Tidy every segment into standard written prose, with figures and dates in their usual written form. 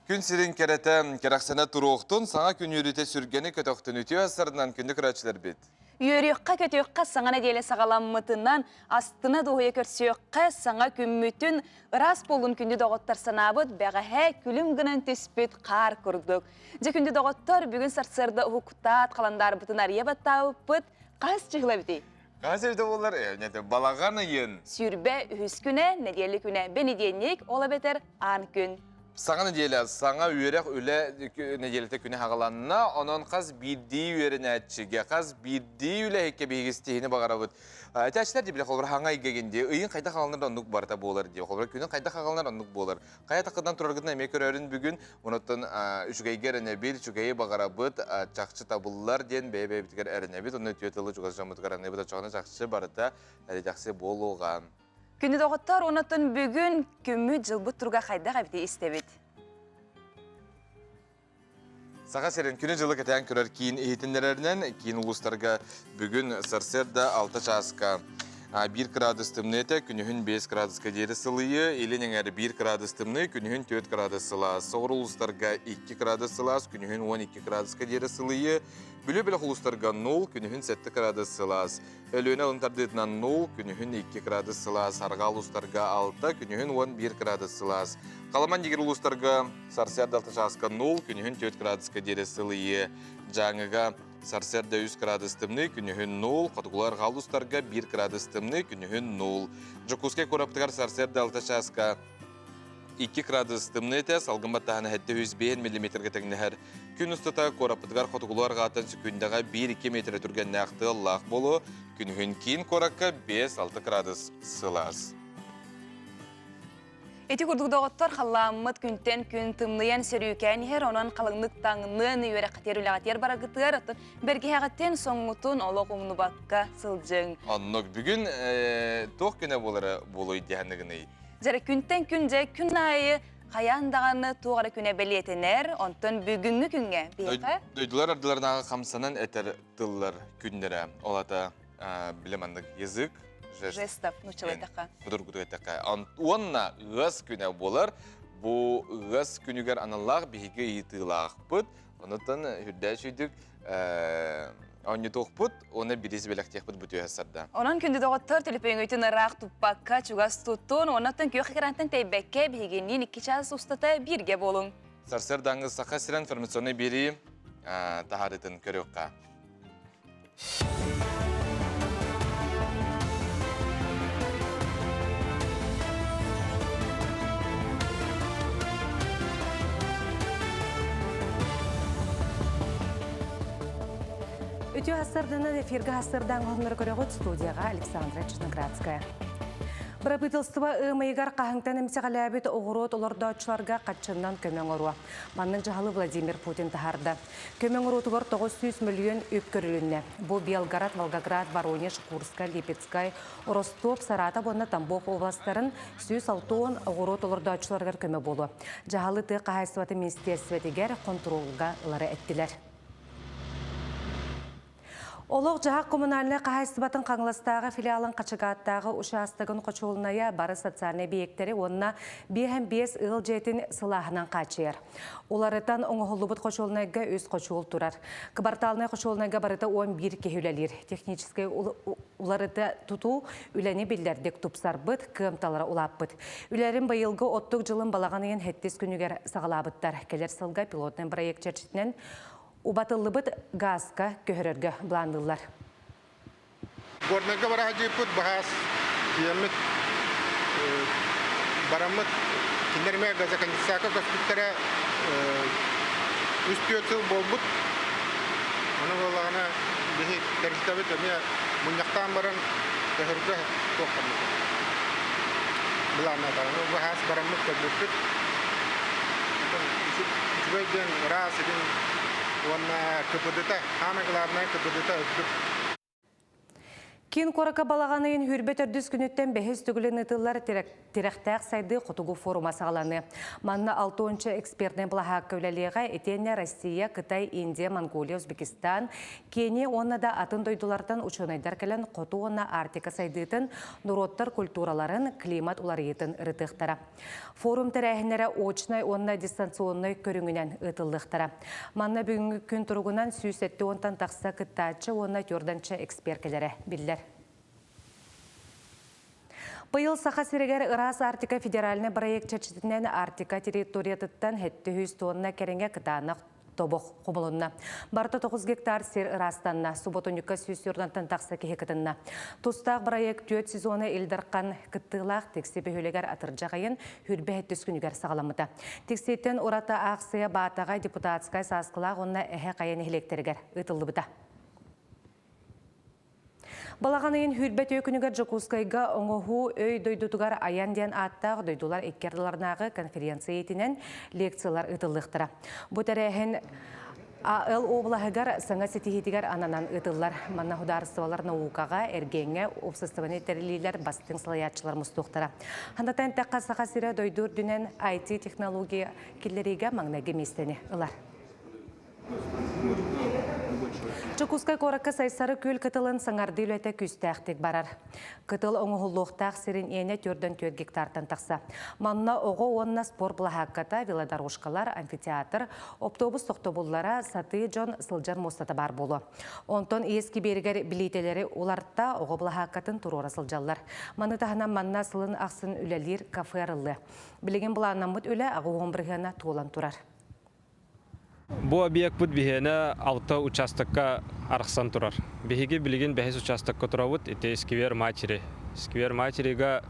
Күн сирин кэрэтэ кэрэхсэнэ туруохтун, саҥа күн үөрүүтэ сүргэни көтөхтүн үтүө астарынан күндү көрөөччүлэрбит. Үөрүөххэ-көтүөххэ саҥа нэдиэлэ саҕаламмытынан, астына дуоһуйа көрсүөххэ саҥа күммүтүн, ыраас буолун күндү доҕоттор санаабыт бэҕэһээ күлүм гынан түспүт хаар курдук. Дьэ күндү доҕоттор, бүгүн сарсыарда уһуктаат халандаарбытын арыйа баттаабыппыт хас чыһыла эбитий? Хас эбитэ буоллар, балаҕан ыйын. 23 күнэ, нэдиэлэ күнэ, бэнидиэнньик, ол эбэтэр аан күн. Саҥа нэдиэлэ, саҥа үөрэх үлэ нэдиэлэтэ күнэ хаҕаланна. Онон хас биирдии үөрэнээччигэ, хас биирдии үлэһиккэ биһиги ситиһиини баҕарабыт. Этээччилэр дии билэ холобур хаҥа ыйга дии ыйын хайдах хаҕаланар оннук барыта буолар дии. Холобур күнүн хайдах хаҕаланар оннук буолар. Хайа таххытынан тураргытын эмиэ көрөрүн бүгүн. Онуттан үчүгэйгэ эрэнэбит, үчүгэйи баҕарабыт, чахчы табыллар диэн бэйэ-бэйэбитигэр эрэнэбит. Онно үтүө тылы чугас дьоммутугар аныыбыт. Оччоҕуна чахчы барыта эрэдэхси буолуоҕа. Күнү доҕоттор, онотон бүгүн күммүт дьылбыт туруга хайдах эбити истэбит. Саха сирин күнү-дьылы кэтээн көрөр киин иһитиннэрэринэн, киин улуустарга бүгүн сарсыарда 6 чааска 1 градус тымныы этэ, күнүһүн 5 градуска диэри сылыйыы, илин эҥэр 1 градус тымныы, күнүһүн 4 градус сылаас, соҕуруу улуустарга 2 градус сылаас, күнүһүн 12 градуска диэри сылыйыы, Бүлүү бөлөх улуустарга 0, күнүһүн 7 градус сылаас, Өлүөнэ алын тардыытынан 0, күнүһүн 2 градус сылаас, арҕаа улуустарга 6, күнүһүн 11 градус сылаас. Халаман дигир улуустарга сарсыарда 6 чааска 0, күнүһүн 4 градуска диэри сылыйыы. Дьааҥыга сарсыарда 3 градус тымныы, күнүһүн 0, хотугулар арҕаа улуустарга 1 градус тымныы, күнүһүн 0. Дьокуускай куораппытыгар сарсыарда 6 чааска 2 градус тымныы этэ, салгын баттааһына 705 миллиметргэ тэҥнэһэр. Күн устата куораппытыгар хотугулуу арҕааттан сөкүүндэҕэ 1-2 миэтэрэ түргэннээх тыаллаах буолуо, күнүһүн киин куоракка 5-6 градус сылаас. Ити курдук доҕоттор халлааммыт күнтэн күн тымныйан сөрүүкээн иһэр, онон халыҥнык таҥныан үөрэххитигэр үлэҕитигэр бараргытыгар, оттон бэргэһэҕиттэн соҥҥутун олох умнубакка сылдьыҥ. Оннук бүгүн туох күнэ буолара буолуой диэхэнныгыный? Дьэ күнтэн күн дьэ күн аайы хайаан даҕаны туох эрэ күнэ бэлиэтэнэр, онтон бүгүҥҥү күҥҥэ биһиэхэ Дойдулар ардыларынааҕы хамсанан этэр тыллар күннэрэ. Ол ата билэ маннык язык жест жестов нууччалыы Судургутук эттэххэ. Уонна ыас күнэ буолар. Бу ыас күнүгэр аналлаах биһиги ыйытыылаахпыт. Онутан үрдээ сүйдүк оонньутуохпут уонна бириис бэлэхтиэхпит бу түһэ сарда. Онон күндү доҕоттор төлөпүөҥҥүтүн ыраах туппакка чугас туттун, оннуттан күөх экраntан тэйбэккэ биһигинниин икки чаас устата бииргэ буолуҥ. Сарсыардааҥҥы Саха сирин информационнай биэрии таһаарыытын көрүөххэ. Үтүө астарданан эфиргэ астардаан хоһуннары көрөҕүт студияға Александра Черноградская. Бырабыыталыстыба ыамайыгар хаһыҥтан эмсэҕэлээбит оҕуруот олордооччуларга хаччыннан көмө оҥоруо. Маннык дьаһалы Владимир Путин таһаарда. Көмө оҥоруутугар 900 мөлүйүөн үп көрүлүннэ. Бу Белгород, Волгоград, Воронеж, Курскай, Липецкай, Ростов, Саратов уонна Тамбов областарын 160 оҕуруот олордооччуларыгар көмө буолуо. Дьаһалы тыа хаһаайыстыбатын министиэристибэтигэр хонтуруолга ылары эттилэр. Олох-дьаһах коммунальнай хаһаайыстыбатын Хаҥаластааҕы филиалын Хачыгааттааҕы учаастагын хочуолунайа бары социальнай эбийиэктэри уонна 5 ыал дьиэтин сылааһынан хааччыйар. Уларытан оҥоһуллубут хочуолунайга үс хочуол турар. Кыбартаалынай хочуолунайга барыта 11 киһи үлэлиир. Техническэй уларыта тутуу үлэни биллэрдик тупсарбыт, кыамталара улааппыт. Үлэлэрин быйылгы оттук дьылын балаҕан ыйын сэттис күнүгэр саҕалаабыттар. Кэлэр сылга пилотнай проект чэрчитинэн убатыллыбыт гааска көһөрөргө былаанныыллар. Горнайга бара сылдьыппыт баһаас тиийэммит бараммыт кинилэр эмиэ газоконденсатка көспүттэрэ үс-түөрт сыл буолбут. Ону буоллаҕына биһи тэрилтэбит эмиэ мунньахтаан баран көһөргө туохтаммыт. Былааннаатаҕына баһаас бараммыт көрбүппүт. Үчүгэй диэн ыраас илин уонна КПД-та, самое главное КПД-та үрдүк. Киин куоракка балаҕан ыйын сүүрбэ төрдүс күнүттэн бэһис төгүлүн ыытыллар Тирэхтээх сайдыы хотугу форума саҕаланыы. Манна алтыонча экспертнэй былаһаакка үлэлиэҕэ, итиэннэ Россия, Кытай, Индия, Монголия, Узбекистан, Кения уонна да атын дойдулартан учуонайдар кэлэн хоту уонна Арктика сайдыытын, норуоттар культураларын, климат уларыйыытын ырытыахтара. Форум тэрээһиннэрэ очнай уонна дистанционнай көрүҥүнэн ыытыллыахтара. Манна бүгүҥҥү күн туругунан 170-тан тахса кыттааччы уонна түөрданча эксперт кэлэрэ биллэр. Быйыл Саха сиригэр Ыраас Арктика федеральнай проект чэрчитинэн Арктика территориятыттан 700 тонна кэриҥэ кытаанах тобох хомулунна. Барыта 9 гектар сир ыраастанна, субботунньукка 140-тан тахса киһи кытынна. Тустаах проект түөрт сезона Ил Дархан кыттыылаах Тикси бөһүөлэгэр атырдьах ыйын хүрбэ сэттис күнүгэр саҕаламмыта. Тикситтэн ураты аахсыйа Баатаҕай депутатскай Сааскылаах уонна Эһэ Хайа нэһилиэктэригэр ыытыллыбыта. Балаҕан ыйын сүүрбэ күнүгэр Дьокуускайга Оҥоһуу өй дойдутугар айан диэн ааттаах дойдулар икки ардыларынааҕы конференция иитинэн лекциялар ыытыллыахтара. Бу тэрээһин АЛ облаһыгар саҥа ситиһиитигэр ананан ыытыллар. Манна судаарыстыбалар наукаҕа, эргиэҥҥэ, уопсастыбаннай тэриллиилэр бастыҥ салайааччылар мустуохтара. Ханатан эттэххэ, Саха сирэ дойду үрдүнэн IT-технология киллэриигэ маҥнайгы миэстэни ылар. Дьокуускай куоракка Сайсары күөл кытылын саҥардыы үлэтэ күүстээхтик барар. Кытыл оҥоһуллуохтаах сирин иэнэ төрдөн 4 гектартан тахса. Манна оҕо уонна спорт былаһаакката, велодорожкалар, амфитеатр, оптуобус тохтобуллара, сатыы дьон сылдьар муостата баар буолуо. Онтон иэс кибиэригэр билиитэлэри уларта оҕо былаһааккатын туруора сылдьаллар. Маны таһынан манна сылын ахсын үлэлиир кафе арыллыа. Билигин былааннаммыт үлэ 80 бырыһыана туолан турар. Бу объекпыт биһиэнэ алта учаастакка арахсан турар. Биһиги билигин бэһис учаастакка турабыт, ити сквер матери. Сквер материга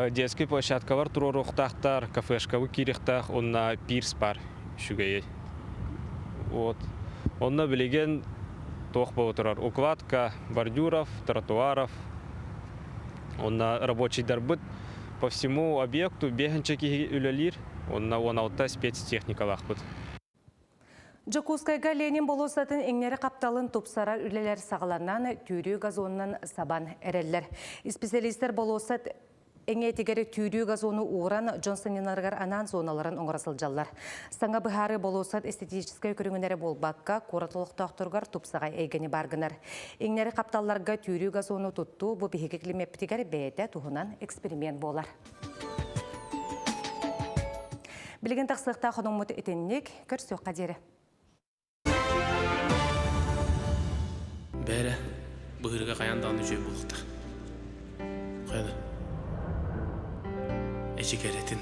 детский площадкалар туруоруохтаахтар, кафешкабы киириэхтээх уонна пирс бар үчүгэйи. Вот. Онно билигин туох буола турар? Укладка бордюров, тротуаров, Онно рабочийдарбыт по всему объекту биэһинчэ киһи үлэлиир, онно 16 спецтехникалаахпыт. Дьокуускайга Ленин болуоссатын иҥнэри хапталын тупсарар үлэлэр саҕаланан, түүрүү газонунан сабан эрэллэр. Исписэлиистэр болуоссат эҥиэтигэр түүрүү газону ууран, дьон сынньанарыгар анаан зоналарын оҥоро сылдьаллар. Саҥа быһаарыы болуоссат эстетическэй көрүҥүн эрэ буолбакка, куорат олохтоохторугар тупсаҕай эйгэни баар гынар. Иҥнэри хапталларга түүрүү газону туттуу бу биһиги климэппитигэр бэйэтэ туһунан эксперимент буолар. Билигин тахсыахтаах хонуҥмут итинник, көрсүөххэ диэри. Бээрэ, быһыырга хайаан даҕаны үчүгэй буолуохтаах. Хайа да. Эчи кэрэтин,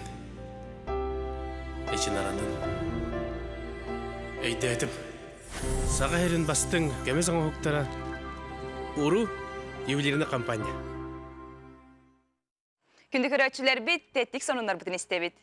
эчи наранын. Өйдөөтүм. Саха сирин бастыҥ көмүс оҥоһуктара Уру ювелирный компания. Күндү көрөөччүлэрбит, тэттик сонуннарбытын истэбит.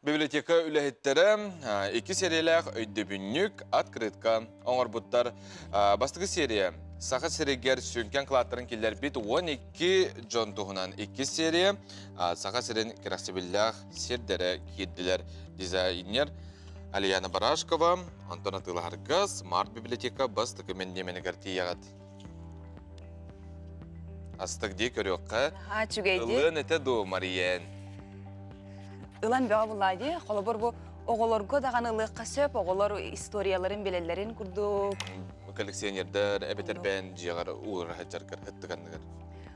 Библиотека үлэһиттэрэ икки сериялээх өйдөбүнньүк открытка оҥорбуттар. Бастакы серия Саха сиригэр сүҥкэн кылааттарын киллэрбит 12 дьон туһунан иккис серия Саха сирин кэрэхсэбиллээх сирдэрэ киирдилэр. Дизайнер Алияна Барашкова, Антон атыылаһарга смарт-библиотека бастакы мэндиэмэнигэр тиийэҕит. Астык дии көрүөххэ. Аа, үчүгэйди. Ылыан этэ дуу, Мариен? Ылан бөҕө буллаа дии. Холобур, бу оҕолорго даҕаны ылыахха сөп, оҕолор историяларын билэллэрин курдук. Коллекционердар эбэтэр бэйэн дьиэҕэр уура сылдьаргар ыттык анныгар.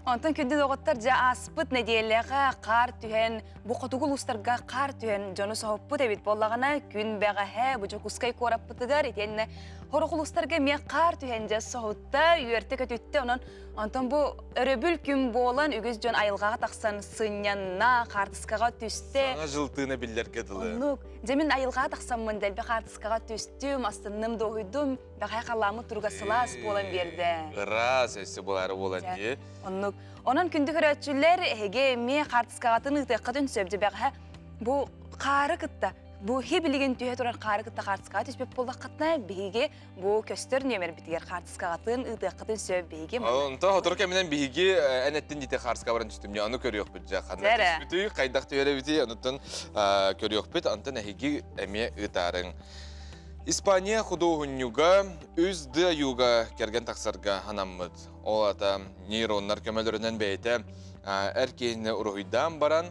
Онтон күндү доҕоттор, дьэ ааспыт нэдиэлэҕэ хаар түһэн, бу хотугу улуустарга хаар түһэн дьону соһуппут эбит буоллаҕына, күн бэҕэһээ бу Дьокуускай куораппытыгар итиэннэ сорох улуустарга эмиэ хаар түһэн дьэ соһутта, үөртэ-көтүттэ. Онон онтон бу өрөбүл күн буолан үгүс дьон айылҕаҕа тахсан сынньанна, хаартыскаҕа түстэ. Саҥа жыл тыына биллэргэ дылы. Оннук. Дьэ мин айылҕаҕа тахсаммын дэлби хаартыскаҕа түстүм, астынным, дуоһуйдум. Бэҕэһээ халлааммыт туруга сылаас буолан биэрдэ. Ыраас өссө буолаары буолан дии. Оннук. Онон күндү көрөөччүлэр, эһиги эмиэ хаартыскаҕытын ыытыаххытын сөп. Дьэ бэҕэһээ бу хаары кытта, бу хи билигин түһэ турар хаары кытта хаартыскаҕа түспүт буоллаххытына, биһиги бу көстөр нүөмэрбитигэр хаартыскаҕытын ыытыаххытын сөп биһиги. Онто сотору кэминэн биһиги эн эттин дите хаарска баран түстүм. Ону көрүөхпүт дьэ. Ханна түспүтүй, хайдах түһэрэбитий, онуттан көрүөхпүт. Онтон эһиги эмиэ ыытаарыҥ. Испания худуоһунньуга үс ДЮ-га кэргэн тахсарга анаммыт. Ол ата нейроннар көмөлөрүнэн бэйэтэ эр киһини уруһуйдаан баран,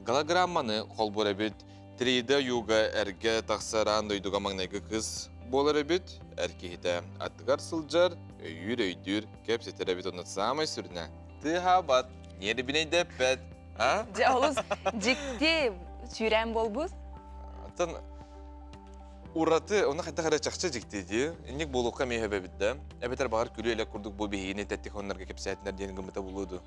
голограмманы холбуур эбит. 3D юга эргэ тахсар аан дойдуга маҥнайгы кыыс буолар эбит. Эр киһитэ аттыгар сылдьар, өйүүр-өйдүүр, кэпсэтэр эбит. Онно саамай сүрүнэ тыаһаабат, ньиэрибинэйдэппэт. А? Дьэ, олус дьикти сүүрээн буолбут. Оттон ураты, онно хайдах эрэ чахчы дьикти дии. Инник буолуохха эмиэ сөбөбүт да. Эбэтэр баҕар күлүү-элэк курдук бу биһигини тэттик хоннорго кэпсээтинэр диэн гыммыта буолуо дуу.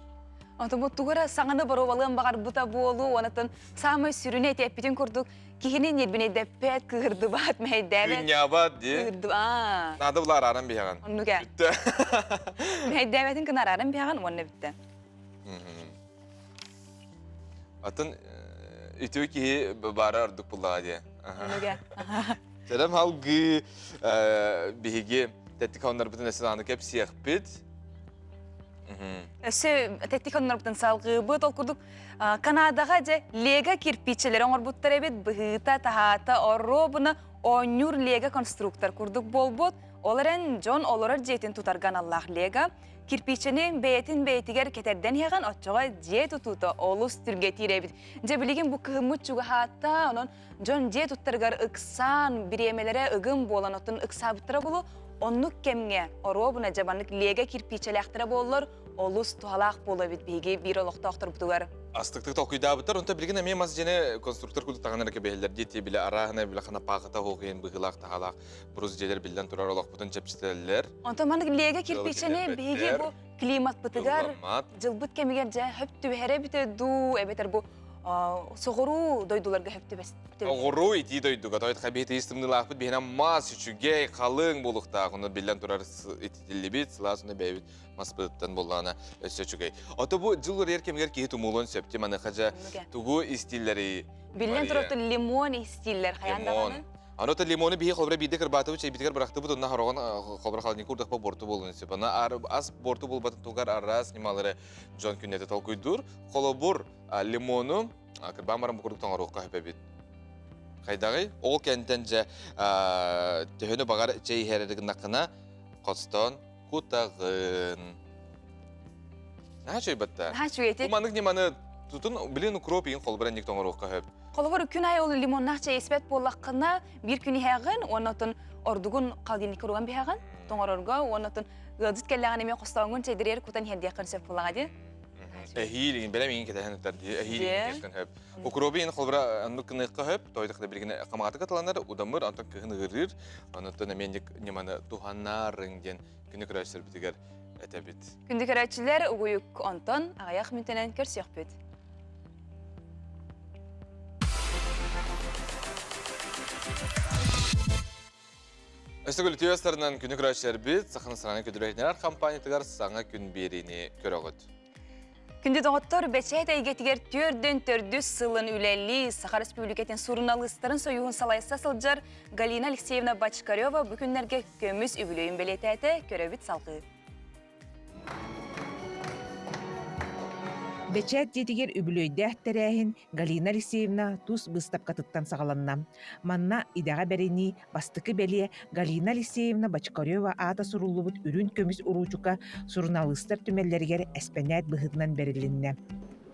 Онтон бу тугу эрэ саҥаны боруобалыан баҕарбыта буолуу, онтон саамай сүрүнэ ити эппитин курдук киһини ньирбинэйдэппэт, кыырдыбат, мэһэйдээбэт. Күнньаабат дии. Кыырдыба. Наада була арааран биһэҕин. Оннук ээ. Бүттэ. Мэһэйдээбэтин гына арааран биһэҕин уонна бүттэ. Атын үтүө киһи баара ордук буллаҕа дии. Оннук ээ. Сэлэм алгыы биһиги тэттик хоннорбутун өссө даҕаны кэпсиэхпит. Өссө тэттик хоннорбутун салгыыбыт. Ол курдук Канадаҕа дьэ лего кирпииччэлэри оҥорбуттар эбит. Быһыыта, таһаата, оруобуна оонньуур лего конструктор курдук буолбут. Ол эрэн дьон олорор дьиэтин тутарга аналлаах лего кирпииччэни бэйэтин бэйэтигэр кэтэрдэн иһэҕин, оччоҕо дьиэ тутуута олус түргэтиир эбит. Дьэ билигин бу кыһыммыт чугаһаата, онон Дьон дьиэ туттарыгар ыксаан, бириэмэлэрэ ыгым буолан оттон ыксаабыттара буолуо, оннук кэмҥэ оруобуна дьабаннык лиэгэ кирпииччэлээхтэрэ буоллар, олус туһалаах буолуо эбит биһиги биир олохтоохторбутугар. Астыктык толкуйдаабыттар, онтон билигин эмиэ мас дьиэни конструктор курдук таҥан эрэ кэбиһэллэр дии, били арааһына били ханапаахыта оһуохуйан быһыылаах таһаалаах брус дьиэлэр биллэн турар олохпутун чэпчэтэллэр. Онтон маннык лиэгэ кирпииччэни биһиги бу климатпытыгар дьылбыт кэмигэр дьэ хөп түбэһэрэ эбитэ дуу, эбэтэр бу соҕуруу дойдуларга хөп түбэс Оҕуруу итии дойдуга тойт хабиһи тыйыс тымныылаахпыт биһинэ мас үчүгэй халыҥ буолуохтаах ону биллэн турар ититиллибит сылаас уонна бэйэбит маспытыттан буоллаҕына өссө үчүгэй. Ото бу дьыл уларыйар кэмигэр киһи тумуулуон сөп ти маныаха дьэ тугу истииллэрий Биллэн турар лимон истииллэр хайаан даҕаны. Аны то лимону биһи холбура биирдэ кырбаатыбыт чэйбитигэр бырахтыбыт онно хороҕон холбура холодильник курдахпа буорту буолуон сөп. Аны ас буорту буолбатын тугар араас ньымалары дьон күннэтэ толкуйдуур. Холобур, лимону кырбаан баран бу курдук тоҥоруохха сөп эбит. Хайдаҕый? Ол кэнтэн дьэ төһөнү баҕар чэй иһэр гыннаххына хостоон кутаҕын. Наһаа үчүгэй батта. Наһаа үчүгэй Бу маннык ньыманы тутун билин укроп иин холобура инник тоҥоруохха сөп. Холобур күн аайы ол лимоннаах чэй испэт буоллаххына биир күн иһэҕин уонна отун ордугун холодильникка уруган биһэҕин тоҥорорго уонна отун ыалдьыт кэллэҕин эмиэ хостоонҥун чэйдэригэр кутан иһэрдиэххин сөп буоллаҕа дии. Эһиил иин бэлэм иин кэтэһэн ыттар дии. Эһиил иин кэтэһэн хөп. Укроби иин холобура оннук гыныахха хөп. Тойдох да билигин хамаҕатык атыланар, удамыр, онтон кыһын ыгырыыр. Онуттан эмиэ ньыманы туһанаарыҥ диэн күнү көрөөччүлэрбитигэр этэбит. Күндү көрөөччүлэр, угуйук онтон аҕыйах мүнтэнэн көрсүөхпүт. Өссө күлүтүө астарынан күнү көрөөччүлэрбит Саханы саҥаны көдүрүһүнэр компаниятыгар саҥа күн биэриини көрөҕүт. Күндү доҕоттор, бэчээт эйгэтигэр төрдөн төрдүс сылын үлэлии Саха Республикатын суруналыыстарын союһун салайса сылдьар Галина Алексеевна Бочкарева бу күннэргэ көмүс үбүлүөйүн бэлиэтээтэ, көрөбүт салҕыы. Бэчээт дьиэтигэр үбүлүөйдээх тэрээһин Галина Алексеевна тус быыстапкатыттан саҕаланна. Манна идэҕэ бэринии бастакы бэлиэ Галина Алексеевна Бочкарева аата суруллубут үрүн көмүс уруучука суруналыыстар түмэллэригэр эспэнээт быһыытынан бэрилиннэ.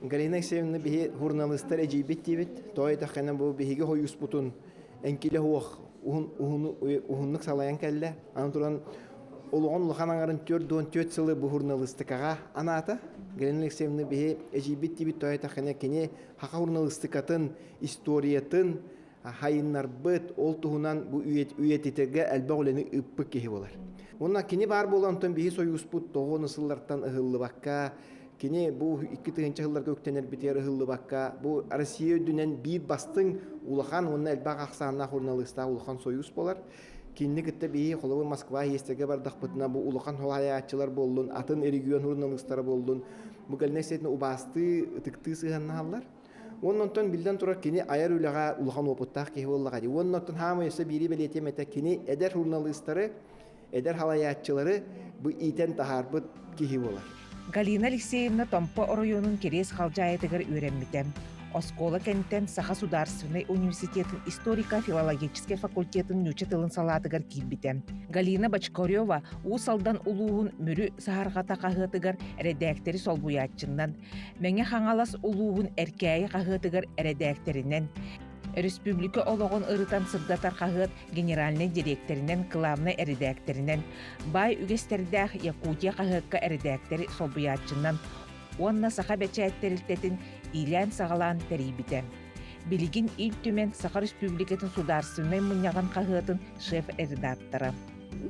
Галина Алексеевна биһи журналистар эдьиийбит диибит. Тоҕо диэтэххинэ бу биһиги хойууспутун эҥкилэ суох уһуннук салайан кэллэ. Аны туран олоҕун улахан аҥарын 44 сылы бу журналистикаҕа анаата. Галина Алексеевна биһи эдьиийбит диибит тоҕо диэтэххинэ кини саха журналистикатын историятын хайыннарбыт, ол туһунан бу үйэтитэргэ элбэх үлэни ыыппыт киһи буолар. Уонна кини баар буолан онтон биһи сойууспут тоҕо сыллартан ыһыллыбакка, кини бу 2000 сылларга үктэнэрбитигэр ыһыллыбакка, бу Россия үрдүнэн биир бастыҥ улахан уонна элбэх ахсааннаах журналистаах улахан сойуус буолар. Кинини кытта биһи холобур Москва иэстэргэ бардахпытына бу улахан салайааччылар буоллун, атын регион журналистара буоллун, бу Галина Алексеевна убаастыы, ытыктыы сыһыаннаһаллар. Уонна онтон биллэн турар кини айар үлэҕэ улахан уопуттаах киһи буоллаҕа дии. Уонна оттон хаамай өссө биири бэлиэтиэм этэ, кини эдэр журналистары, эдэр халайааччылары бу иитэн таһаарбыт киһи буолар. Галина Алексеевна Томпо оройуонун Кириэс Халдьаайытыгар үөрэммитэ. Оскуола кэнниттэн Саха судаарственнай университетын историко-филологическай факультетын нуучча тылын салаатыгар киирбитэ. Галина Бочкарева Уус Алдан улууһун Мүрү саһарҕата хаһыатыгар эрэдээктэри солбуйааччынан, Мэҥэ Хаҥалас улууһун Эркээйи хаһыатыгар эрэдээктэринэн, Өрөспүүбүлүкэ олоҕун ырытан сырдатар хаһыат генеральнай дириэктэринэн, кылаабынай эрэдээктэринэн, баай үгэстэрдээх Якутия хаһыакка эрэдээктэри солбуйааччынан уонна Саха бэчээт тэрилтэтин иилээн-саҕалаан тэрийбитэ. Билигин Ил Түмэн Саха Республикатын Судаарственнай мунньаҕын хаһыатын шеф-редактора.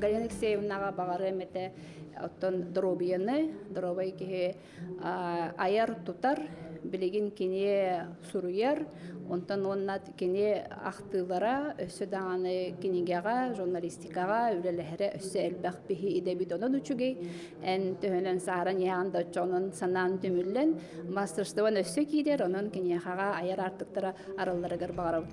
Галина Алексеевнаҕа баҕарыам этэ оттон доруобуйаны, доруобай киһи айар-тутар, билигин кини суруйар, онтон уонна кини ахтыылара өссө даҕаны кинигэҕэ, журналистикаҕа үлэлэһэрэ өссө элбэх биһи идэбит онон үчүгэй. Эн төһөнөн сааран иһэҕин да оччоҕунан санаан түмүллэн, мастерствон өссө киирэр, онон киниэхэҕэ айар аартыктара арылларыгар баҕарабын.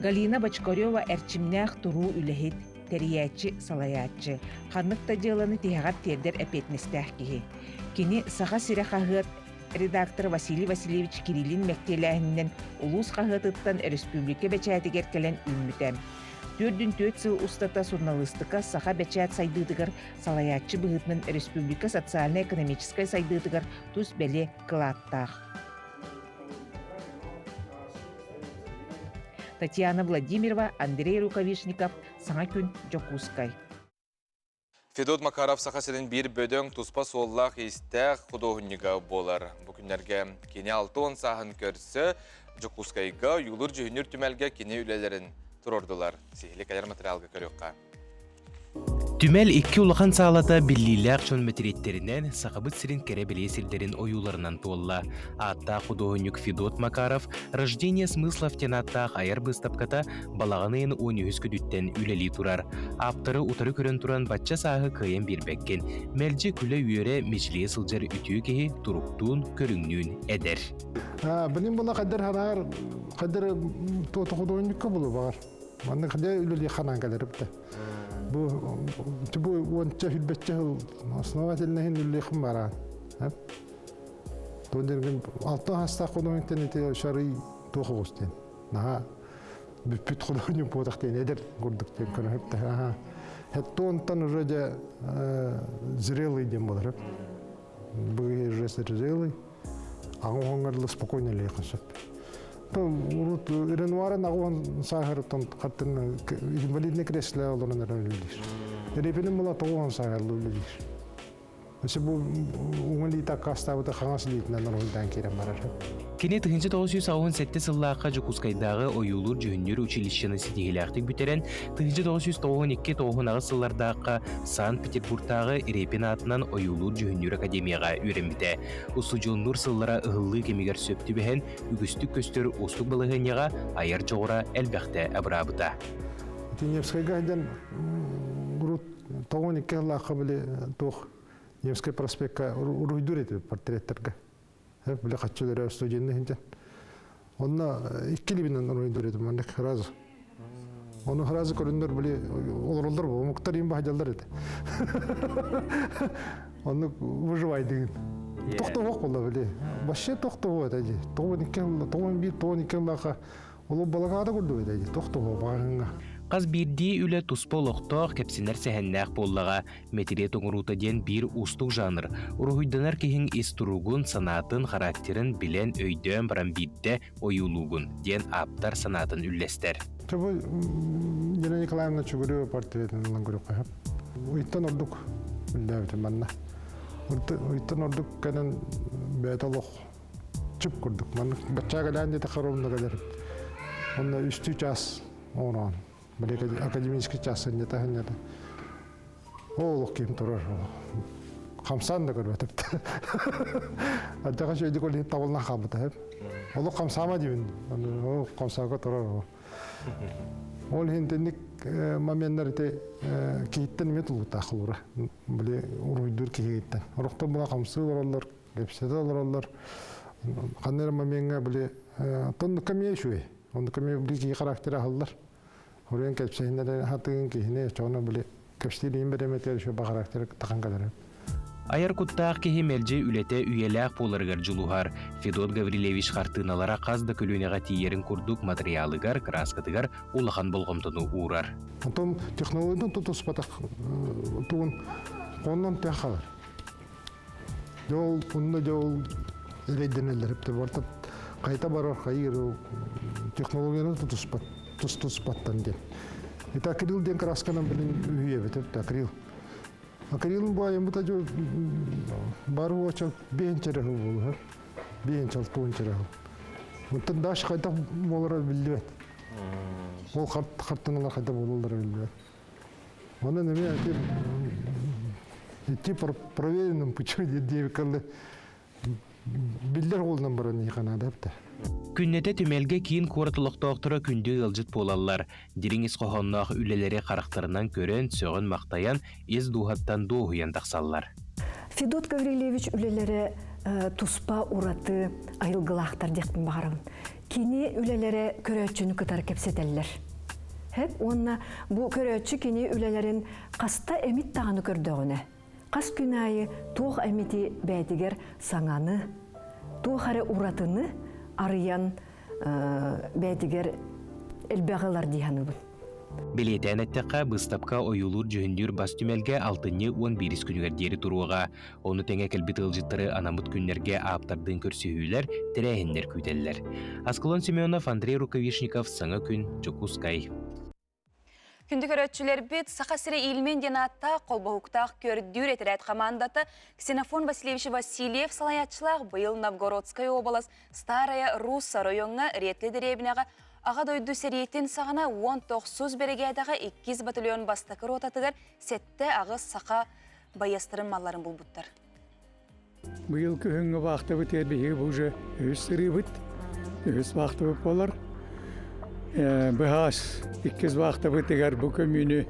Галина Бочкарева эрчимнээх туруу үлэһит, тэрийээччи, салайааччы, ханнык да дьыаланы тиһэҕэр тиэрдэр эппиэтинэстээх киһи. Кини Саха сирэ хаһыат редактор Василий Васильевич Кириллин мэктиэлээһининэн улуус хаһыатыттан өрөспүүбүлүкэ бэчээтигэр кэлэн үүммүтэ. 44 сыл устата суруналыыстыка саха бэчээт сайдыытыгар салайааччы быһыытынан өрөспүүбүлүкэ социальнай-экономическай сайдыытыгар тус бэлиэ кылааттаах. Татьяна Владимирова, Андрей Рукавишников, Саҥа күн, Дьокуускай. Федот Макаров Саха сирин биир бөдөҥ туспа суоллаах-иистээх худуоһунньуга буолар. Бу күннэргэ кини 60 сааһын көрсө Дьокуускайга Юлур-дьүһүннүүр түмэлгэ кини үлэлэрин туруордулар. Сиһили кэлэр материалга көрүөххэ. Түмэл икки улахан саалата биллиилээх дьон мэтириэттэринэн Сахабыт сирин кэрэ-бэлиэ сирдэрин ойууларынан туолла. Ааттаах худуоһунньук Федот Макаров «Рождение смыслов» диэн ааттаах айар быыстапката балаҕан ыйын 13 күнүттэн үлэлии турар. Ааптары утары көрөн туран бачча сааһы кыайан биэрбэккин. Мэлдьи күлэ-үөрэ, мичилийэ сылдьар үтүө киһи туруктуун, көрүҥнүүн эдэр. Билим була қайдар хараар, қайдар туота худуонньукка булу бағар. Манна дьэ үлэлии ханаан кэлэрибитэ. Бу бу уонча хүлбэччэ сыл основательно иһин үлэлиэхпин бараан. Туон дергин алта хастаах художниктан ити шарый туох оҕус диэн. Наһаа бүппүт художник буотах диэн эдэр курдук диэн көрөһүптэ. Аха. Хеттуонтан уже дьэ зрелый диэн болар. Бу уже зрелый. Аҕа оһоҥҥор спокойно үлэлиэххин сөп. Урут Ренуарын аҕуһан сааһырыттан хаттын инвалидный кресле олорон эрэ үлэлиир. Репинин була тоҕуһан сааһырлы үлэлиир. Өссө бу уҥа илиитэ аккаастаабыта хаҥас илиитинэн уруһуйдаан киирэн барар. Кини 1987 сыллаахха Дьокуускайдааҕы ойуулуур-дьүһүннүүр училищены ситиһиилээхтик бүтэрэн, 1992-98 сыллардаахха Санкт-Петербургтааҕы Репин аатынан ойуулуур-дьүһүннүүр академияҕа үөрэммитэ. Устудьуоннуур сыллара ыһыллыы кэмигэр сөп түбэһэн, үгүстүк көстөр уустук балаһыанньаҕа айар дьоҕура элбэхтэ абыраабыта. Ити Невскайга сылдьан урут 92 сыллаахха били туох Невскай проспекка уруһуйдуур этибит портреттергэ. Били хаччы өлөрө студенны сылдьан. Онно икки илибинэн уруһуйдуур этим маннык сразу. Ону сразу көрүннөр били олороллор бу омуктар им баһдьаллар этэ. Оннук выживайдыгын. Тохтоһуох буолла били. Вообще тохтоһуо этэ дии. 91, 92 ыллаха олу балагаада курдук этэ дии. Тохтоһуо баҕаһыҥҥа. Хас биирдии үлэ туспа олохтоох, кэпсэнэр сэһэннээх буоллаҕа. Мэтириэт оҥоруута диэн биир уустук жанр. Уруһуйданар киһиҥ ис туругун, санаатын, характерын билэн, өйдөөн баран биирдэ ойуулуугун, диэн ааптар санаатын үллэстэр. Бу Елена Николаевна Чугурева портретин ылан көрүөххэ сөп. Ыйтан ордук үллээбитим манна. Ыйтан ордук кэлэн бэйэтэ олох чып курдук. Маннык баччаа кэлээн диэтэххэ ровно кэлэр. Онно үстүү чаас оҥороон. Били академический час сынньата сынньата. Ол ким турар. Хамсаан да көрбөтүп. Ардьаҕа шөйдүк ол табылынан хаалбыта. Олох хамсаама диибин. Ол хамсаага турар. Ол иһин итинник моменнар ити киһиттэн эмиэ тулуктаах олора. Били уруйдуур киһиттэн. Орохтор була хамсыы олороллор, кэпсэтэ олороллор. Ханна эрэ момеҥҥа били тоннукка эмиэ үчүгэй. Оннукка эмиэ били киһи характера аһыллар. Уруйан кэпсэһиннэрэ хатыгын киһини очоҕуна били кэпсиир иһин бэрэмэтигэр еще ба характер тахан кэлэр. Айар куттаах киһи мэлдьи үлэтэ үйэлээх буоларыгар дьулуһар. Федот Гаврильевич хартыыналара хас да көлүөнэҕэ тиийэрин курдук матырыйаалыгар, кырааскатыгар улахан болҕомтону уурар. Онтон технологияны тутуспатах тугун оннон тэн халар. Дьол онно дьол эрэйдэнэллэр эптэ барта хайта барар хайыр технологияны тутуспат тустуспаттан диэн. Это акрил диэн красканан билин үһүйэбит эбит акрил. Акрилын бу айыммыта жо бары уоча биэнчэрэ хыл буолуһар. Биэнчэл туончэрэ хыл. Онтон даш хайдах буолара биллибэт. Ол хартыналар хайдах буолаллара биллибэт. Онон эмиэ идти проверенным путем диэбиккаллы биллэр уолунан баран иһи эбитэ. Күннэтэ түмэлгэ киин куорат олохтоохторо күндү ыалдьыт буолаллар. Дириҥ ис хоһоонноох үлэлэри харахтарынан көрөн, сөҕөн-махтайан, ис дууһаттан дуоһуйан тахсаллар. Федот Гаврильевич үлэлэрэ туспа ураты айылгылаахтар диэхпин баҕарабын. Кини үлэлэрэ көрөөччүнү кытары кэпсэтэллэр. Хэп уонна бу көрөөччү кини үлэлэрин хаста эмит даҕаны көрдөҕүнэ, хас күн аайы туох эмити бэйэтигэр саҥаны, туох эрэ уратыны арыйан бэйэтигэр элбэҕи ылар дии саныыбын. Бэлиэтээн эттэххэ, быыстапка ойуулуур-дьүһүннүүр бас түмэлгэ алтынньы 11 күнүгэр диэри туруоҕа. Ону тэҥэ кэлбит ыалдьыттары анаммыт күннэргэ ааптардыын көрсүһүүлэр, тэрээһиннэр күүтэллэр. Аскалон Семенов, Андрей Рукавишников, Саҥа күн, Дьокуускай. Күндү көрөөччүлэрбит, Саха сирэ Ильмень диэн ааттаах холбоһуктаах көрдүүр этэрээт хамаандата Ксенофон Васильевич Васильев салайааччылаах быйыл Новгородскай уобалас Старая Русса оройуоҥҥа Ретли дэриэбинэҕэ Аҕа дойду сэриитин саҕана 19 биригээдэҕэ иккис батальон бастакы ротатыгар 7-8 саха байыастарын малларын булбуттар. Быйыл күһүҥҥү вахтабыт биһиги бу уже үһүс сырыыбыт, үһүс вахтабыт буолар. Быһаас иккис вахтабытыгар бу көмүүнү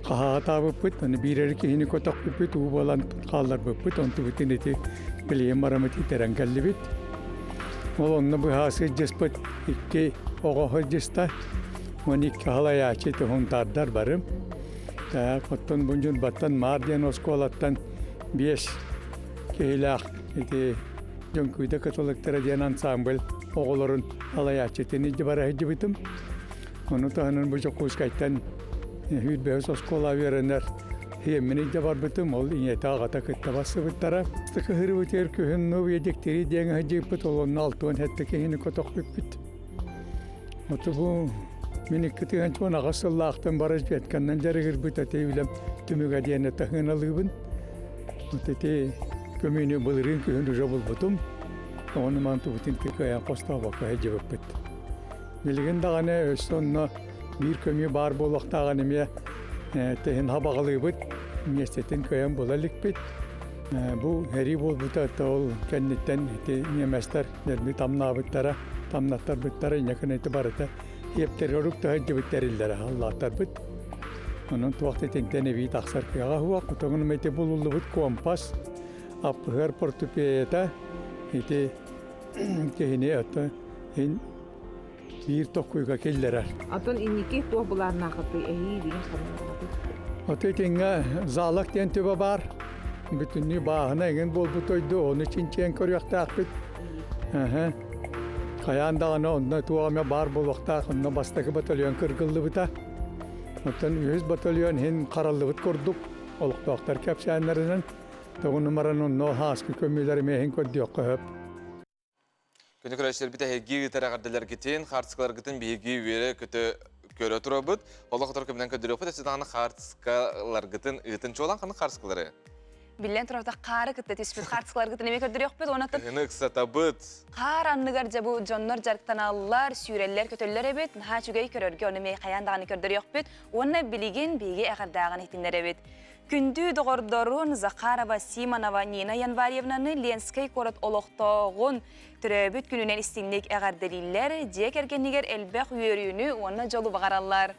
хаһаатаабыппыт, аны биир киһини көтөхпүппүт, уу буолан хаалларбыппыт, онтубутун ити билигин барамыт итэрэн кэллибит. Ол онно быһаас сылдьыспыт икки оҕо сылдьыста, уон икки халайааччы туһунтаардар барым. Так, оттон бу Ньурбаттан Маар диэн оскуолаттан биэс киһилээх ити Дьөҥкүүдэ католиктара диэн ансамбль оҕолорун салайааччытын илдьэ бара сылдьыбытым. Ону таһынан бу Дьокуускайтан Үүрбэһис оскуола үөрэнэр Иэммин илдьэ барбытым, ол ийэтэ аҕата кытта барсыбыттара. Кыһырыбытыгар күһүн Новые Дегтяри диэн сылдьыппыт, ол онно 67 киһини көтөхпүппүт. Оту бу мин 2018 сыллаахтан барыс ветканнан дьарыгырбыт ати үлэм түмүгэ диэн таһыналыыбын. Вот ити көмүүнү былырыын күһүн уже булбутум. Ону ман тубутун кыайан хостообокко сылдьыбыппыт. Билигин даҕаны өссө онно биир көмүү баар буолуохтааҕын эмиэ тэһин хабаҕалыыбыт, миэстэтин кыайан була иликпит. Бу сэрии буолбута ол кэнниттэн ити ньиэмэстэр нерви тамнаабыттара, тамнаттарбыттара, инньэ ити барыта иэптэр орук да сылдьыбыт тэриллэрэ аллааттарбыт. Онон туох да итинтэн эбии тахсар кыаҕа суох. Отоҥун ити булуллубут компас, аппыһыар портупеята ити киһини ото ин биир токкуйга киллэрэр. Атын инники туох былааннаахытый эһии билин санаалаахытый? Ото итинҥэ залак диэн түбэ баар. Бүтүннүү бааһына эҥин буолбут дойду, ону чинчийэн көрүөхтээхпит. Хайаан даҕаны онно туох эмэ баар буолуохтаах, онно бастакы батальон кыргыллыбыта. Оттон үһүс батальон иһин хараллыбыт курдук, олохтоохтор кэпсээннэринэн, тоҕуну баран онно ааскы көмүүлэр эмиэ иһин көрдүөххэ сөп. Күнү көрөөччүлэрбит эһиги ыытар эҕэрдэлэргитин, хаартыскаларгытын биһиги үөрэ-көтө көрө турабыт. Олох отор көмөнөн көрдөрүөхпүт, өссө даҕаны хаартыскаларгытын ыытын. Чуолаан ханнык хаартыскалары? Биллэн турар, хаары кытта түспүт хаартыскаларгытын эмиэ көрдөрүөхпүт. Онон Кыһыны ыксатабыт. Хаар анныгар дьэ бу дьоннор дьарыктаналлар, сүүрэллэр, көтөллөр эбит. Наһаа үчүгэй көрөргө ону эмиэ хайаан даҕаны көрдөрүөхпүт. Уонна билигин биһиги эҕэрдээҕин иһитиннэрэбит. Күндү доҕордорун Захарова Симонова Нина Январьевнаны Ленскэй куорат олохтооҕун төрөөбүт күнүнэн истиҥник эҕэрдэлииллэр, дьиэ кэргэнигэр элбэх үөрүүнү уонна дьолу баҕараллар.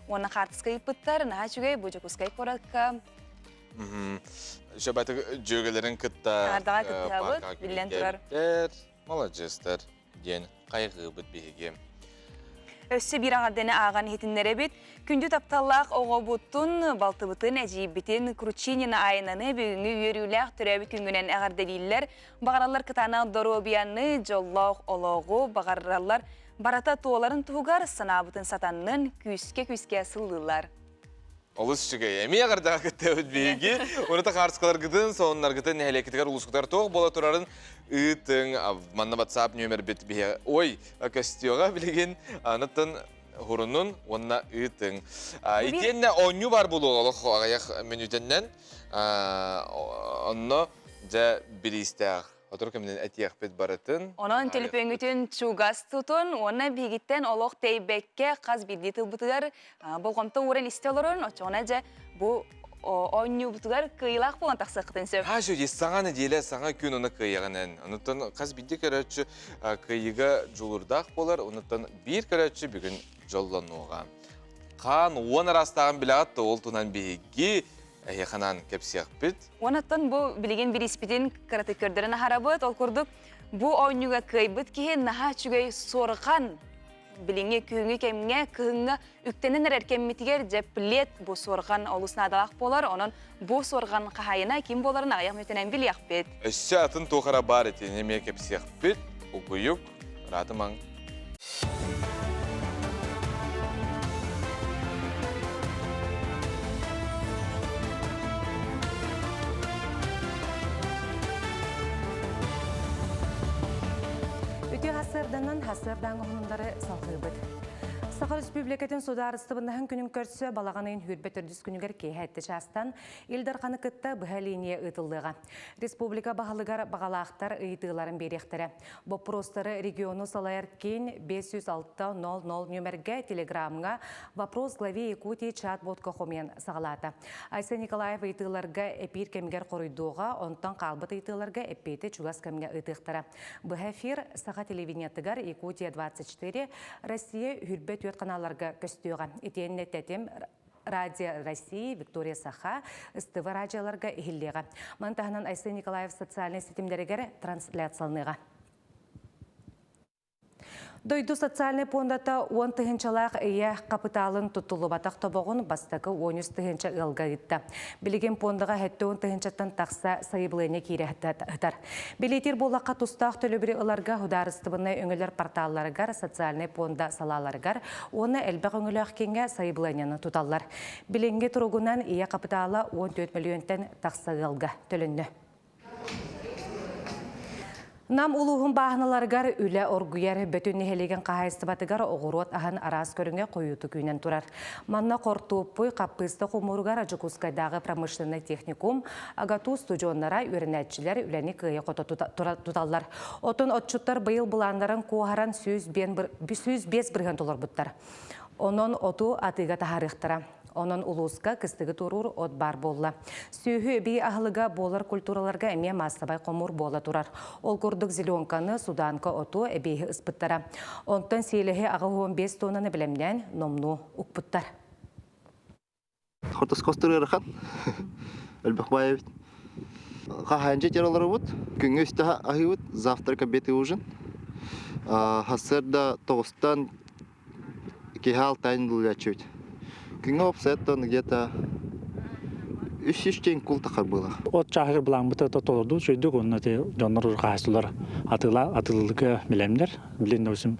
Уонна хаартыска ыыппыттар, наһаа үчүгэй бу Дьокуускай куоракка. Шабаты дьүөгэлэрин кытта Ардаҕа кыттыһабыт, биллэн турар. Маладьыастар диэн хайҕыыбыт биһиги. Өссө биир эҕэрдэни ааҕан иһитиннэрэбит. Күндү тапталлаах оҕобутун, балтыбытын, эдьиийбитин Кручинина Айнаны бүгүҥҥү үөрүүлээх төрөөбүт күҥҥүнэн эҕэрдэлииллэр. Баҕараллар кытаанах доруобуйаны, дьоллоох олоҕу, баҕараллар барата туоларын туһугар санаабытын сатаннын, күүскэ-күүскэ сыллыыллар. Олус үчүгэй. Эмиэ эҕэрдэҕэ кыттабыт биһиги. Урута хаарыскаларгытын, сонуннаргытын, нэһилиэккитигэр улуускутугар туох буола турарын ыытыҥ. Манна WhatsApp нүөмэрбит биһиэхэ. Ой, көстүөҕэ билигин. Анаттан хурунун уонна ыытыҥ. Итиэннэ оонньуу бар буолуоҕа олох аҕыйах мүнүүтэннэн. Онно дьэ бириистээх Сотору кэминэн этиэхпит барытын. Онон төлөпүөҥҥүтүн чугас тутун уонна биһигиттэн олох тэйбэккэ хас биирдии тылбытыгар болҕомто ууран истэ олорон, оччоҕуна дьэ бу оонньуубутугар кыайыылаах буолан тахсыаххытын сөп. Хааш үдии саҥа нэдиэлэ, саҥа күн уна кыайаҕынан. Онуттан хас биирдии көрөөччү кыайыыга дьулуурдаах буолар, онуттан биир көрөөччү бүгүн дьоллонуоҕа. Хаан уон араастааҕын билэҕит да ол туһунан биһиги эһиэхэ кэпсиэхпит. Онон бу билигин бириспитин кыратык көрдөрөн аһарабыт. Ол курдук бу оонньууга кыайбыт киһи наһаа үчүгэй суорҕан билиҥҥи күһүҥҥү кэмҥэ кыһыҥҥа үктэнэн эрэр кэммитигэр дьэ плед бу суорҕан олус наадалаах буолар. Онон бу суорҕан хаһаайына ким буоларын аҕыйах мүнүүтэнэн билиэхпит. Өссө атын туох эрэ баар итини эмиэ кэпсиэхпит. Угуйук, ыраатымаҥ. Үтүө хасыарданан хасыардаан оһунундары салгыыбыт. Саха Республикатын судаарыстыбыннаһын күнүн көрсө балаҕан ыйын хүрбэ төрдүс күнүгэр киэһэ этте чаастан Ил Дарханы кытта быһа линия ыытыллыаҕа. Республика баһылыгар баҕалаахтар ыйытыыларын биэриэхтэрэ. Боппуруостары региону салайар киин 506 00 нүөмэргэ телеграмҥа «Вопрос главе Якутии» чат-ботка хомуйан саҕалаата. Айсен Николаев ыйытыыларга эпиир кэмигэр хоруйдуоҕа, онтон хаалбыт ыйытыыларга эппиэти чугас кэмҥэ ыытыахтара. Быһа эфир Саха телевидениетыгар Якутия-24, Россия үрбэ түөрт каналларга көстүөҕэ. Итиэннэ тэтим Радио России, Виктория Саха, СТВ радиоларга иһиллиэҕэ. Маны таһынан Айсен Николаев социальнай ситимнэригэр трансляцияланыаҕа. Дойду социальнай пуондата 10 тыһыынчалаах ийэ хапытаалын туттуллубатах тобоҕун бастакы 13 тыһыынча ыалга ыытта. Билигин пуондаҕа 70 тыһыынчаттан тахса сайабылыанньа киирэ сытар. Билиэтир буоллахха тустаах төлөбүрү ыларга судаарыстыбаннай өҥөлөр порталларыгар, социальнай пуонда салааларыгар уонна элбэх өҥөлөөх кииҥҥэ сайабылыанньаны туталлар. Билиҥҥи туругунан ийэ хапытаала 14 мөлүйүөнтэн тахса ыалга төлөннө. Нам улууһун бааһыналарыгар үлэ оргуйар Бөтүн нэһилиэгин хаһаайыстыбатыгар оҕуруот аһын араас көрүҥэ хойуутук үүнэн турар. Манна хортуоппуй, хаппыыста хомууругар Дьокуускайдааҕы промышленнай техникум, АГАТУ студеннара, үөрэнээччилэр үлэни кыайа-хото туталлар. Отон отчуттар быйыл былааннарын куоһаран 105 бырыһыан толорбуттар. Онон оту атыыга таһаарыахтара. Онон улууска кыстыгы туоруур от баар буолла. Сүөһү эбии аһылыга буолар культураларга эмиэ маассабай хомуур буола турар. Ол курдук зеленканы, суданка оту эбиэһи ыспыттара. Онтон сиэлэһи 85 тоннаны бэлэмнээн номнуо укпуттар. Хортоскостор ыарахан. Элбэх баай эбит. Хаһаанча тераларыбыт, күҥҥэ үстэ аһыыбыт, завтрак, обед и ужин. Сарсыарда тоҕустан киһи алтайын булуяччыбыт. Күҥҥэ уопсайаттан где-то үс үс день кул тахар буолар. От чааһыгар былааммыты толорду үчүгэйдик уонна ити дьоннор хаһаайыстыбалар атыыла атыылыырга билэмнэр. Билин допустим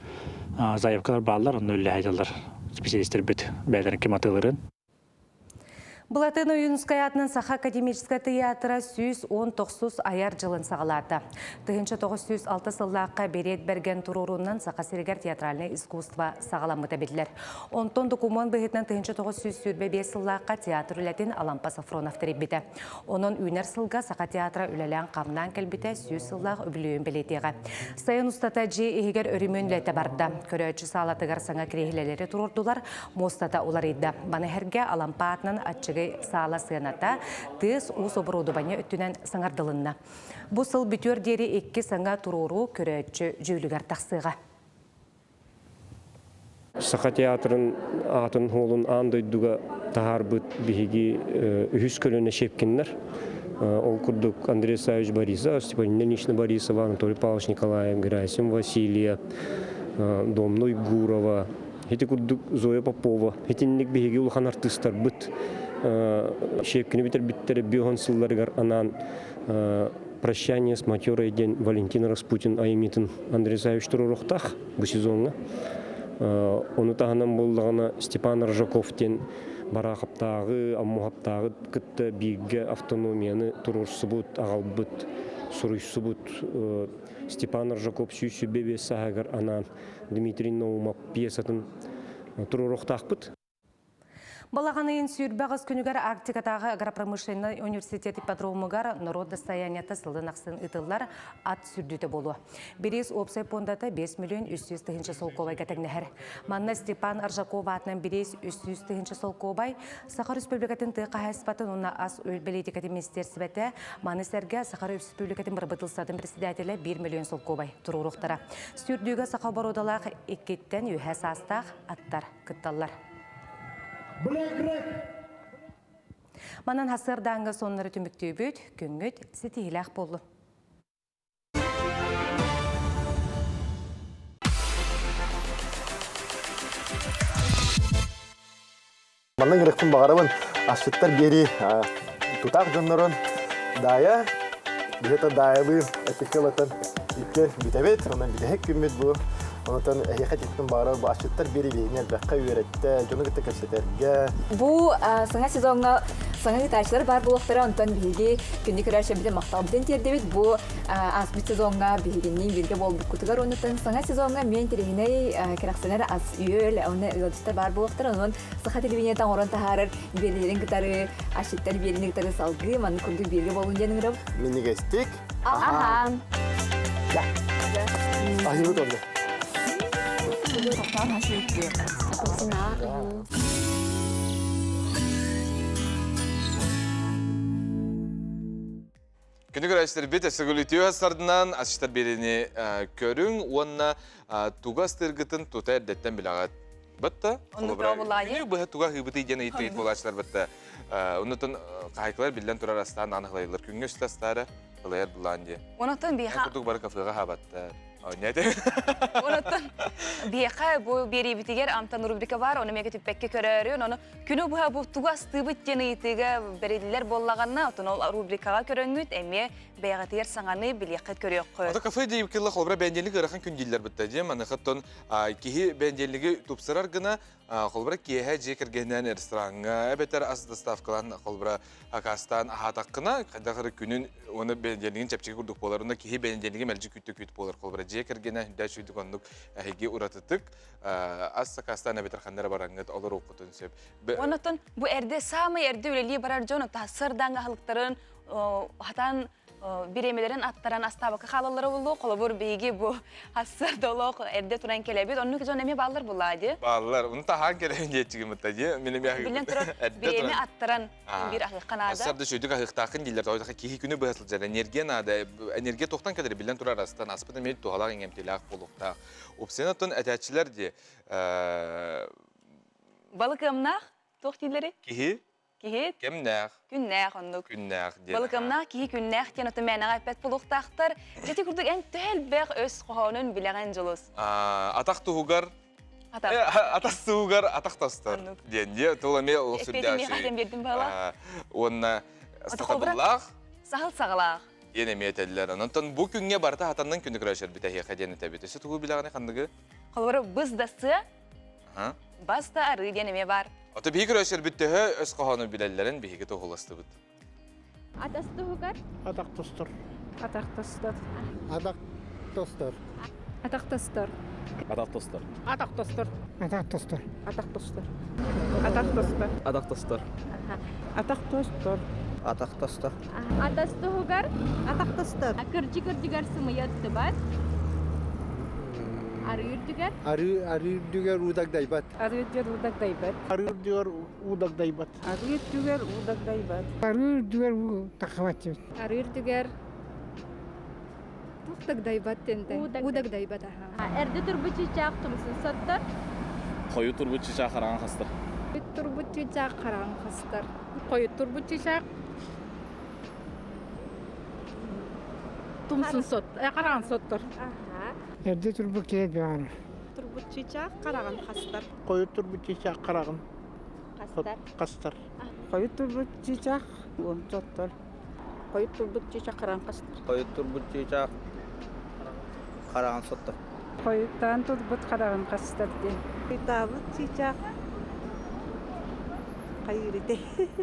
заявкалар бааллар, онно үллэһэ специалистэрбит бэйэлэрин ким атыылырын. Былатын Ойуунускай аатынан Саха академическай тыйаатыра 119 айар дьылын саҕалаата. 1906 сыллаахха Берет Бэргэн туруоруунан Саха сиригэр театральнай искусство саҕаламмыта биллэр. Онтон докумуон быһыытынан 1925 сыллаахха театр үлэтин Алампа Софронов тэрийбитэ. Онон үүнэр сылга Саха театра үлэлээн-хамнаан кэлбитэ 100 сыллаах үбүлүөйүн бэлиэтиэҕэ. Сайын устата дьиэ иһигэр өрөмүөн үлэтэ барда. Көрөөччү саалатыгар саҥа кириэһилэлэри туруордулар, муостата уларыйда. Маны сэргэ Алампа аатынан аччыгый саала сыаната тыас-уус оборудование өттүнэн саҥардылынна. Бу сыл бүтүөр диэри икки саҥа туруоруу көрөөччү дьүүлүгэр тахсыаҕа. Саха театрын аатын хуолун аан дойдуга таһаарбыт биһиги үһүс көлүөнэ Щепкиннэр. Ол курдук Андрей Савич Борисов, Степанина Ильинична Борисова, Анатолий Павлович Николаев, Герасим Васильев, Домна Уйгурова. Ити курдук Зоя Попова, итинник биһиги улахан артыыстарбыт Щепкини бүтэрбиттэрэ биоһон сылларыгар анаан «Прощание с матерой» диэн Валентин Распутин айымньытын Андрей Савич туруоруохтаах бу сезоҥҥа. Ону таһынан буоллаҕына Степан Рожаков диэн Бараахаптааҕы, Аммуһаптааҕы кытта бииргэ автономияны туруорсубут, аҕалбыт, суруйсубут Степан Рожаков 125 сааһыгар анаан Дмитрий Наумов пьесатын туруоруохтаахпыт. Балаҕан ыйын 28 күнүгэр Арктикатааҕы агропромышленнай университет ипподромугар норуот достояниета сылын ахсын ыытыллар ат сүрдүүтэ буолуо. Бириис уопсай пуондата 5 миллион 300 тыһыынча солкуобайга тэҥнэһэр. Манна Степан Аржаков аатынан бириис 300 тыһыынча солкуобай, Саха Республикатын тыа хаһаайыстыбатын уонна ас-үөл бэлиитикэтин министиэрсибэтэ, маны сэргэ Саха Республикатын бырабыыталыстыбатын председателэ 1 миллион солкуобай туруоруохтара. Сүүрдүүгэ саха боруодалаах иккиттэн үөһэ саастаах аттар кытталлар. Манан хасыардааҥҥа соннары түмүктүүбүт, күҥҥүт ситиһиилээх буоллун. Манна ыҥырыкпын баҕарабын асчыттар биэрии тутаах дьоннорун Даайа биһиэхэ Даайалыы эпиккэ ылатын иккиэн бүтэбит, онон бүтэһик күммүт бу. Онтон эһиэхэ титтим баҕарар бу асчыттар биэрии биһигини элбэххэ үөрэттэ, дьону кытта кэпсэтэргэ. Бу саҥа сезоҥҥа саҥа ыытааччылар баар буолуохтара, онтон биһиги күндү көрөөччүбүтүн махталбытын тиэрдэбит. Бу ааспыт сезоҥҥа биһигинниин бииргэ буолбуккутугар оннуттан саҥа сезоҥҥа эмиэ интэриэһинэй кэрэхсэнэр ас-үөл уонна ыалдьыттар баар буолуохтара. Онон саха телевидениета оҥорон таһаарар биэриилэрин кытары, асчыттар биэриини кытары салгыы маннык курдук бииргэ буолун диэн ыҥырабыт. Минньигэстик. Аһаан. Аһыыбыт онно. Күнү көрөөччүлэрбит өссөгүлүтүө сардынан асчыттар биэриини көрүҥ уонна туга астыыргытын тута эрдэттэн билэҕит. Батта, күнү быһа туга ыһыыбытый диэн ыйытыйыт буолааччылар батта. Оннутун хаһайкалар биллэн турар астаан аан ылайылар. Күҥҥэ үстэ астаары ылайар булаан диye. Онотон биһа курдук бары кафега хабаттар. Онотон биһиэхэ бу биэриибитигэр амтан рубрика бар, ону мега түппэккэ көрөөрү, ону Күнү быһа бу тугу астыыбыт диэн ыйытыыга бэриллэр буоллаҕына, отон ол рубрикаҕа көрөҥҥүт эмиэ бэйэҕитигэр саҥаны билиэххит көрүөххүт. Ото кафе диэбит кылла холобура бэндиэлик ыарахан күн дииллэр бытта дьэ маныхаттан киһи бэндиэлиги тупсарар гына холобура киэһэ дьиэ кэргэнинэн рестораҥҥа эбэтэр ас доставкалаан холобура акаастаан аһаатаххына хайдах эрэ күнүн уонна бэндиэлигин чэпчэки курдук буолар уонна киһи бэндиэлиги мэлдьи күттэ күт буолар холобура дьиэ кэргэнэ үрдээ сүйдүк оннук эһиги уратытык ас сакаастаан эбэтэр ханна эрэ бараҥҥыт олоруоххутун сөп. Онотон бу эрдэ саамай эрдэ үлэлии барар дьон сырдаҥ аһылыктарын хатан бириэмэлэрин аттаран астаабакка хаалаллара буолуо. Холобур, биһиги бу ассырдолох эрдэ туран кэлэбит. Оннук дьон эмиэ бааллар булаа дии. Бааллар. Уну таһаан кэлэбин диэччигин бытта дии. Мин эмиэ Билэн турар бириэмэ аттаран биир аһыахха наада. Ассарда сүйдүк аһыахтааххын дииллэр. Тоҕо киһи күнү быһа сылдьар. Энергия наада. Энергия туохтан кэлэр биллэн турар астан. Аспыт эмиэ туһалаах иҥэмтиэлээх буолуохтаах. Упсен оттон этээччилэр дии Балык ыамнаах туох дииллэрий? Киһи Киһи кэмнээх күннээх оннук. Күннээх диэн. Балык ыамнаах киһи күннээх диэн оту мээнэҕэ эппэт буолуохтаахтар. Ити курдук эн төһө элбэх өс хоһоонун билэҕин Дьулус? Атах туһугар Атах. Атах туһугар атах тостор диэн дии. Тыл эмиэ олох сүрдээх. Эппиэтин миэхэ биэрдим баҕалаах. Уонна сатабыллаах. Саһыл саҕалаах. Диэн эмиэ этэллэр. Онтон бу күҥҥэ барыта хатаннан күнү көрөшөрбүт эһиэхэ диэн этэбит. Өссө тугу билэҕиний ханныгы? Холобура быс да сыа, бас да арыы диэн эмиэ баар. Ото биһиги көрөшөрбүт төһө өс хоһоону билэллэрин биһиги туһуластыбыт. Атас туһугар? Атах тостор. Атах тостор. Атах тостор. Атах тостор. Атах тостор. Атах тостор. Атах тостор. Атах тостор. Атах тостор. Атах тостор. Атах тостор. Атах тостор. Атас туһугар? Атах тостор. Кырдьык үрдүгэр сымыйа ыттыбат. Арыы үрдүгэр? Арыы арыы үрдүгэр уу дагдайбат. Арыы үрдүгэр уу дагдайбат. Арыы үрдүгэр уу дагдайбат. Арыы үрдүгэр уу дагдайбат. Арыы үрдүгэр уу таххыбат. Арыы үрдүгэр Туох дагдайбат тенте? Уу дагдайбат аха. Эрдэ турбут чыычаах тумсун соттор. Хойут турбут чыычаах хараҥа хастар. Хойут турбут чыычаах хараҥа хастар. Хойут турбут чыычаах тумсун сот, хараҥа соттор. Эрдэ турбут киһи бөҕөр. турбут чыычаах хараҕын хастар. Хойут турбут чыычаах хараҕын хастар. Хастар. Хойут турбут чыычаах соттор. Хойут турбут чыычаах хараҕын хастар. Хойут турбут чыычаах хараҕын соттор. Хойутаан турбут хараҕын хастар диэн. Хойутаабыт чыычаах хайыыр ити.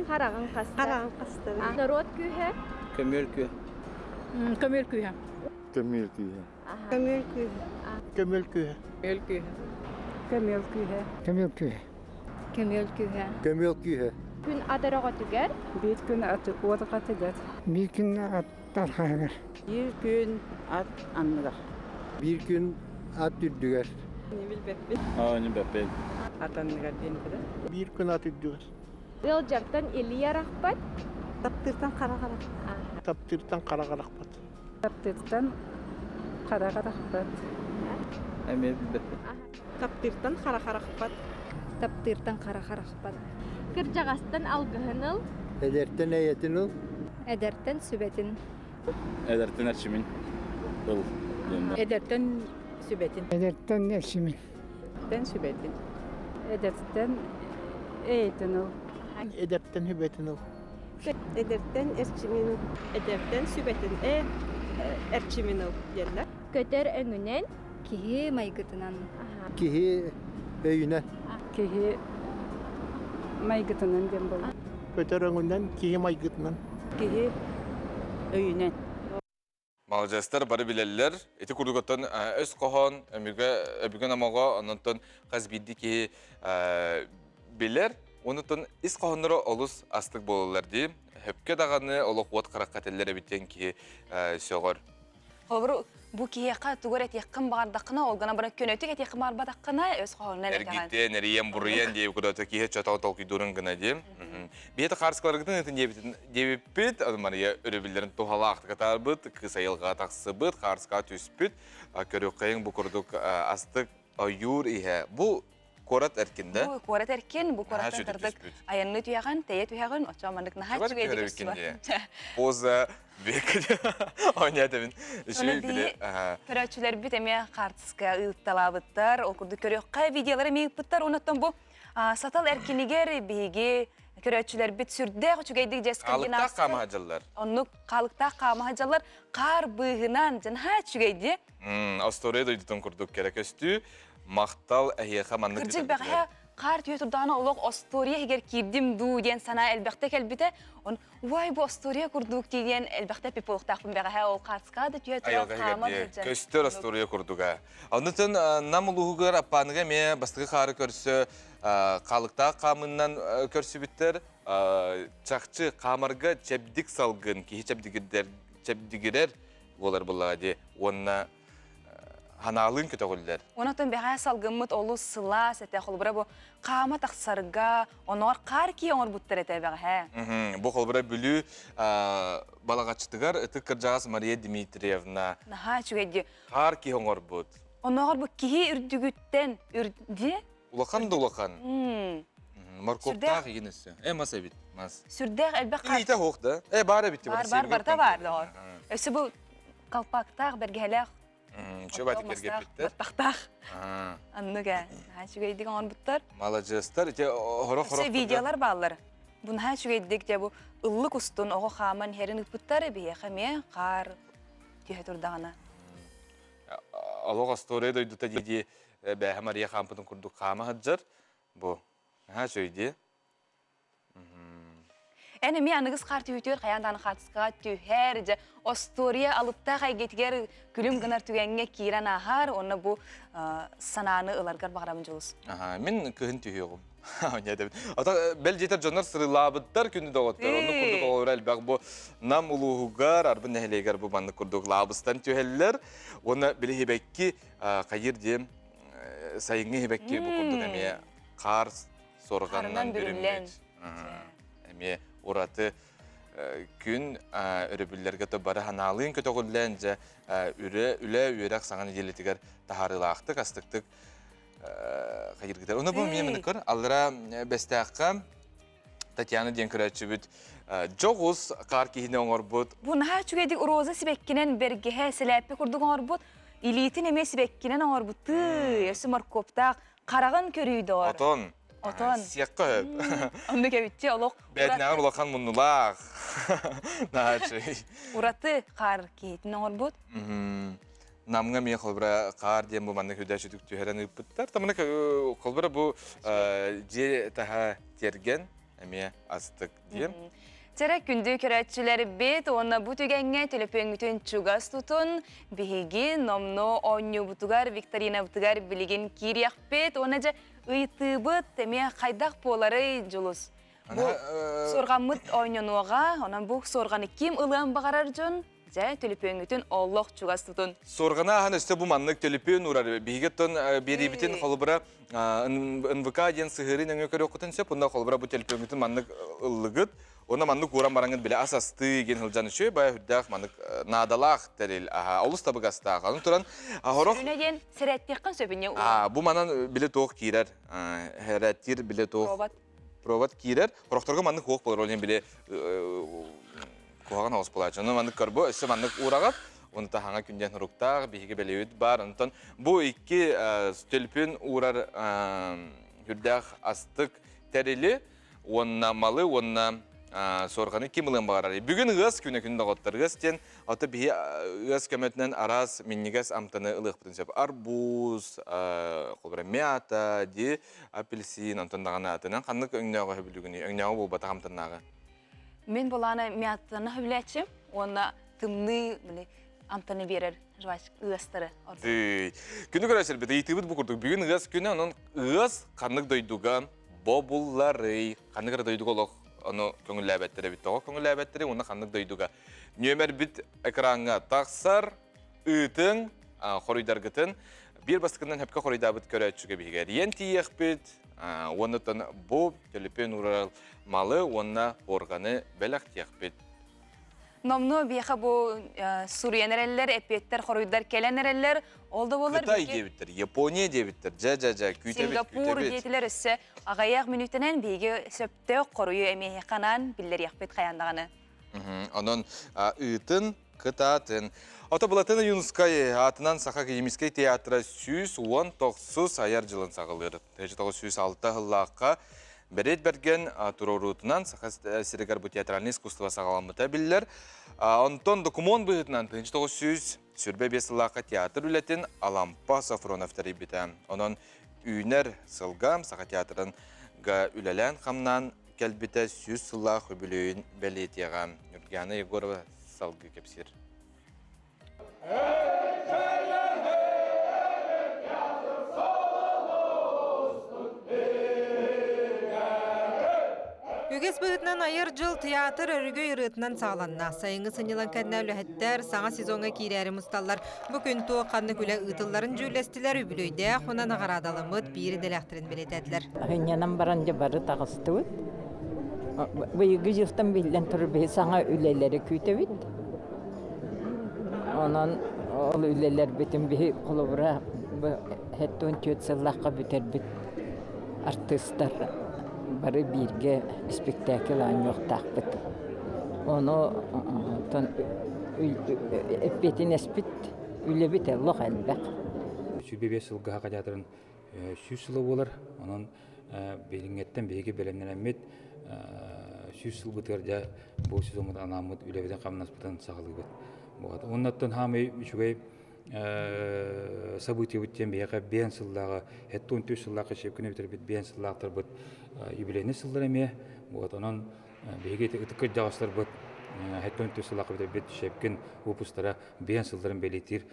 Хараҕын хастар. Хараҕын хастар. Норуот күүһэ. Көмүөл күүһэ. Көмүөл күүһэ. Көмүөл күүһэ. Көмүөл күүһэ. Көмүөл күүһэ. Көмүөл күүһэ. Көмүөл күүһэ. Көмүөл күүһэ. Көмүөл күүһэ. Көмүөл күүһэ. Күн ат өрөҕөтүгэр. Биир күн ат уорҕатыгар. Биир күн ат тархаһыгар. Биир күн ат анныгар. Биир күн ат үрдүгэр. Не билбэппин. Аа, не билбэппин. Ат анныгар диэн кэлэ. Биир күн ат үрдүгэр. Ыалдьартан илии арахпат. Таптыыртан хара харах. Таптыыртан хара харахпат. Таптыыртан хара харахпат. Эмиэ билбэппин. Таптыыртан хара харахпат. Таптыыртан хара харахпат. Кырдьаҕастан алгыһын ыл. Эдэртэн эйэтин ыл. Эдэртэн сүбэтин. Эдэртэн эрчимин ыл. Эдэртэн сүбэтин. Эдэртэн эрчимин. Тэн сүбэтин. Эдэртэн эйэтин ыл. Эдэртэн сүбэтин ыл. Эдэртэн эрчимин ыл. Эдэртэн сүбэтин э эрчимин ыл диэллэр. Көтөр өҥүнэн. Киһи майгытынан. Киһи өйүнэн. Киһи майгытынан диэн буолар. Көтөр өҥүнэн, киһи майгытынан. Киһи өйүнэн. Маладьыастар бары билэллэр. Ити курдук оттон өс хоһоон, өбүгэ, өбүгэ номоҕо, онтон хас биирдии киһи билэр. Онутун ис хоһоонноро олус астык буолаллар дии. Хөпкө даҕаны олох уот харахха этэллэр эбит диэн киһи сөҕөр. Холобур, бу киһиэхэ тугу эрэ этиэххин баҕардаххына, ол гынан баран көнөтүк этиэххин баҕарбатаххына, өс хоһоонунан этэҕин. Эргиттэн, эрийэн, буруйан диэбит кудата киһи чотоҕо толкуйдуурун гына дии. Биһиэхэ хаарыскаларгытын ытын диэбитин диэбиппит, Мария өрөбүллэрин туһалаахтык атаарбыт, кыыс айылҕаҕа тахсыбыт, хаарыскаҕа түспүт. Көрүөххэйиҥ бу курдук астык ойуур иһэ. Бу куорат эркин да? Бу куорат эркин, бу куораттан тардык айанны түһэҕин, тэйэ түһэҕин, оччоҕо маннык наһаа үчүгэйдик көстүбэт. Поза век оонньоотобун. Үчүгэй били. Көрөөччүлэрбит эмиэ хаартыска ыытталаабыттар, ол курдук көрүөххэ видеолары эмиэ ыыппыттар. Онуттан бу сатал эркинигэр биһиги көрөөччүлэрбит сүрдээх үчүгэйдик дьэ Хаалыктаах хаама сылдьаллар. Оннук хаалыктаах хаама сылдьаллар. Хаар быыһынан дьанаһаа үчүгэй дии. Остуоруйа дойдутун курдук кэрэ көстүү. Махтал эһиэхэ маннык Кырдьык бэҕэһээ хаар түһэ турдаҕына олох остуоруйа иһигэр киирдим дуу диэн санаа элбэхтэ кэлбитэ. Он уай бу остуоруйа курдук дии диэн элбэхтэ эппит буолуохтаахпын бэҕэһээ ол хаартыскаҕа да түһэ туран хааман сылдьан. Көстөр остуоруйа курдуга. Оннутун Нам улууһугар Аппааныга эмиэ бастакы хаары көрсө хаалыктаах хаамыннан көрсүбүттэр. Чахчы хаамарга чэбдик салгын киһи чэбдигирэр буолар буоллаҕа дии уонна ханаалыын көтөҕүллэр. Онотон бэҕээ салгыммыт олус сылаас этэ. Холобура бу хаама тахсарга, оноор хаар кии оҥорбуттар этэ бэҕэһээ. Бу холобура Бүлүү балаҕаччытыгар ытык кырдьаҕас Мария Дмитриевна Наһаа үчүгэй дии. Хаар киһи оҥорбут. Онооҕор бу киһи үрдүгүттэн үрдү Улахан да улахан. Моркуоптаах игин өссө. Э мас эбит, мас. Сүрдээх элбэх хаар. Илиитэ суох да. Э баар эбит. Бар бар барыта баар доҕор. Өссө бу колпактаах, бэргэһэлээх. Чөп аты кэргэппиттэр. Баттахтаах. Аннык ээ. Наһаа үчүгэйдик оҥорбуттар. Маладьыастар. Ити хорох-хорох. Өссө видеолар бааллар. Бу наһаа үчүгэйдик дьэ бу ыллык устун оҕо хааман иһэрин ыппыттар биһиэхэ эмиэ хаар түһэ турдаҕына. Олох остуоруйа дойдута дии бээһэ Мария хаампытын курдук хаама сылдьар. Бу наһаа үчүгэй дии. Эн эмиэ аныгыс хаар түһүүтүгэр хайаан даҕаны хаартыскаҕа түһэр, дьэ, остуоруйа алыптаах эйгэтигэр күлүм гынар түгэҥҥэ киирэн ааһар, уонна бу санааны ыларгар баҕарабын дьулус. Аха, мин кыһын түһүөҕүм. Ата бэл диэтэр дьоннор сырылаабыттар күнү доҕоттор. Оннук курдук оҕолоро элбэх бу Нам улууһугар, Арбын нэһилиэгэр бу маннык курдук лаабыстан түһэллэр. Уонна били хибэкки хайыр диэн сайыҥҥы хибэкки бу курдук эмиэ хаар суорҕанынан бүрүммүт. Эмиэ ураты күн өрөбүллэргэ то бары ханаалыын көтөҕүллэн дьэ үлэ үлэ үөрэх саҥа нэдиэлэтигэр таһаарыылаахтык астыктык хайыргытар. Ону бу эмиэ мыныкыр аллара бэстээххэ Татьяна диэн көрөөччүбүт дьоҕус хаар киһини оҥорбут. Бу наһаа үчүгэйдик роза сибэккинэн бэргэһэ сэлээппэ курдук оҥорбут. Илиитин эмиэ сибэккинэн оҥорбуттыы, өссө моркуоптаах хараҕын көрүү доҕор. Отон. Отон. Сиэххэ сөп. Оннук эбитчи олох Бээтинэҕэр улахан муннулаах. Наһаа үчүгэй. Ураты хаар киһитин оҥорбут. Намҥа эмиэ холбура хаар диэн бу маннык үдэ сүтүк түһэрэн ыыппыттар. Тамана холбура бу дьиэ таһа тиэргэн эмиэ астык диэн. Чэрэ күндү көрөөччүлэрбит уонна бу түгэҥҥэ төлөпүөҥҥүтүн чугас тутун биһиги номнуо оонньуубутугар викторинабытыгар билигин киириэхпит уонна дьэ ыйытыыбыт эмиэ хайдах буоларый Дьулус? Бу суорҕаммыт оонньонуоҕа, онон бу суорҕаны ким ылыан баҕарар дьон дьэ төлөпүөҥҥүтүн олох чугас тутун. Суорҕаны ааһан өссө бу маннык төлөпүөн уурар. Биһиги оттон биэриибитин холобура НВК диэн сыһыарыы нөҥүө көрүөххүтүн сөп. Онно холобура бу төлөпүөҥҥүтүн маннык ыллыгыт. Онно маннык ууран бараҥҥыт билэ ас астыы диэн сылдьан үчүгэй баайа үрдээх маннык наадалаах тэрил аһа олус табыгастаах. Аны туран хорох Сүрүнэ диэн сэрээттиэххин сөп инньэ бу манан билэ туох киирэр. Сэрээттиир билэ туох. Провод. Провод киирэр. Хорохторго маннык хуох болор, ол иһин били куһаҕан оҕус буолааччы. Ону маннык көрбө, өссө маннык уураҕат, уну таһаҥа күндэн хуруктаах, биһиги бэлиэбит баар. Онтон бу икки төлпүн уурар үрдээх астык тэрили уонна малы уонна суорҕаны ким ылыан баҕарар. Бүгүн ыас күнэ күн доҕоттор. Ыас диэн ото биһи ыас көмөтүнэн араас минньигэс амтаны ылыахпытын сөп. Арбуз, холобура мята, ди апельсин, онтон даҕаны атынан ханнык өҥнөөҕү сөбүлүүгүнүй? Өҥнөөҕү буолбатах амтаннааҕы. Мин булаана мятаны сөбүлээччим уонна тымныы били амтаны биэрэр жвачка ыастары. Тый. Күнү көрөсөрбүт ыйытыыбыт бу курдук. Бүгүн ыас күнэ, онон ыас ханнык дойдуга бобулларый? Ханнык эрэ дойдуга олох ону көҥүллээбэттэр эбит. Тоҕо көҥүллээбэттэрий уонна ханнык дойдуга? Нүөмэрбит экраҥҥа тахсар. Ыытыҥ, хоруйдаргытын биир бастакынан хөпкө хоруйдаабыт көрөөччүгэ биһиги эрийэн тиийиэхпит. Уонна бу төлөпүөн уурар малы уонна органы бэлэхтиэхпит. Номнуо биэхэ бу суруйан эрэллэр, эппиэттэр, хоруйдар кэлэн эрэллэр. Ол да буоллар Кытай диэбиттэр, Япония диэбиттэр. Дьэ, дьэ, дьэ, күүтэбит, Сингапур күүтэбит. диэтилэр өссө аҕыйах мүнүүтэнэн биһиги сөптөөх хоруйу эмиэ ханаан биллэриэхпит хайаан даҕаны. Онон ыытын, кытаатын. Ото Былатын Ойуунускай аатынан Саха академическай театра 119 айар дьылын саҕалыыр. 1906 сыллаахха Бэриэт Бэргэн туруоруутунан Саха сиригэр бу театральный искусство саҕаламмыта биллэр. Онтон докумуон быһыытынан 1925 сыллаахха театр үлэтин Алампа Софронов тэрийбитэ. Онон үүнэр сылга Саха театрын үлэлээн-хамнаан кэлбитэ 100 сыллаах үбүлүөйүн бэлиэтиэҕэ. Ньургиана Егорова салгыы кэпсиир. Үгэс быһыытынан айар дьыл театр өрөгөй ырыатынан саҕаланна. Сайыҥҥы сынньалаҥ кэннэ үлэһиттэр саҥа сезоҥҥа киирээри мусталлар. Бу күн туох ханнык үлэ ыытылларын дьүүллэстилэр, үбүлүөйдээх уонна наҕараадаламмыт биир идэлээхтэрин бэлиэтээтилэр. Сынньанан баран дьэ бары таҕыстыбыт. Быйылгы дьылтан биллэн турар биһи саҥа үлэлэри күүтэбит. Онон ол үлэлэрбитин биһи холобура 74 сыллаахха бүтэрбит артыыстар бары бииргэ испиктээкил оонньуохтаахпыт. Ону оттон эппиэтинэспит үлэбит олох элбэх. 25 сылга Саха театрын 100 сыла буолар. Онон билиҥҥэттэн биһиги бэлэмнэнэммит 100 сылбытыгар дьэ бу сезоммут анааммыт үлэбитин-хамнаспытын саҕалыыбыт. Вот. Оннуттан хаамай үчүгэй событиебыт диэн биһиэхэ биэн сыллааҕы, 73 сыллаахха шепкини бүтэрбит биэн сыллаахтарбыт юбилейный сыллар эмиэ. Вот. Онон биһиги ытык кырдьаҕастарбыт 73 сыллаахха бүтэрбит Шепкин выпустара биэн сылларын бэлиэтиир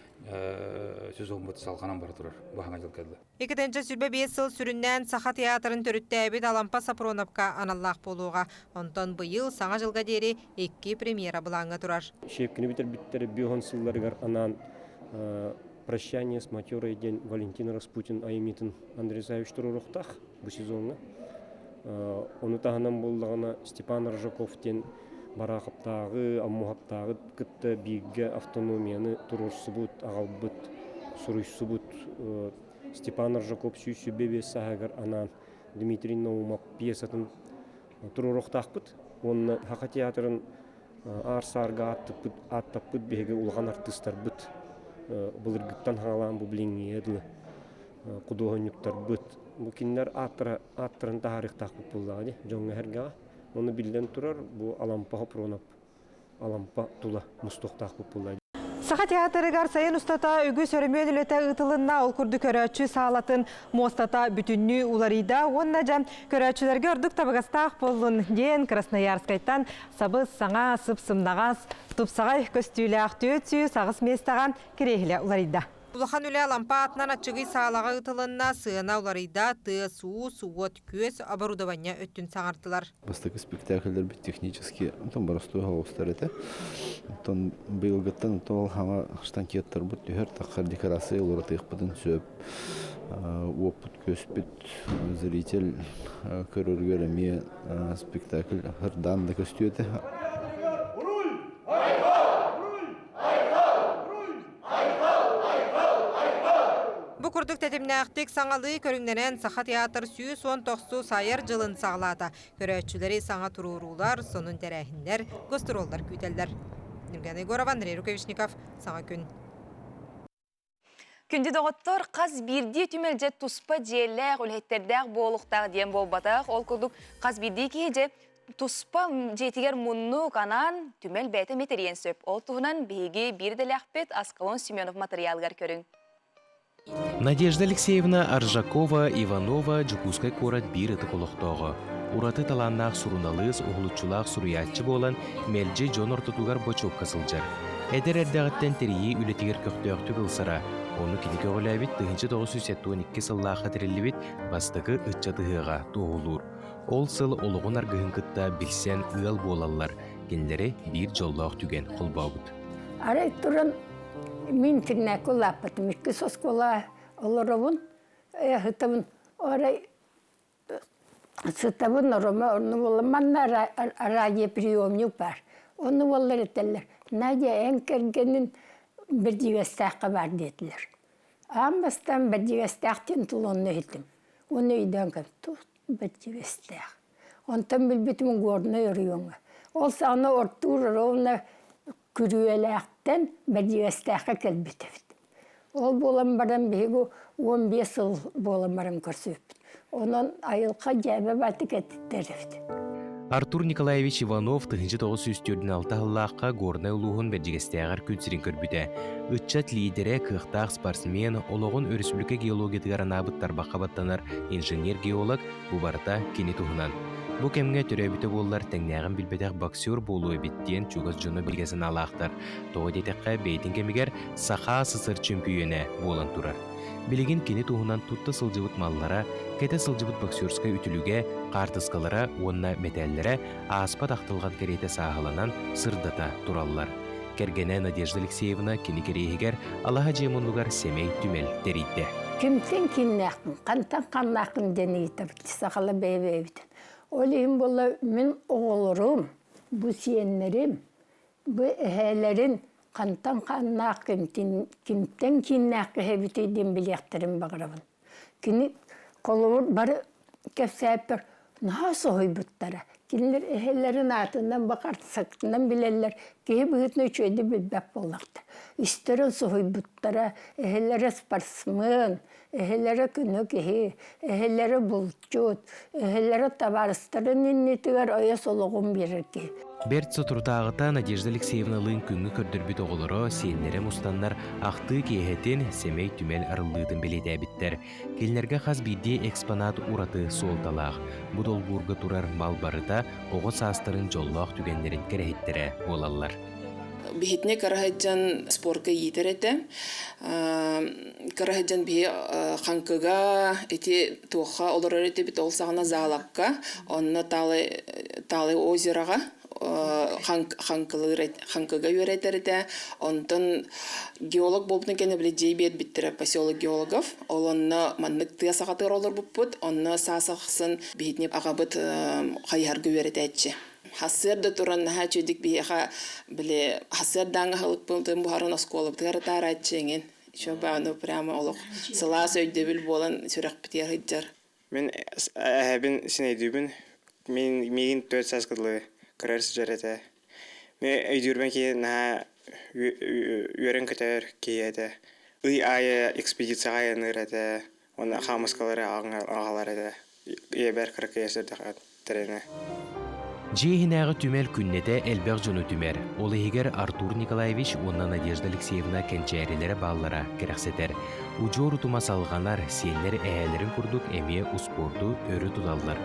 сезоммут салҕанан бара турар баһаҥа дьыл кэллэ. 2025 сыл сүрүннээн Саха театрын төрүттээбит Алампа Сапроновка аналлаах буолуоҕа. Онтон быйыл Саҥа дьылга диэри икки премьера былааҥҥа турар. Щепкини бүтэрбиттэр 50 сылларыгар анаан «Прощание с матерой» диэн Валентин Распутин айымньытын Андрей Савич туруоруохтаах бу сезоҥҥа. Ону таһынан буоллаҕына Степан Рожаков диэн Бараахаптааҕы, Аммуһаптааҕы кытта бииргэ автономияны туруорсубут, аҕалбыт, суруйсубут Степан Рожаков 125 сааһыгар анаан Дмитрий Наумов пьесатын туруоруохтаахпыт. Уонна Саха театрын аар-саарга ааттаппыт, ааттаппыт биһиги улахан артыыстарбыт. Былыргыттан хаалаан бу билиҥҥигэ дылы худуоһунньуктарбыт бу кинилэр ааттара ааттарын таһаарыахтаахпыт буоллаҕа дии дьоҥҥо-сэргэҕэ. Ону биллэн турар бу Алампа Хопронов Алампа тула мустуохтаахпыт буолла. Саха театрыгар сайын устата үгүс өрөмүөн үлэтэ ыытылынна. Ол курдук көрөөччү саалатын муостата бүтүннүү уларыйда уонна дьэ көрөөччүлэргэ ордук табыгастаах буоллун диэн Красноярскайтан сабыс саҥа сып-сымнаҕас тупсаҕай көстүүлээх 408 миэстэҕэ кириэһилэ уларыйда. Улахан үлэ Алампа аатынан аччыгый саалаҕа ыытылынна, сыана уларыйда, тыас-уус, уот-күөс, оборудование өттүн саҥардылар. Бастакы спектакльдэрбит технически онтон боростуой соҕустар этэ. Оттон быйылгыттан оттон ол хаҥа штанкеттарбыт түһэр таххар декорация уларытыахпытын сөп. Уоппут-күөспүт зритель көрөрүгэр эмиэ спектакль ырдаан да көстүө этэ. Бу курдук тэтимнээхтик саҥалыы көрүҥнэнэн Саха театр 119 айар дьылын саҕалаата. Көрөөччүлэри саҥа туруоруулар, сонун тэрээһиннэр, гастроллар күүтэллэр. Нюргана Егорова, Андрей Рукавишников, Саҥа күн. Күндү доҕоттор, хас биирдии түмэлдьэ туспа дьиэлээх, үлэһиттэрдээх буолуохтаах диэн буолбатах. Ол курдук хас биирдии киһи дьэ туспа дьиэтигэр муннук анаан түмэл бэйэтэ эмиэ тэрийэн сөп. Ол туһунан биһиги биир идэлээхпит Аскалон Семенов матырыйаалыгар көрүҥ. Надежда Алексеевна Аржакова Иванова Дьокуускай куорат биир ытык олохтооҕо. Ураты талааннаах суруналыыс, уһулуччулаах суруйааччы буолан, мэлдьи дьон ортотугар бочуокка сылдьар. Эдэр эрдэҕиттэн тэрийии үлэтигэр көхтөөхтүк ылсара. Ону кини көҕүлээбит 1972 сыллаахха тэриллибит бастакы ыччат ыһыаҕа туоһулуур. Ол сыл олоҕун аргыһын кытта билсэн ыал буолаллар, кинилэри биир дьоллоох түгэн холбообут. Арай туран мин интернакка улааппытым, иккис оскуола олоробун, ыһытабын, арай сытабын оромо онну буолла манна радиоприемник баар онну буоллар этэллэр Надя эн кэргэнин Бэрдьигэстээххэ баар диэтилэр аан бастаан Бэрдьигэстээх диэн тыл онно иһиттим уонна өйдөөн кэллим туох Бэрдьигэстээх онтон билбитим Горнай оройуоҥҥа ол саҕана Ортуур ровно Күрүөлээхтэн Бэрдьигэстээххэ кэлбит эбит. Ол буолан баран биһиги 15 сыл буолан баран көрсүбүппүт. Онон айылҕа дьээбэ баатык эттиттэр эбит. Артур Николаевич Иванов 1946 сыллаахха Горнай улууһун Бэрдьигэстээҕэр күн сирин көрбүтэ. Ыччат лиидэрэ, кыахтаах спортсмен, олоҕун өрөспүүбүлүкэ геологиятыгар анаабыт тарбахха баттанар инженер-геолог Бу барыта кини туһунан. Бу кэмҥэ төрөөбүтэ буоллар тэҥнээҕин билбэтэх боксер буолуо эбит диэн чугас дьоно бигэ санаалаахтар. Тоҕо диэтэххэ, бэйэтин кэмигэр Саха СССР чөмпүйүөнэ буолан турар. Билигин кини туһунан тутта сылдьыбыт маллара, кэтэ сылдьыбыт боксерскай үтүлүгэ, хаартыскалара уонна мэтээллэрэ ааспат ахтылҕан кэриэтэ сааһыланан сырдата тураллар. Кэргэнэ Надежда Алексеевна кини кэриэһигэр алаһа дьиэ муннугар сэмэй түмэл тэрийдэ. Кимтэн кимнээхпин, хантан ханнаахпын диэн ыйытабыт сахала бэйэ-бэйэбитин. Ол иһин буолла мин оҕолорум, бу сиэннэрим, бу эһээлэрин хантан ханнаах кимтэн кииннээх киһибитий диэн билиэхтэрин баҕарабын. Кини холобур бары кэпсээппэр наһаа соһуйбуттара. Кинилэр эһэлэрин аатынан бакарсактынан билэллэр, киһи быһыытынан үчүгэйдик билбэт буоллахтар. Истэрин соһуйбуттара, эһэлэрэ спортсмен, эһэлэрэ көнө киһи, эһэлэрэ булчут, эһэлэрэ табаарыстарын иннитигэр ойос олоҕун биэрэр киһи. Бэрт соторутааҕыта Надежда Алексеевналыын күҥҥэ көрдөрбүт оҕолоро, сиэннэрэ мустаннар ахтыы киэһэтин, сэмэй түмэл арыллыытын бэлиэтээбиттэр. Кинилэргэ хас биирдии экспонат ураты суолталаах. Бу долбуурга турар мал барыта оҕо саастарын дьоллоох түгэннэрин кэрэһиттэрэ буолаллар. Биһитини кыра сылдьан спорка иитэр этэ. Кыра сылдьан биһи хаҥкыга ити туохха олорор этибит ол саҕана заалакка онно Талый Талый озероҕа хаҥкылыыр хаҥкыга үөрэтэр этэ. Онтон геолог буолбутун кэннэ били дьиэ биэрбиттэрэ поселок геологов. Ол онно маннык тыа саҕатыгар олорбуппут. Онно саас ахсын биһитини аҕабыт хайыһарга үөрэтээччи. Сарсыарда туран наһаа үчүгүйдүк биһиэхэ били сарсыардааҥҥы аһылыкпытын буһаран оскуолабытыгар атаарааччы эҥин. Еще бааны прямо олох сылаас өйдөбүл буолан сүрэхпитигэр сылдьар. Мин эһэбин синэйдүүбүн. Мин миигин 4 сааска дылы көрөр сылдьар этэ. Мен өйдүүрбэн киһи наһаа үөрэн көтөр киһи этэ. Ый аайы экспедицияҕа айанныыр этэ уонна хаамыскалары аҕалар этэ. Ийэбэр кыракый сырдахтарына. Дьиэ иһинээҕи түмэл күннэтэ элбэх дьону түмэр. Ол иһигэр Артур Николаевич уонна Надежда Алексеевна кэнчээрилэрэ бааллара кэрэхсэтэр. Удьуор утума салҕанар, сиэннэр эһээлэрин курдук эмиэ успуорду өрө туталлар.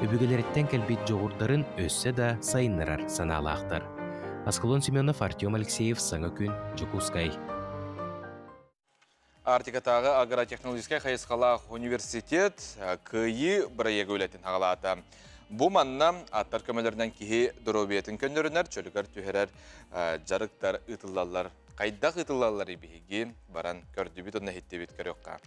Өбүгэлэриттэн кэлбит дьоҕурдарын өссө да сайыннарар санаалаахтар. Аскалон Семенов, Артем Алексеев, Саҥа күн, Дьокуускай. Арктикатааҕы агротехнологическай хайысхалаах университет Кыайыы бырайыага үлэтин аҕалаата. Бу манна аттар көмөлөрүнэн киһи доруобуйатын көннөрүнэр, чөлүгэр түһэрэр дьарыктар ыытыллаллар. Хайдах ыытыллалларый биһиги баран көрдүбүт уонна иһиттибит көрүөххэ.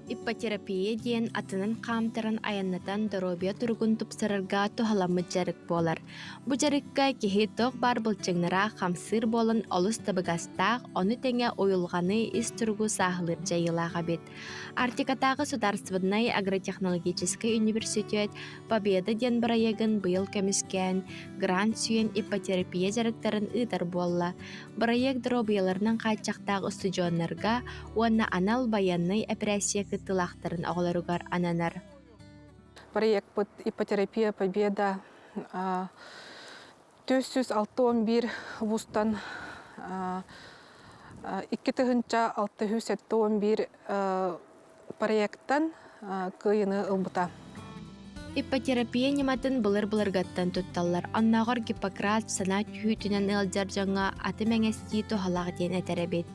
Иппотерапия диэн атынан хаамтаран айаннатан доруобуйа туругун тупсарарга туһаламмыт дьарык буолар. Бу дьарыкка киһи туох баар былчыҥнара хамсыыр буолан олус табыгастаах, ону тэҥэ уйулҕаны, ис туругу сааһылыыр дьайыылаах эбит. Арктикатааҕы судаарыстыбаннай агротехнологическай университет Победа диэн бырайыагын быйыл көмүскээн, грант сүүйэн иппотерапия дьарыктарын ыытар буолла. Бырайыак доруобуйаларынан хааччахтаах устудьуоннарга уонна анал байыаннай эпэрээссийэ кыттыылаахтарын оҕолоругар ананар. Проекпыт «Иппотерапия Победа» 461 вузтан 2671 проекттан кыайыны ылбыта. Иппотерапия ньыматын былыр-былыргаттан тутталлар. Оннооҕор Гиппократ санаа түһүүтүнэн ыалдьар дьоҥҥо аты мэҥэстии туһалаах диэн этэр эбит.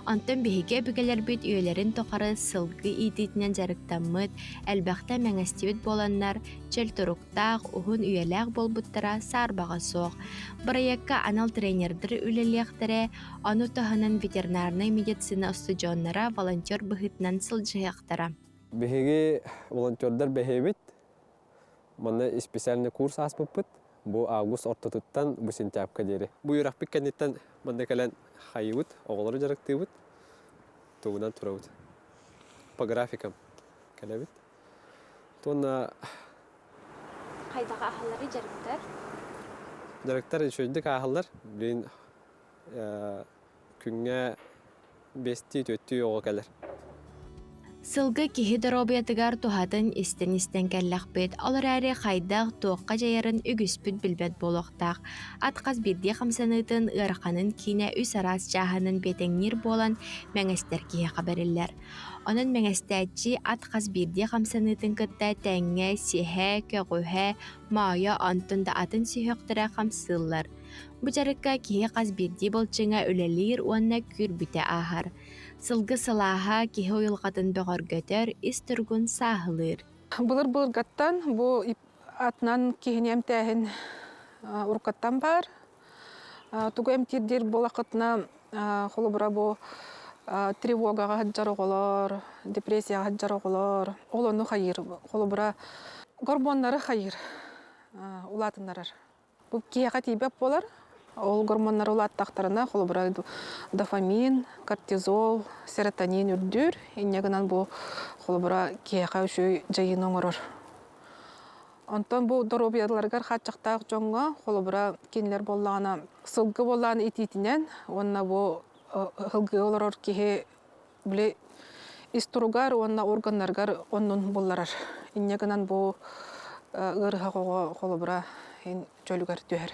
Онтон биһиги өбүгэлэрбит үйэлэрин тухары сылгы иитиитинэн дьарыктаммыт, элбэхтэ мэҥэстибит буоланнар, чөл туруктаах, уһун үйэлээх буолбуттара саарбаҕа суох. Бырайыакка анал тренердэр үлэлиэхтэрэ, ону таһынан ветеринарнай медицина устудьуоннара волонтер быһыытынан сылдьыһыахтара. Биһиги волонтердар бэһиэбит. Манна специальный курс ааспыппыт. Бу август ортотуттан бу сентябрьга диэри. Бу үөрэхпит кэнниттэн манна кэлэн хайыбыт, оҕолору дьарыктыыбыт, тугунан турабыт. По графикам кэлэбит. Уонна Хайдах ааһалларый дьарыктар? Дьарыктар үчүгэйдик ааһаллар. Билигин күҥҥэ бэстии-түөттүү оҕо кэлэр. Сылгы киһи доруобуйатыгар туһатын истэн-истэн кэллэхпит, ол эрээри хайдах, туохха дьайарын үгүспүт билбэт буолуохтаах. Ат хас биирдии хамсаныытын ыараханын киинэ үс араас чааһынан биэтэҥниир буолан, мэҥэстэр киһиэхэ бэриллэр. Онон мэҥэстээччи ат хас биирдии хамсаныытын кытта тэҥҥэ сиһэ, көҕүһэ, моойо онтон да атын сүһүөхтэрэ хамсыыллар. Бу дьарыкка киһи хас биирдии былчыҥа үлэлиир уонна күүрбүтэ ааһар. Сылгы сылааһа киһи уйулҕатын бөҕөргөтөр, ис туругун сааһылыыр. Былыр-былыргаттан бу атынан киһини эмтээһин уруккаттан баар. Тугу эмтиир диир буоллаххытына, холобура бу тревогаҕа сылдьар оҕолор, депрессияҕа сылдьар оҕолор, ол ону хайыыр. Холобура, гормоннары хайыыр, улаатыннарар. Бу киһиэхэ тиийбэт буолар. Ол гормоннар улааттахтарына, холобура, дофамин, кортизол, серотонин үрдүүр. Инньэ гынан бу холобура киһиэхэ үчүгэй дьайыыны оҥорор. Онтон бу доруобуйаларыгар хааччахтаах дьоҥҥо, холобура, кинилэр буоллаҕына, сылгы буоллаҕына итиитинэн уонна бу сылгыга олорор киһи били ис туругар уонна органнарыгар оннун булларар. Инньэ гынан бу ыарыһах оҕо холобура чөлүгэр түһэр.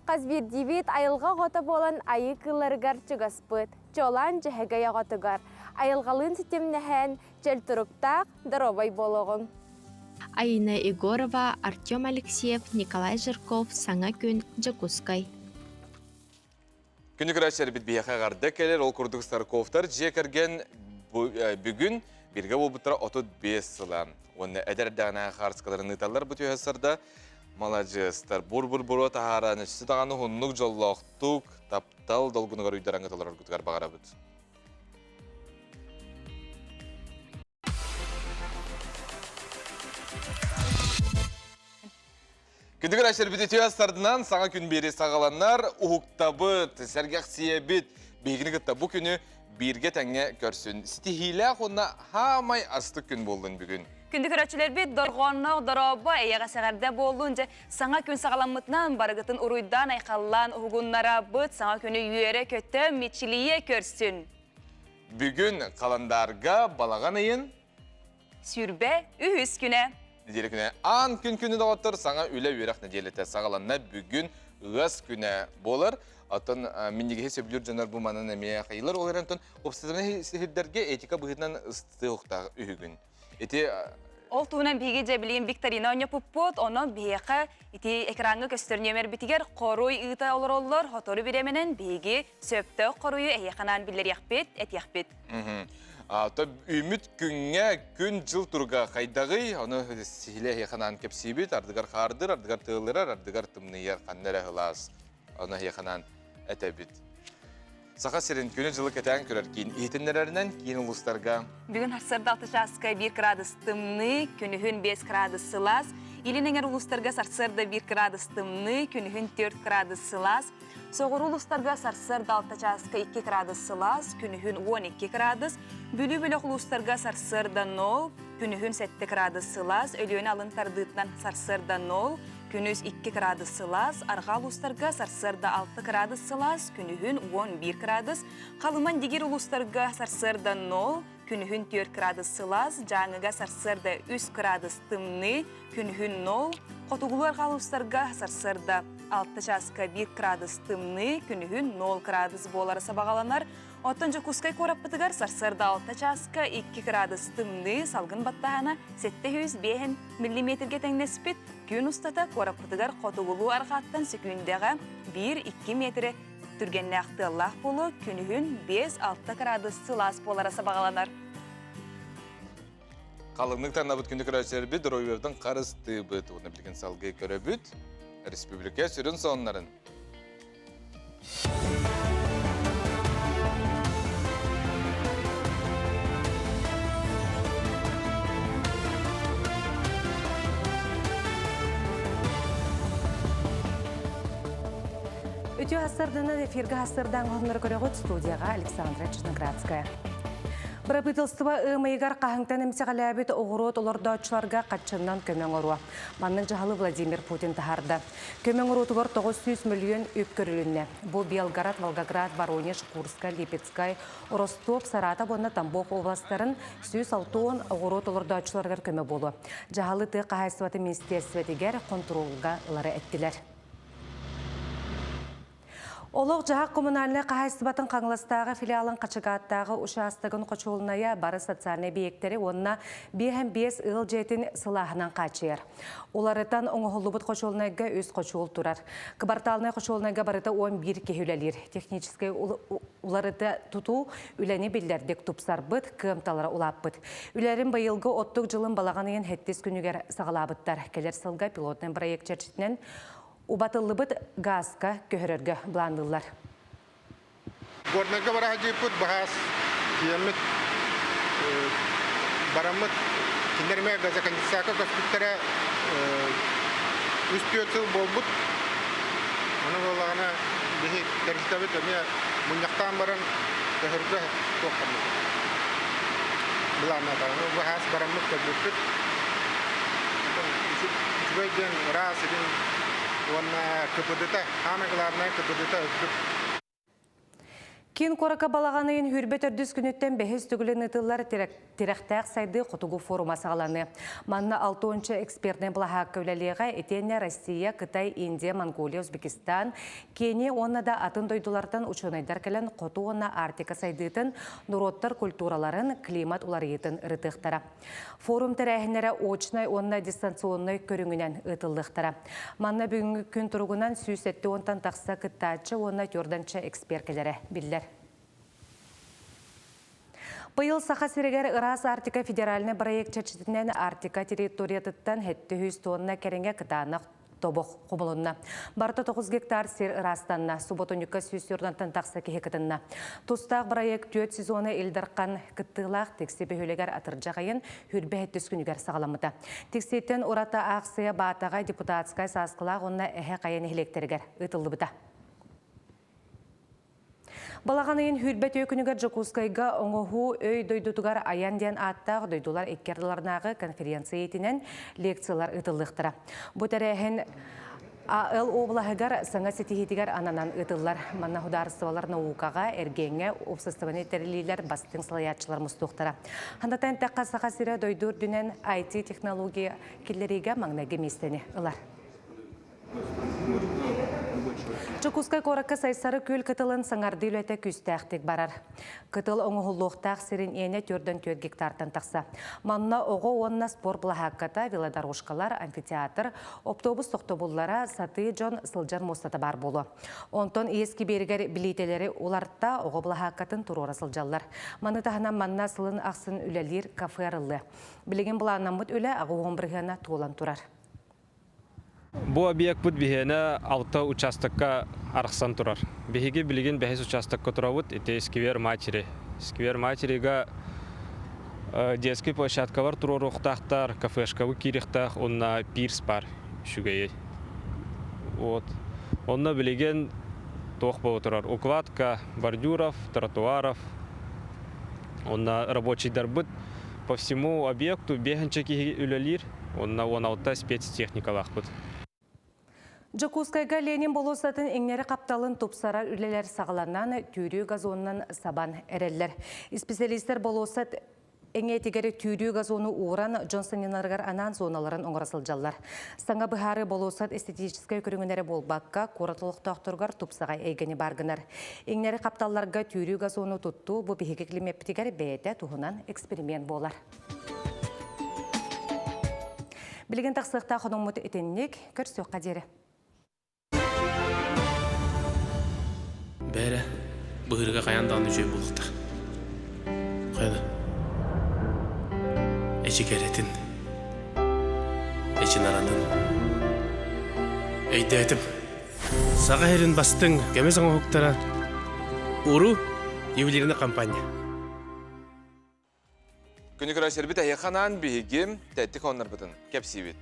Хас биирдиибит айылҕа оҕото буолан айыы кыылларыгар чугаспыт, чуолаан дьэһэгэй оҕотугар, айылҕалыын ситимнэһэн, чөл туруктаах, доруобай буолуоҕуҥ. Айына Егорова, Артем Алексеев, Николай Жирков, Саҥа күн, Дьокуускай. Күнү көрөөччүлэрбит биһиэхэ эҕэрдэ кэлэр. Ол курдук Старковтар дьиэ кэргэн бүгүн бииргэ буолбуттара 35 сыла. Уонна эдэр эрдэҕинээҕи хаарыскаларын ыыталлар бу түһэ сарда. Маладьыастар бур-бур-буруо таһааран өссө даҕаны уһуннук дьоллоохтук, таптал долгунугар уйдараҥҥыт олороргутугар баҕарабыт. Күндү көрөөччүлэрбит үтүө астардынан саҥа күн биэри саҕаланар, уһуктабыт, сэргэхсийэбит. Биһигини кытта бу күнү бииргэ тэҥҥэ көрсүн. Ситиһиилээх уонна хаамай астык күн буоллун бүгүн. Күндү көрөөччүлэрбит, дорҕоонноох дорообо, эйэҕэс эҕэрдэ буоллун. Дьэ, саҥа күн саҕаламмытынан барыгытын уруйдаан, айхаллаан уһугуннарабыт. Саҥа күнү үөрэ-көтө, мичилийэ көрсүн. Бүгүн халандаарга балаҕан ыйын Сүрбэ үһүс күнэ. Нэдиэлэ күнэ. Аан күн күнү доҕоттор саҥа үлэ-үөрэх нэдиэлэтэ саҕаланна. Бүгүн ыас күнэ буолар. Оттон минньигэһи сөбүлүүр дьоннор бу манан эмиэ хайылар. Ол эрэн оттон уопсастыбаннай сирдэргэ этика быһыытынан ыстыахтаах үһүгүн. Ити Ол туһунан биһиги дьэ билигин викторина оонньоппуппут, онон биһиэхэ ити экраҥҥа көстөр нүөмэрбитигэр хоруй ыыта олороллор, сотору бириэмэнэн биһиги сөптөөх хоруйу эһиэхэ анаан биллэриэхпит, этиэхпит. То үүммүт күҥҥэ күн-дьыл туруга хайдаҕый? Ону сиһилэ эһиэхэ анаан кэпсиибит. Ардыгар хаардыр, ардыгар тыалырар, ардыгар тымныйар, ханна эрэ сылаас. Ону эһиэхэ анаан этэбит. Саха сирин күнү-дьылы кэтээн көрөр киин иһитиннэрэринэн киин улуустарга Бүгүн сарсыарда 6 чааска 1 градус тымныы, күнүһүн 5 градус сылаас. Илин эҥэр улуустарга сарсыарда 1 градус тымныы, күнүһүн 4 градус сылаас. Соҕуруу улуустарга сарсыарда 6 чааска 2 градус сылаас, күнүһүн 12 градус. Бүлүү бөлөх улуустарга сарсыарда 0, күнүһүн 7 градус сылаас, Өлүөнэ алын тардыытынан сарсыарда 0, Күнүс 2 градус сылаас, арҕаа улуустарга сарсыарда 6 градус сылаас, күнүһүн 11 градус, Халыман Дигир улуустарга сарсыарда 0, күнүһүн 4 градус сылаас, Дьааҥыга сарсыарда 3 градус тымныы, күнүһүн 0, Хотугулуу арҕаа улуустарга сарсыарда 6 чааска 1 градус тымныы, күнүһүн 0 градус буолара сабаҕаланар. Оттон Дьокуускай куораппытыгар сарсыарда 6 чааска 2 градус тымныы, салгын баттааһына 705 миллиметргэ тэҥнэспит. Күн устата куораппытыгар хотугулуу арҕааттан сөкүүндэҕэ 1-2 метрэ түргэннээх тыаллаах буолуо, күнүһүн 5-6 градус сылаас буолара сабаҕаланар. Халыҥнык таннабыт күндү көрөөччүлэрбит доруобуйабытын харыстыыбыт. Уонна билигин салгыы көрөбүт. Республика сүрүн сонуннарын. Үтүө хастарданан эфиргэ хастардаан хоһуннары көрөҕүт студияға Александра Черноградская. Бырабыыталыстыба ыамыйыгар хаһыҥтан эмсэҕэлээбит оҕуруот олордооччуларга хаччыннан көмө оҥоруо. Маннык дьаһалы Владимир Путин таһаарда. Көмө оҥоруутугар 900 мөлүйүөн үп көрүлүннэ. Бу Белгород, Волгоград, Воронеж, Курскай, Липецкай, Ростов, Саратов уонна Тамбов областарын 160 оҕуруот олордооччуларыгар көмө буолуо. Дьаһалы тыа хаһаайыстыбатын министиэристибэтигэр хонтуруолга ылары эттилэр. Олох-дьаһах коммунальнай хаһаайыстыбатын Хаҥаластааҕы филиалын Хачыгааттааҕы учаастагын хочуолунайа бары социальнай эбийиэктэри уонна 5 ыал дьиэтин сылааһынан хааччыйар. Уларытан оҥоһуллубут хочуолунайга үс хочуол турар. Кыбартаалынай хочуолунайга барыта 11 киһи үлэлиир. Техническэй уларыта тутуу үлэни биллэрдик тупсарбыт, кыамталара улааппыт. Үлэлэрин быйылгы оттук дьылын балаҕан ыйын сэттис күнүгэр саҕалаабыттар. Кэлэр сылга пилотнай проект чэрчитинэн Убатыллыбыт гааска көһөрөргө былаанныыллар. Горнайга бара сылдьыппыт баһаас тиийэммит бараммыт кинилэр эмиэ газоконденсатка көспүттэрэ үс-түөрт сыл буолбут. Ону буоллаҕына биһи тэрилтэбит эмиэ мунньахтаан баран көһөргө туохтаммыт. Былааннаата. Баһаас бараммыт көрбүппүт. Үчүгэй диэн ыраас илин уонна КПД-та, самое главное КПД-та үрдүк. Киин куоракка балаҕан ыйын хүрбэ төрдүс күнүттэн бэһис төгүлүн ыытыллар тирэхтээх сайдыы хотугу форума саҕаланыы. Манна алтыонча экспертнэй былаһаакка үлэлиэҕэ итиэннэ Россия, Кытай, Индия, Монголия, Узбекистан, Кения уонна да атын дойдулартан учуонайдар кэлэн хоту уонна Арктика сайдыытын, норуоттар культураларын, климат уларыйыытын ырытыахтара. Форум тэрээһиннэрэ очнай уонна дистанционнай көрүҥүнэн ыытыллыахтара. Манна бүгүҥҥү күн туругунан 170-тан тахса кыттааччы уонна тюрданча эксперт кэлэрэ биллэр. Быйыл Саха сиригэр Ыраас Арктика федеральнай проект чэрчитинэн Арктика территориятыттан 700 тонна кэриҥэ кытаанах тобох хомулунна. Барыта 9 гектар сир ыраастанна. Субботунньукка 140-тан тахса киһи кытынна. Тустаах проект түөрт сезона Ил Дархан кыттыылаах Тикси бөһүөлэгэр атырдьах ыйын хүрбэ сэттис күнүгэр саҕаламмыта. Тикситтэн ураты аахсыйа Баатаҕай депутатскай Сааскылаах уонна Эһэ Хайа нэһилиэктэригэр ыытыллыбыта. Балаҕан ыйын сүүрбэ күнүгэр Дьокуускайга оҥоһуу өй дойдутугар айан диэн ааттаах дойдулар икки ардыларынааҕы конференция иитинэн лекциялар ыытыллыахтара. Бу тэрээһин АЛ облаһыгар саҥа ситиһиитигэр ананан ыытыллар. Манна судаарыстыбалар наукаҕа, эргиэҥҥэ уопсастыбаннай тэриллиилэр бастыҥ салайааччылар мустуохтара. Ханатан эттэххэ, Саха сирэ дойду үрдүнэн IT-технология киллэриигэ маҥнайгы миэстэни ылар. Дьокуускай куоракка Сайсары күөл кытылын саҥардыы үлэтэ күүстээхтик барар. Кытыл оҥоһуллуохтаах сирин иэнэ 4-4 гектартан тахса. Манна оҕо уонна спорт былаһаакката, велодорожкалар, амфитеатр, оптуобус тохтобуллара, сатыы дьон сылдьар муостата баар буолуо. Онтон иэс кибиэригэр билиитэлэри уларта оҕо былаһааккатын туруора сылдьаллар. Маны таһынан манна сылын ахсын үлэлиир кафе арыллыа. Билигин былааннаммыт үлэ 80 бырыһыана туолан турар. Бу объекпыт биһиэнэ алта участокка арахсан турар. Биһиги билигин бэһис участокка турабыт, ити сквер матери. Сквер материга детский площадкалар туруоруохтаахтар, кафешкабы киириэхтээх уонна пирс бар үчүгэйи. Вот. Онно билигин туох буола турар? Укладка бордюров, тротуаров, Онно рабочийдарбыт по всему объекту биэһинчэ киһи үлэлиир, онно 16 спецтехникалаахпыт. Дьокуускайга Ленин болуоссатын иҥнэри хапталын тупсарар үлэлэр саҕаланан, түүрүү газонунан сабан эрэллэр. Исписэлиистэр болуоссат эҥиэтигэр түүрүү газону ууран, дьон сынньанарыгар анаан зоналарын оҥоро сылдьаллар. Саҥа быһаарыы болуоссат эстетическэй көрүҥүн эрэ буолбакка, куорат олохтоохторугар тупсаҕай эйгэни баар гынар. Иҥнэри хапталларга түүрүү газону туттуу бу биһиги климэппитигэр бэйэтэ туһунан эксперимент буолар. Билигин тахсыахтаах хонуммут итинник, көрсүөххэ диэри. Бээрэ, быһыырга хайаан даҕаны үчүгэй буолуохтаах. Хайа да. Эчи кэрэтин. Эчи наранын. Өйдөөтүм. Саха сирин бастыҥ көмүс оҥоһуктара Уру ювелирный компания. Күнү көрөөччүлэрбит эһиэхэ анаан биһиги тэттик оннорбутун кэпсиибит.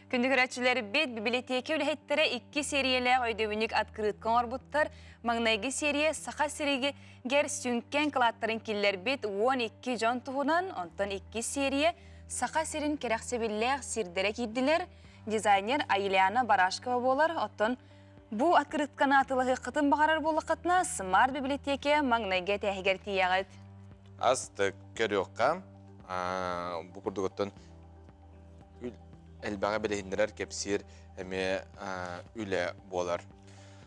Күндү көрөөччүлэрбит, бибилэтиэкэ үлэһиттэрэ икки сиэрийэлээх өйдөбүнньүк открытка оҥорбуттар. Маҥнайгы серия Саха сиригэр сүҥкэн кылааттарын киллэрбит 12 дьон туһунан, онтон иккис серия Саха сирин кэрэхсэбиллээх сирдэрэ киирдилэр. Дизайнер Айлиана Барашкова буолар, оттон бу открытканы атыылаһыаххытын баҕарар буоллаххытына, Смарт библиотека маҥнайгы этээһигэр тиийэҕит. Астык көрүөххэ. Бу курдук оттон элбэҕи билиһиннэрэр, кэпсиир эмиэ үлэ буолар.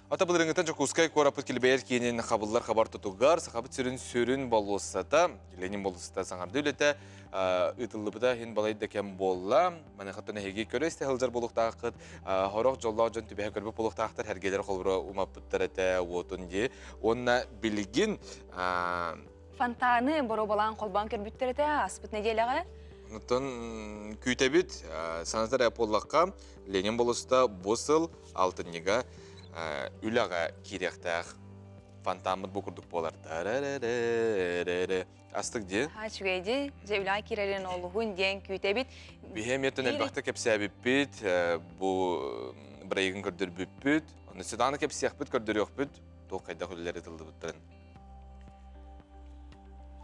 Ата былырыҥҥыттан Дьокуускай куораппыт килбэйэр киинин хабыллар хабар тутугар Сахабыт сирин сүрүн болуоссата, Ленин болуоссата саҥардыы үлэтэ ыытыллыбыта иһин балайда кэм буолла. Маныхаттан эһиги көрө-истэ сылдьар буолуохтааххыт. Хорох дьоллоох дьон түбэһэ көрбүт буолуохтаахтар, эргэлэр холобура умаппыттар этэ уотун дии. Уонна билигин Фонтаны боруобалаан холбоон көрбүттэр этэ ааспыт нэдиэлэҕэ. Онтон күүтэбит. Санатар эрэ буоллахха, Ленин болуоссата бу сыл алтынньыга үлэҕэ киириэхтээх фонтаммыт бу курдук буолар. Астык дии. Ха үчүгэй дии. Дьэ үлэҕэ киирэрин олуһун диэн күүтэбит. Биһи эмиэ элбэхтэ кэпсээбиппит, бу бырайыгын көрдөрбүппүт. Онно светлана кэпсиэхпит, көрдөрүөхпүт, туох хайдах үлэлэр ытыллыбыттарын.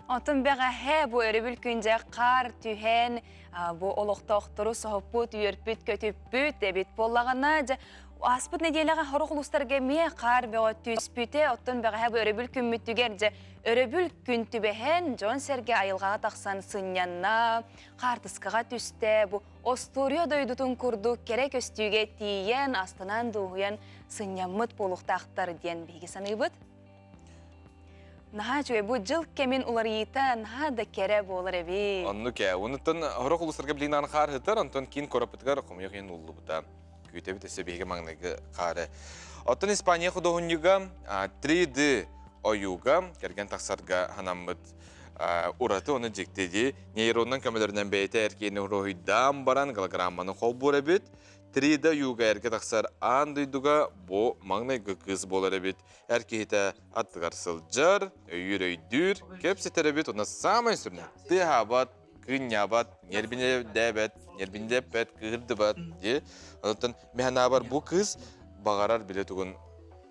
Оттон бэҕэһээ бу өрөбүл күн дьэ хаар түһэн, бу олохтоохтору соһуппут, үөрпүт, көтүппүт эбит буоллаҕына, дьэ ааспыт нэдиэлэҕэ сорох улуустарга эмиэ хаар бөҕө түспүтэ. Оттон бэҕэһээ бу өрөбүл күммүтүгэр дьэ өрөбүл күн түбэһэн, дьон-сэргэ айылҕаҕа тахсан сынньанна, хаартыскаҕа түстэ. Бу остуоруйа дойдутун курдук кэрэ көстүүгэ тиийэн, астынан, дуоһуйан сынньаммыт буолуохтаахтар диэн биһиги саныыбыт. Наһаа үчүгэй бу дьыл кэмин уларыйыыта наһаа да кэрэ буолар эбит. Оннук ээ. Онуттан сорох улуустарга билигин хаар ыһытар, онтон киин куораппытыгар хомойуох иһин ууллубута. Күүтэбит өссө биһиги маҥнайгы хаары. Оттон Испания худуоһунньуга 3D ойууга кэргэн тахсарга санаммыт ураты оны дьикти дии. Нейроннан көмөлөрүнэн бэйэтэ эркиэни уруһуйдаан баран голограмманы холбуур эбит. 3D ойууга эргэ тахсар аан дойдуга бу маҥнайгы кыыс буолар эбит. Эр киһитэ аттыгар сылдьар, өйүүр өйдүүр, кэпсэтэр эбит уонна саамай сүрүнэ тыаһаабат. Кыынньаабат, ньиэрбинэдээбэт, ньиэрбиндэппэт, кыыһырдыбат дии. Онтон мин бу кыыс баҕарар билэ тугун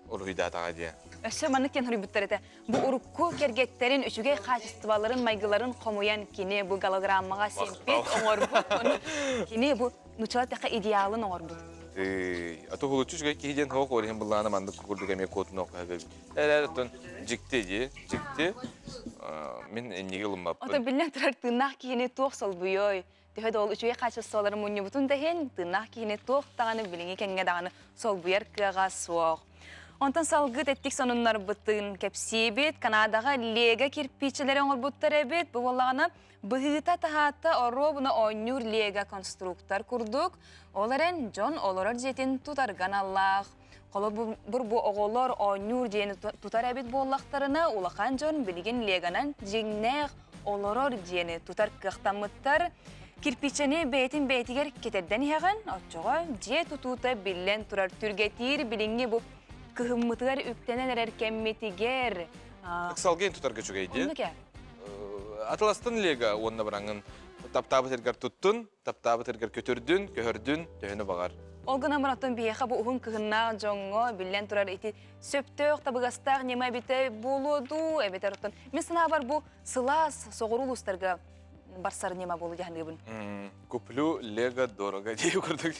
уруһуйдаатаҕа диye. Өссө маннык диэн хоруйбуттар этэ. Бу урукку кэргэттэрин үчүгэй хаачыстыбаларын, майгыларын хомуйан кини бу голограммаҕа симпит оҥорбут. Кини бу нучала тэхэ идеалын оҥорбут. Ато хулуччу үчүгэй киһи диэн хоох ориһин былаана маннык курдук эмиэ куотун оккаһа Эрээр оттон дьикти дии, дьикти. Мин инниги ылыммаппын. Ото биллэн турар тыыннаах киһини туох солбуйуой? Төһө да ол үчүгэй хаачыстыбаларын мунньубутун да иһин, тыыннаах киһини туох даҕаны билиҥҥи кэмҥэ даҕаны солбуйар кыаҕа суох. Онтон салгыы тэттик сонуннарбытын кэпсиибит. Канадаҕа лего кирпииччэлэри оҥорбуттар эбит. Бу буоллаҕына, быһыыта-таһаата оруобуна оонньуур лего конструктор курдук. Ол эрэн дьон олорор дьиэтин тутарга аналлаах. Холобур, бу оҕолор оонньуур дьиэни тутар эбит буоллахтарына, улахан дьон билигин леганан дьиҥнээх олорор дьиэни тутар кыахтаммыттар. Кирпиичэни бэйэтин бэйэтигэр кэтэрдэн иһэҕин, оччоҕо дьиэ тутуута биллэн турар түргэтиир билиҥҥи бу кыһыммытыгар үктэнэн эрэр кэммитигэр Ыксалгын тутарга үчүгэй диэн. Атыластын лего уонна бараҥын таптаабыт эргэр туттун, таптаабыт эргэр көтүрдүн, көһөрдүн, төһөнү баҕар. Ол гынан баран биһиэхэ бу уһун кыһыннаах дьоҥҥо биллэн турар ити сөптөөх, табыгастаах ньыма эбитэ буолуо дуу, эбэтэр оттон мин санаабар бу сылаас соҕуруу улуустарга барсар ньыма буолуо дьаһаныыбын. Куплю лего дорого дии курдук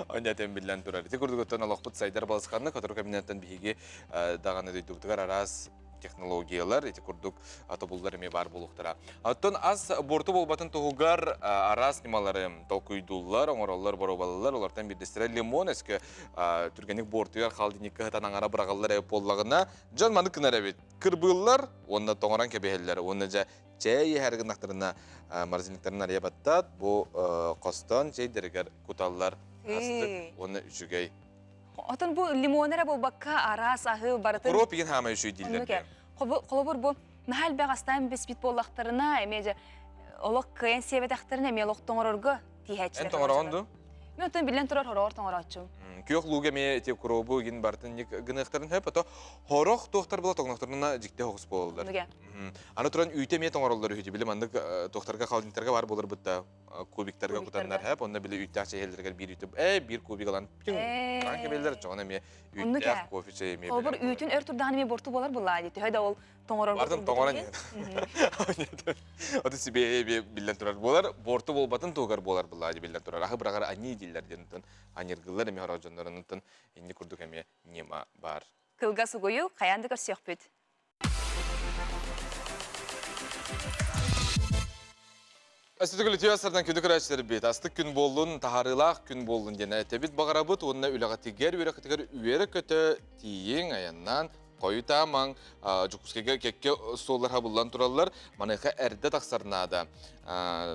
онньатен биллэн турар. Ити курдук оттон олохпут сайдар балысханна, котору кэминеттен биһиги даҕаны дойдубутугар араас технологиялар ити курдук тобуллар эмиэ баар буолуохтара. Оттон ас буорту буолбатын туһугар араас ньымалары толкуйдууллар, оҥороллор, боруобалаллар. Олортон биирдэстэрэ лимон өскө түргэнник буортуйар холодильникка сытан аҥара быраҕаллар эбит буоллаҕына, дьон маны гынар эбит. Кырбыыллар уонна тоҥорон кэбиһэллэр. Уонна дьэ чэй иһэр гыннахтарына морозильниктарын арыйа баттаат, бу хостон чэйдэригэр куталлар. Астык уонна үчүгэй. Отон бу лимон эрэ буолбакка араас аһы барытын... Куруоп игин хаамай үчүй дииллэр. Холобур бу наһаа элбэх астаан беспит буоллахтарына, эмиэ дьэ олох кыайан сиэбэтэхтэринэ эмиэ олох тоҥорорго тииһээччилэр. Эн тоҥороҕун дуу? Мен оттон биллэн турар хороҕор тоҥорооччум. Күөх лууга эмиэ ити куруобу игин барытын гыныахтарын хөп, ото хорох туохтар була тоҥнохторуна дьикти хоҕус буолаллар. Аны туран үүтэ эмиэ тоҥороллор үһү, били маннык туохтарга холодильниктарга бар буолар бытта кубиктарга кутаннар хэп, онно били үүттээх чэйэллэригэр биир үүтү э биир кубик ылан пиң баран кэбиһэллэр, чоҕун эмиэ үүттээх кофе чэй эмиэ Холобур үүтүн өр турдаҕына эмиэ борту буолар буллаа дии, төһө да ол тоҥорор Бартын тоҥорон Аты сибиэһи эмиэ биллэн турар буолар, борту буолбатын туһугар буолар буллаа дии биллэн турар. Аһы быраҕар аньыы дииллэр диэн онтон аньыргыллар эмиэ хорох дьоннорун онтон инни курдук эмиэ ньыма бар. Кылгас угуйу хайаан да көрсүөхпүт. Өстүтүгүл үтүө сардан күнү көрөөччүлэрбит астык күн буоллун, таһаарыылаах күн буоллун диэн этэбит баҕарабыт уонна үлэҕитигэр, үөрэххитигэр үөрэ-көтө тиийиҥ, айаннаан, хойутаамаҥ, Дьокуускайга кэккэ суоллар хабыллан тураллар, маныаха эрдэ тахсар наада.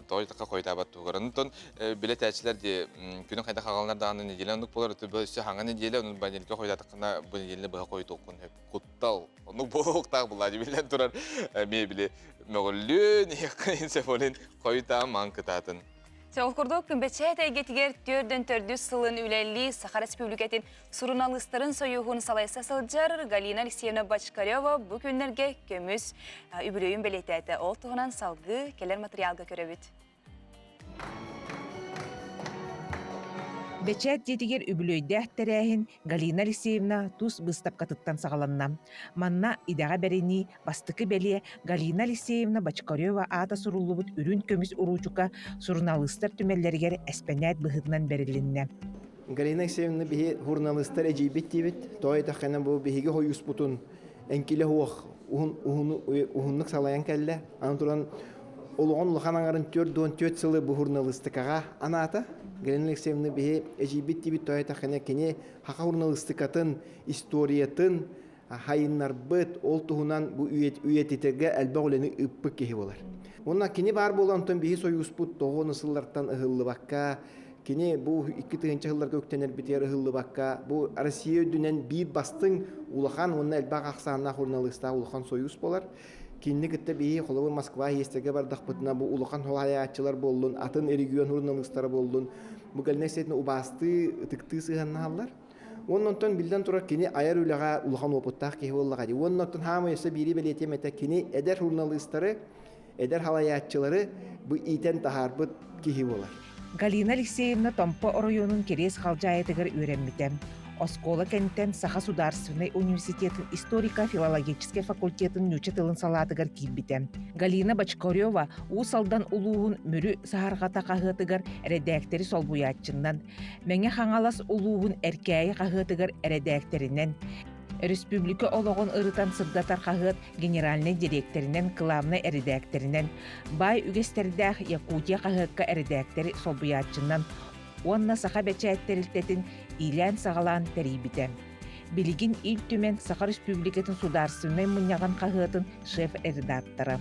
Тоҕо диэтэххэ хойутаабат туһугар. Онтон билэтээччилэр дии күнү хайдах аҕаланар даҕаны нэдиэлэ оннук буолар, өссө хаҥа нэдиэлэ, онон понедельникка хойутаатаххына бу нэдиэлэни быһа хойутуоххун сөп. Куттал. Оннук буолуохтаах былаадьы биллэн турар эмиэ били мөҕүллүөн, иһиэххин сефолин хойутаан маан кытаатын. Ол курдук, бэчээт эйгэтигэр төрдөн төрдүс сылын үлэлии Саха Республикатын суруналыыстарын сойууһун салайса сылдьар Галина Алексеевна Бочкарева бу күннэргэ көмүс үбүлүөйүн бэлиэтээтэ. Ол туһунан салгыы кэлэр материалга көрөбүт. Бэчээт дьиэтигэр үбүлүөйдээх тэрээһин Галина Алексеевна тус быыстапкатыттан саҕаланна. Манна идэҕэ бэринии бастакы бэлиэ Галина Алексеевна Бочкарева аата суруллубут үрүн көмүс уруучука суруналыыстар түмэллэригэр эспэнээт быһыытынан бэрилиннэ. Галина Алексеевна биһи журналистар эдьиийбит диибит. Тоҕо диэтэххинэ бу биһиги хойууспутун эҥкилэ суох уһуннук салайан кэллэ. Аны туран олоҕун улахан аҥарын 44 сылы бу журналистикаҕа анаата. Галина Алексеевна биһи эдьиийбит диибит тоҕо диэтэххинэ кини саха журналистикатын историятын хайыннарбыт, ол туһунан бу үйэтитэргэ элбэх үлэни ыыппыт киһи буолар. Уонна кини баар буолан онтон биһи сойууспут тоҕо сыллартан ыһыллыбакка, кини бу 2000 сылларга үктэнэрбитигэр ыһыллыбакка, бу Россия үрдүнэн биир бастыҥ улахан уонна элбэх ахсааннаах журналистаах улахан сойуус буолар. Кинини кытта биһи холобур Москва иэстэргэ бардахпытына бу улахан салайааччылар буоллун, атын регион журналистара буоллун, бу Галина Алексеевна убаастыы, ытыктыы сыһыаннаһаллар. Уонна онтон биллэн турар кини айар үлэҕэ улахан уопуттаах киһи буоллаҕа дии. Уонна оттон хаамай өссө биири бэлиэтиэм этэ, кини эдэр журналистары. Эдэр халайааччылары бу иитэн таһаарбыт киһи буолар. Галина Алексеевна Томпо оройуонун Кириэс Халдьаайытыгар үөрэммитэ. Оскуола кэнниттэн Саха судаарственнай университетын историко-филологическай факультетын нуучча тылын салаатыгар киирбитэ. Галина Бочкарева Уус Алдан улууһун Мүрү саһарҕата хаһыатыгар эрэдээктэри солбуйааччынан, Мэҥэ Хаҥалас улууһун Эркээйи хаһыатыгар эрэдээктэринэн, Өрөспүүбүлүкэ олоҕун ырытан сырдатар хаһыат генеральнай дириэктэринэн, кылаабынай эрэдээктэринэн, баай үгэстэрдээх Якутия хаһыакка эрэдээктэри солбуйааччынан уонна Саха бэчээт тэрилтэтин иилээн-саҕалаан тэрийбитэ. Билигин Ил Түмэн Саха Республикатын Судаарственнай мунньаҕын хаһыатын шеф-редактора.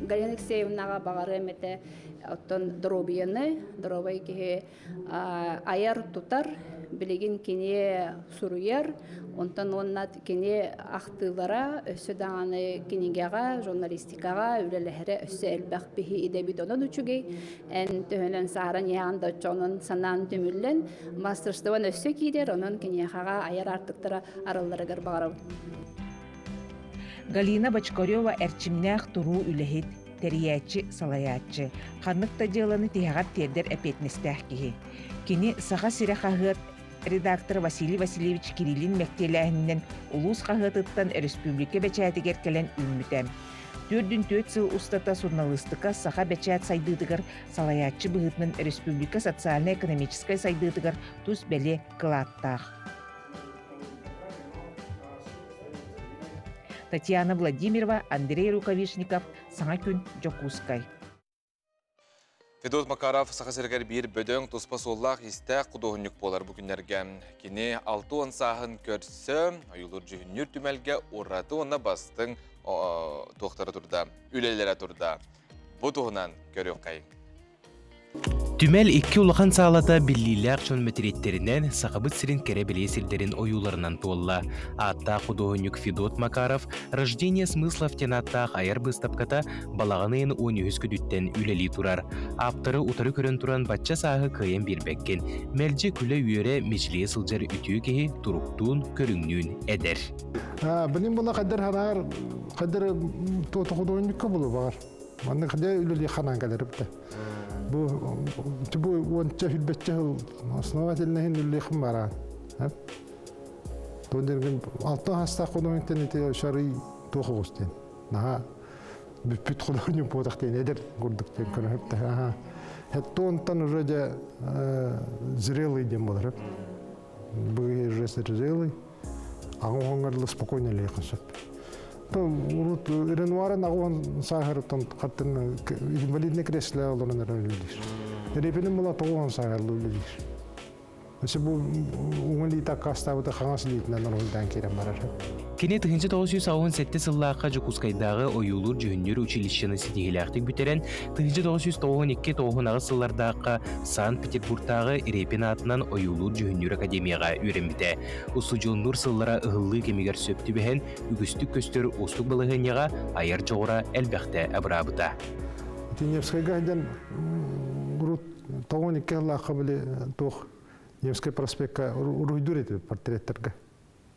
Галина Алексеевнаҕа баҕарыам этэ оттон доруобуйаны, доруобай киһи айар-тутар, билигин кини суруйар, онтон уонна кини ахтыылара өссө даҕаны кинигэҕэ, журналистикаҕа үлэлэһэрэ өссө элбэх биһи идэбит онон үчүгэй. Эн төһөнөн сааран иһэҕин да оччоҕунан санаан түмүллэн, мастерствон өссө киирэр, онон киниэхэҕэ айар аартыктара арылларыгар баҕарабын. Галина Бочкарева эрчимнээх туруу үлэһит, тэрийээччи, салайааччы, ханнык да дьыаланы тиһэҕэр тиэрдэр эппиэтинэстээх киһи. Кини Саха сирэ хаһыат редактор Василий Васильевич Кириллин мэктиэлээһининэн улуус хаһыатыттан өрөспүүбүлүкэ бэчээтигэр кэлэн үүммүтэ. Төрдүн түөрт сыл устата суруналыыстыка саха бэчээт сайдыытыгар салайааччы быһыытынан өрөспүүбүлүкэ социальнай-экономическай сайдыытыгар тус бэлиэ кылааттаах. Татьяна Владимирова, Андрей Рукавишников, Саҥа күн, Дьокуускай. Федот Макаров Саха сиригэр биир бөдөҥ туспа суоллаах-иистээх худуоһунньук буолар бу күннэргэ. Кини 60 сааһын көрсө, ойуулуур дьүһүннүүр түмэлгэ ураты уонна бастыҥ туохтара турда, үлэлэрэ турда. Бу туһунан көрүөххэйиҥ. Түмэл икки улахан саалата биллиилээх дьон мэтириэттэринэн Сахабыт сирин кэрэ-бэлиэ сирдэрин ойууларынан туолла. Ааттаах худуоһунньук Федот Макаров «Рождение смыслов» диэн ааттаах айар быыстапката балаҕан ыйын 13 күнүттэн үлэлии турар. Ааптары утары көрөн туран бачча сааһы кыайан биэрбэккин. Мэлдьи күлэ-үөрэ, мичилийэ сылдьар үтүө киһи туруктуун, көрүҥнүүн эдэр. Билим була хайдар ханаар хайдар туота худуоһунньукка булу баҕар. Маннык дьэ үлэлии ханаан кэлэр эбитэ. Бу бу уонча хүлбэччэ сыл основательно иһин үлэлиэхпин бараан. Туон дергин алта хастаах художниктан ити шары туох оҕус диэн. Наһаа бүппүт художник буотах диэн эдэр курдук диэн көрөһүп аха. Хеттуонтан уже дьэ зрелый диэн болар. Бу уже зрелый. Аҕа оһоҥҥор спокойно лиэхин сөп. Урут Ренуарын аҕуон сааһырыттан хаттын инвалидный кресле олорон эрэ үлэлиир. Репинин була тоҕуон сааһырлы үлэлиир. Өссө бу уҥа илиитэ аккаастаабыта хаҥас илиитинэн оруһуйдаан киирэн барар. Кини 1987 сыллаахха Дьокуускайдааҕы ойуулуур-дьүһүннүүр училищены ситиһиилээхтик бүтэрэн, 1992-98 сыллардаахха Санкт-Петербургтааҕы Репин аатынан ойуулуур-дьүһүннүүр академияҕа үөрэммитэ. Устудьуоннуур сыллара ыһыллыы кэмигэр сөп түбэһэн, үгүстүк көстөр уустук балаһыанньаҕа айар дьоҕура элбэхтэ абыраабыта. Ити Невскайга сылдьан урут 92 сыллаахха били туох Невскай проспекка уруһуйдуур этибит портреттергэ.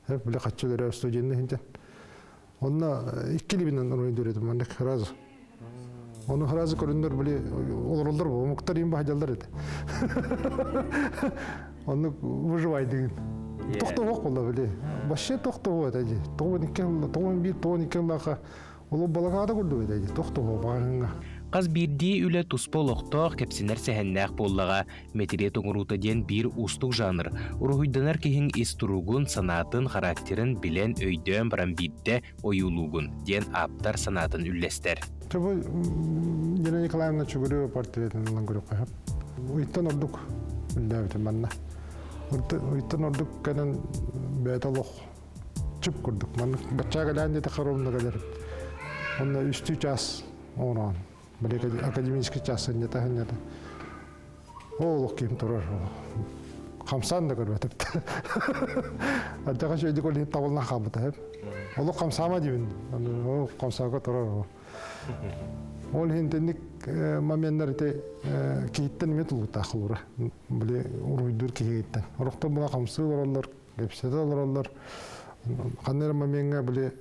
Били хаччы өлөрөр студенны сылдьан. Онно икки илибинэн уруһуйдуур этим маннык сразу. Ону сразу көрүннөр били олороллор бу омуктар им баһдьаллар этэ. Оннук выживайдыгын. Тохтобох буолла били. Вообще тохтобох этэ дии. Тоҕун икки тоҕун биир тоҕун икки ыллаха Олу балагаада курдук этэ дии. Тохтобох баҕаһыҥҥа. Хас биирдии үлэ туспа олохтоох, кэпсэнэр сэһэннээх буоллаҕа. Мэтириэт оҥоруута диэн биир уустук жанр. Уруһуйданар киһиҥ ис туругун, санаатын, характерын билэн, өйдөөн баран биирдэ ойуулуугун, диэн ааптар санаатын үллэстэр. Бу Елена Николаевна Чугурева портретин ылан көрүөххэ сөп. Ыйтан ордук үллээбитим манна. Ыйтан ордук кэлэн бэйэтэ олох чып курдук. Маннык баччаа кэлээн диэтэххэ ровно кэлэр. Онно үстүү час оҥороон. Били академический час сынньата сынньата. Олох ким турар. Хамсаан да көрбөтүм. Ардьаҕа үчүгэйдик ол иһин табыллан хаалбыта сөп. Олох хамсаама диибин. Ол хамсаага турар. Ол иһин итинник моменнар ити киһиттэн эмиэ тулуктаах холура. Били уруһуйдуур киһигиттэн. Орохтор була хамсыы олороллор, кэпсэтэ олороллор. Ханна эрэ момеҥҥа били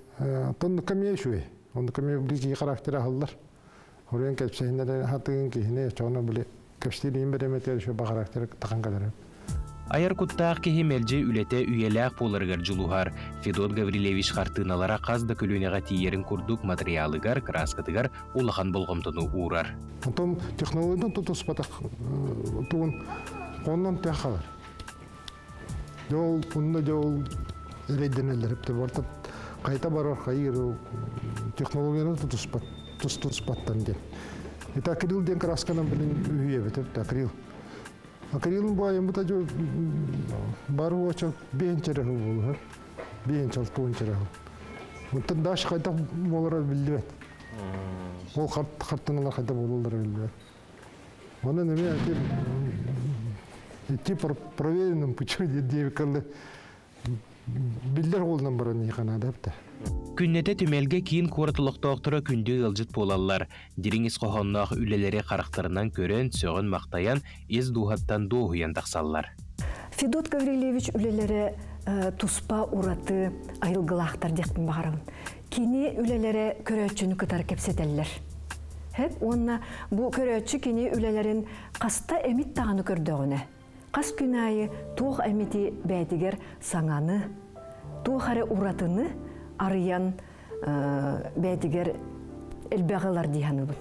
тоннукка эмиэ үчүгэй. Оннукка эмиэ били киһи характера аһыллар. Хоруйан кэпсэһиннэрэ хатыгын киһини очоҕуна били кэпсиир бэрэмэтигэр еще баҕарактар тахан кэлэр. Айар куттаах киһи мэлдьи үлэтэ үйэлээх буоларыгар дьулуһар. Федот Гаврильевич хартыыналара хас да көлүөнэҕэ тиийэрин курдук матырыйаалыгар, кырааскатыгар улахан болҕомтону уурар. Онтон технологиядан тутуспатах тугун оннон тэх халар. Дьол онно дьол эрэйдэнэллэр барта хайта барар хайыр технологияны тутуспат тустуспаттан диэн. Это акрил диэн красканан билин үһүйэбит это акрил. Акрилын бу айыммыта дьо бары уоча биэнчэрэ буолуһар. Биэнчэл туончэрэ. Онтон даш хайдах буолара биллибэт. Ол хартыналар хайда буолаллара биллибэт. Онон эмиэ идти проверенным путем диэбиккаллы биллэр уолунан баран иһиэхэ наада эбитэ. Күннэтэ түмэлгэ киин куорат олохтоохторо күндү ыалдьыт буолаллар. Дириҥ ис хоһоонноох үлэлэри харахтарынан көрөн, сөҕөн-махтайан, ис дууһаттан дуоһуйан тахсаллар. Федот Гаврильевич үлэлэрэ туспа ураты айылгылаахтар диэхпин баҕарабын. Кини үлэлэрэ көрөөччүнү кытары кэпсэтэллэр. Хэп уонна бу көрөөччү кини үлэлэрин хаста эмит даҕаны көрдөҕүнэ, хас күн аайы туох эмити бэйэтигэр саҥаны, туох эрэ уратыны арыйан бэйэтигэр элбэҕи ылар дии саныыбын.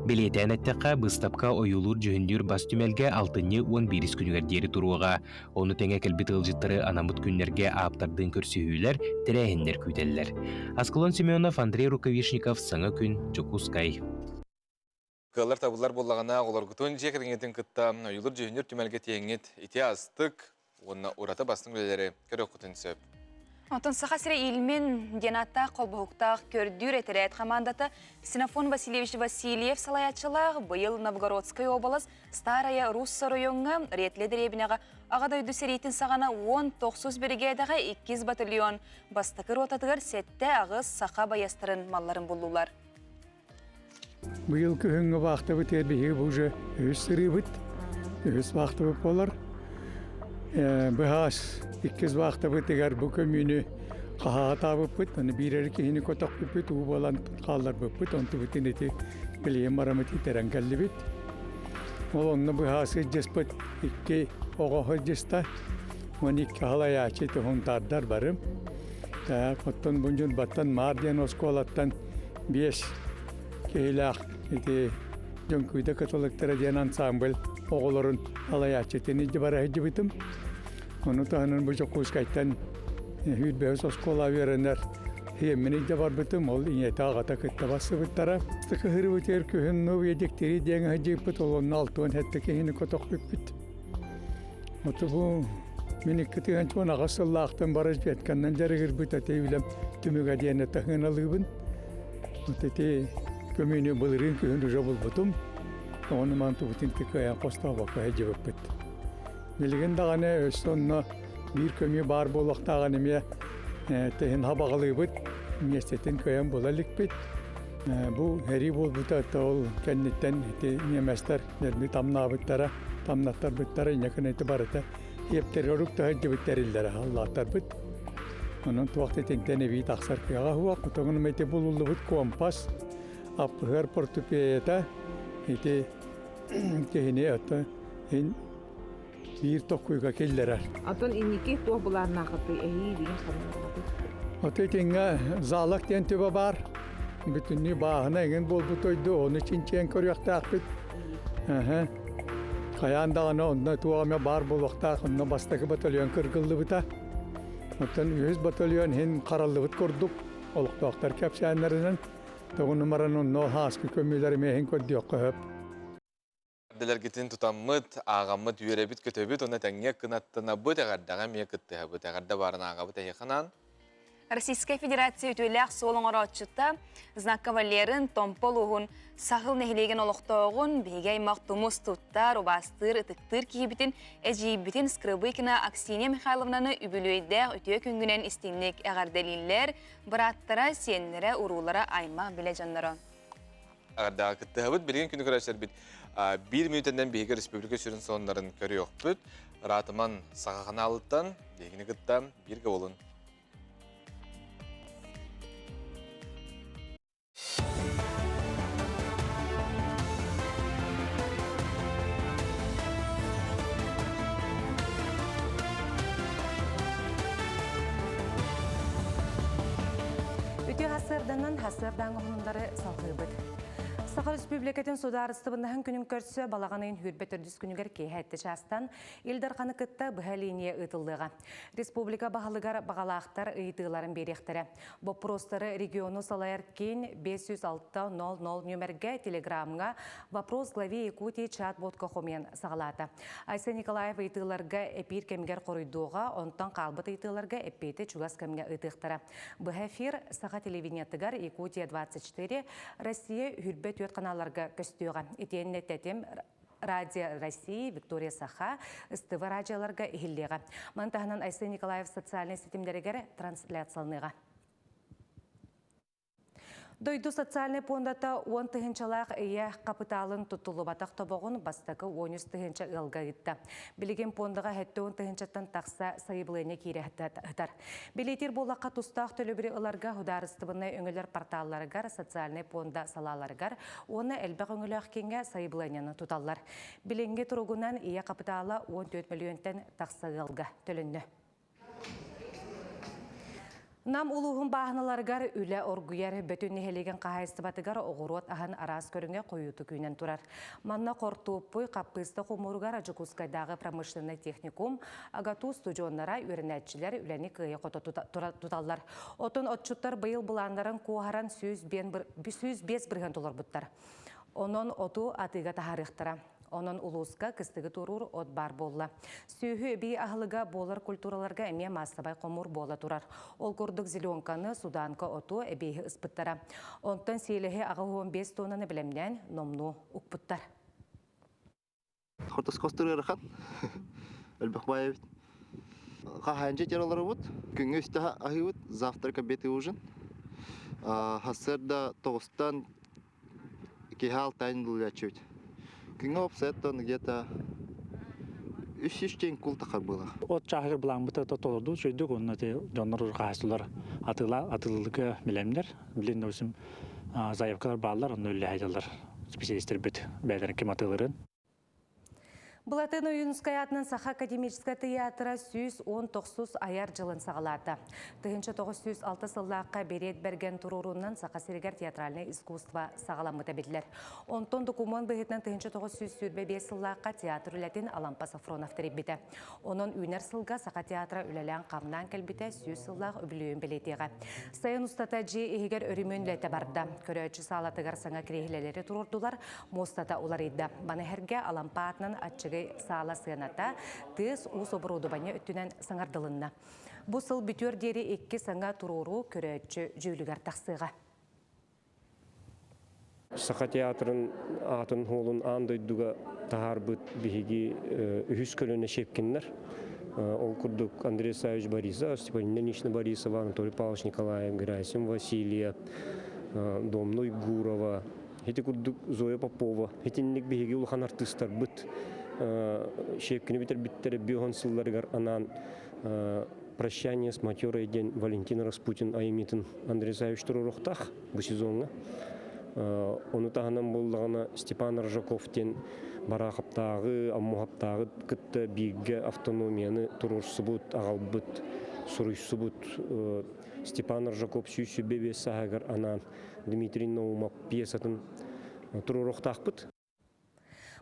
Бэлиэтээн эттэххэ, быыстапка ойуулуур-дьүһүннүүр бас түмэлгэ алтынньы 11 күнүгэр диэри туруоҕа. Ону тэҥэ кэлбит ыалдьыттары анаммыт күннэргэ ааптардыын көрсүһүүлэр, тэрээһиннэр күүтэллэр. Аскалон Семенов, Андрей Рукавишников, Саҥа күн, Дьокуускай. Кыаллар табыллар буоллаҕына, оҕолоргутун дьиэ кэргэҥҥитин кытта ойуулуур-дьүһүннүүр түмэлгэ тиэҥҥит ити астык уонна ураты бастыҥ үлэлэри көрүөххүтүн сөп. Онтон Саха сирэ Ильмин диэн ааттаах холбоһуктаах көрдүүр этэрээт хамаандата Ксенофон Васильевич Васильев салайааччылаах быйыл Новгородскай уобалас Старая Русса оройуоҥҥа Ретле дэриэбинэҕэ Аҕа дойду сэриитин саҕана 19 биригээдэҕэ иккис батальон бастакы ротатыгар сэттэ-аҕыс саха байыастарын малларын буллулар. Быйыл күһүҥҥү баахтабыт биһиги бу уже үһүс сырыыбыт, үһүс баахтабыт буолар. Быһаас иккис баахтабытыгар бу көмүүнү хаһаатаабыппыт, аны биир эрэ киһини көтөхпүппүт, уу буолан хаалларбыппыт, онтубутун ити билигин барамыт итэрэн кэллибит. Ол онно быһаас сылдьыспыт икки оҕо сылдьыста, уон икки халайааччы туһунтаардар барым. Так, оттон бу Ньурбаттан Маар диэн оскуолаттан биэс киһилээх ити Дьөҥкүүдэ кыталыктара диэн ансамбль оҕолорун салайааччытын илдьэ бара сылдьыбытым. Ону таһынан бу Дьокуускайтан сүүрбэһис оскуола үөрэнэр Иэммин илдьэ барбытым, ол ийэтэ аҕата кытта барсыбыттара. Кыһырыбытыгар күһүн Новые Дегтяри диэн сылдьыппыт, ол онно 67 киһини көтөхпүппүт. Оту бу мин 2018 сыллаахтан барыс бэтканнан дьарыгырбыт ати үлэм түмүгэ диэн таһыналыыбын. Вот ити көмүүнү былырыын күһүн уже булбутум. Ону ман тубутун тиккайан хостообокко сылдьыбыппыт. Билигин даҕаны өссө онно биир көмүү баар буолуохтааҕын эмиэ тэһин хабаҕалыыбыт, миэстэтин кыайан була иликпит. Бу сэрии буолбута ол кэнниттэн ити ньиэмэстэр нерви тамнаабыттара, тамнаттарбыттара, инньэ ити барыта иэптэр орук да сылдьыбыт тэриллэрэ аллааттарбыт. Онон туох да итинтэн эбии тахсар кыаҕа суох. Отоҥун ити булуллубут компас, аппыһыар портупеята ити киһини ото ин биир токкуйга киллэрэр. Атын инники туох былааннаахытый эһии деген санаалаахытый? Ото итинҥэ залак диэн түбэ баар. Бүтүннүү бааһына эҥин буолбут дойду, ону чинчийэн көрүөхтээхпит. Хайаан даҕаны онно туох эмэ баар буолуохтаах, онно бастакы батальон кыргыллыбыта. Оттон үһүс батальон иһин хараллыбыт курдук олохтоохтор кэпсээннэринэн тоҕуну баран онно ааскы көмүүлэр эмиэ иһин көрдүөххэ сөп. Эрдэлэргитин тутаммыт, ааҕаммыт, үөрэбит-көтөбүт уонна тэҥҥэ кынаттанабыт, эҕэрдэҕэ эмиэ кыттыһабыт. Эҕэрдэ баарын ааҕабыт эһиэхэ анаан. Российскай Федерация үтүөлээх суол оҥорооччута знак кавалерын Томпо улууһун Саһыл нэһилиэгин олохтооҕун биһиги аймах тумус туттар, убаастыыр, ытыктыыр киһибитин, эдьиийбитин Скрыбыкина Аксинья Михайловнаны үбүлүөйдээх үтүө күҥҥүнэн истиҥник эҕэрдэлииллэр, бырааттара, сиэннэрэ, уруулара, аймах билэ дьонноро. Эҕэрдэҕэ кыттыһабыт. Билигин күнү көрөөччүлэрбит биир мүнүүтэнэн биһиги республика сүрүн сонуннарын көрүөхпүт. Ыраатыман Саха ханаалыттан биһигини кытта бииргэ буолун. Хасырданан хасырдан оһунлары салгыыбыт. Саха Республикатын судаарыстыбыннаһын күнүн көрсө балаҕан ыйын хүрбэ төрдүс күнүгэр киэһэ этте чаастан Ил Дарханы кытта быһа линия ыытыллыаҕа. Республика баһылыгар баҕалаахтар ыйытыыларын биэриэхтэрэ. Боппуруостары региону салайар киин 506 00 нүөмэргэ телеграмҥа «Вопрос главе Якутии» чат-ботка хомуйан саҕалаата. Айсен Николаев ыйытыыларга эпиир кэмигэр хоруйдуоҕа, онтон хаалбыт ыйытыыларга эппиэти чугас кэмҥэ ыытыахтара. Быһа эфир Саха телевидениетыгар Якутия-24, Россия үрбэ түөрт каналларга көстүөҕэ. Итиэннэ тэтим Радио России, Виктория Саха, СТВ радиоларга иһиллиэҕэ. Маны таһынан Айсен Николаев социальнай ситимнэригэр трансляцияланыаҕа. Дойду социальнай пуондата уон тыһыынчалаах ийэ хапытаалын туттуллубатах тобоҕун бастакы 13 тыһыынча ыалга ыытта. Билигин пуондаҕа 70 тыһыынчаттан тахса сайабылыанньа киирэ сытар. Билиэтир буоллахха тустаах төлөбүрү ыларга судаарыстыбаннай өҥөлөр порталларыгар, социальнай пуонда салааларыгар уонна элбэх өҥөлөөх кииҥҥэ сайабылыанньаны туталлар. Билиҥҥи туругунан ийэ хапытаала 14 мөлүйүөнтэн тахса ыалга төлөннө. Нам улууһун бааһыналарыгар үлэ оргуйар Бөтүн нэһилиэгин хаһаайыстыбатыгар оҕуруот аһын араас көрүҥэ хойуутук үүнэн турар. Манна хортуоппуй, хаппыыста хомууругар Дьокуускайдааҕы промышленнай техникум, АГАТУ студеннара, үөрэнээччилэр үлэни кыайа-хото туталлар. Отон отчуттар быйыл былааннарын куоһаран 105 бырыһыан толорбуттар. Онон оту атыыга таһаарыахтара. Онон улууска кыстыгы туоруур от баар буолла. Сүөһү эбии аһылыга буолар культураларга эмиэ маассабай хомуур буола турар. Ол курдук зеленканы, суданка оту эбиэһи ыспыттара. Онтон сиэлэһи 85 тоннаны бэлэмнээн номнуо укпуттар. Хортоскостур ыарахан. Өлбөх баайабыт. Хаһаанча тераларыбыт. Күҥҥэ үстэ аһыыбыт. Завтрак, обед и ужин. Сарсыарда тоҕустан киһи алтайын булуяччыбыт. Күҥҥэ уопсайаттан где-то үс үс день кул тахар буолар. От чааһыгар былааммыта толорду үчүгэйдик уонна ити дьоннор хаһаайыстыбалар атыыла атыылыырга билэмнэр. Билин допустим заявкалар бааллар, онно үллэһэ специалистэрбит бэйэлэрин ким атыылырын. Былатын Ойуунускай аатынан Саха академическай тыйаатыра 119 айар дьылын саҕалаата. 1906 сыллаахха Берет Бэргэн туруоруунан Саха сиригэр театральнай искусство саҕаламмыта биллэр. Онтон докумуон быһыытынан 1925 сыллаахха театр үлэтин Алампа Софронов тэрийбитэ. Онон үүнэр сылга Саха театра үлэлээн-хамнаан кэлбитэ 100 сыллаах үбүлүөйүн бэлиэтиэҕэ. Сайын устата дьиэ иһигэр өрөмүөн үлэтэ барда. Көрөөччү саалатыгар саҥа кириэһилэлэри туруордулар, муостата уларыйда. Маны сэргэ Алампа аатынан аччыгый саала сыаната тыас-уус оборудование өттүнэн саҥардылынна. Бу сыл бүтүөр диэри икки саҥа туруоруу көрөөччү дьүүлүгэр тахсыаҕа. Саха театрын аатын хуолун аан дойдуга таһаарбыт биһиги үһүс көлүөнэ Щепкиннэр. Ол курдук Андрей Савич Борисов, Степан Ильинична Борисова, Анатолий Павлович Николаев, Герасим Васильев, Домна Уйгурова, Ити курдук Зоя Попова, итинник биһиги улахан артыыстарбыт Щепкини бүтэрбиттэрэ биоһон сылларыгар анаан «Прощание с матерой» диэн Валентина Распутин айымньытын Андрей Савич туруоруохтаах бу сезоҥҥа. Ону таһынан буоллаҕына Степан Рожаков диэн Бараахаптааҕы, Аммуһаптааҕы кытта бииргэ автономияны туруорсубут, аҕалбыт, суруйсубут Степан Рожаков 125 сааһыгар анаан Дмитрий Наумов пьесатын туруоруохтаахпыт.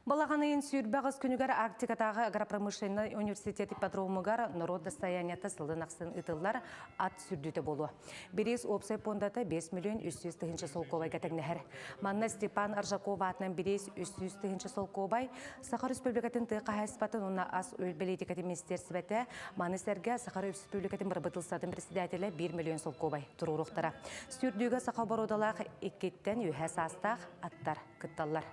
Балаҕан ыйын сүүрбэ аҕыс күнүгэр Арктикатааҕы агропромышленнай университет ипподромугар норуот достояниета сылын ахсын ыытыллар ат сүрдүүтэ буолуо. Бириис уопсай пуондата 5 миллион 300 тыһыынча солкуобайга тэҥнэһэр. Манна Степан Аржаков аатынан бириис 300 тыһыынча солкуобай, Саха Республикатын тыа хаһаайыстыбатын уонна ас-үөл бэлиитикэтин министиэрсибэтэ, маны сэргэ Саха Республикатын бырабыыталыстыбатын председателэ 1 миллион солкуобай туруоруохтара. Сүүрдүүгэ саха боруодалаах иккиттэн үөһэ саастаах аттар кытталлар.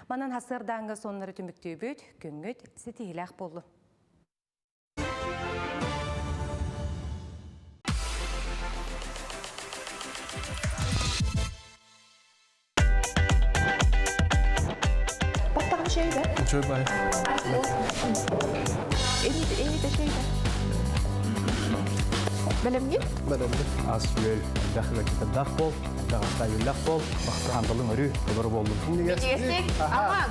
Манан хасыардааҥҥа соннары түмүктүүбүт, күҥҥүт ситиһиилээх буоллун. Баттаҕын шөйбэ. Шөйбэ. Эни шөйбэ. Бэлэмҥин? Бэлэммин. Ас үөл элбэх ыалдьыттардаах буол, элбэх астаах буол, бахтаан өрүү толору буоллун. Минньигэстик, аман!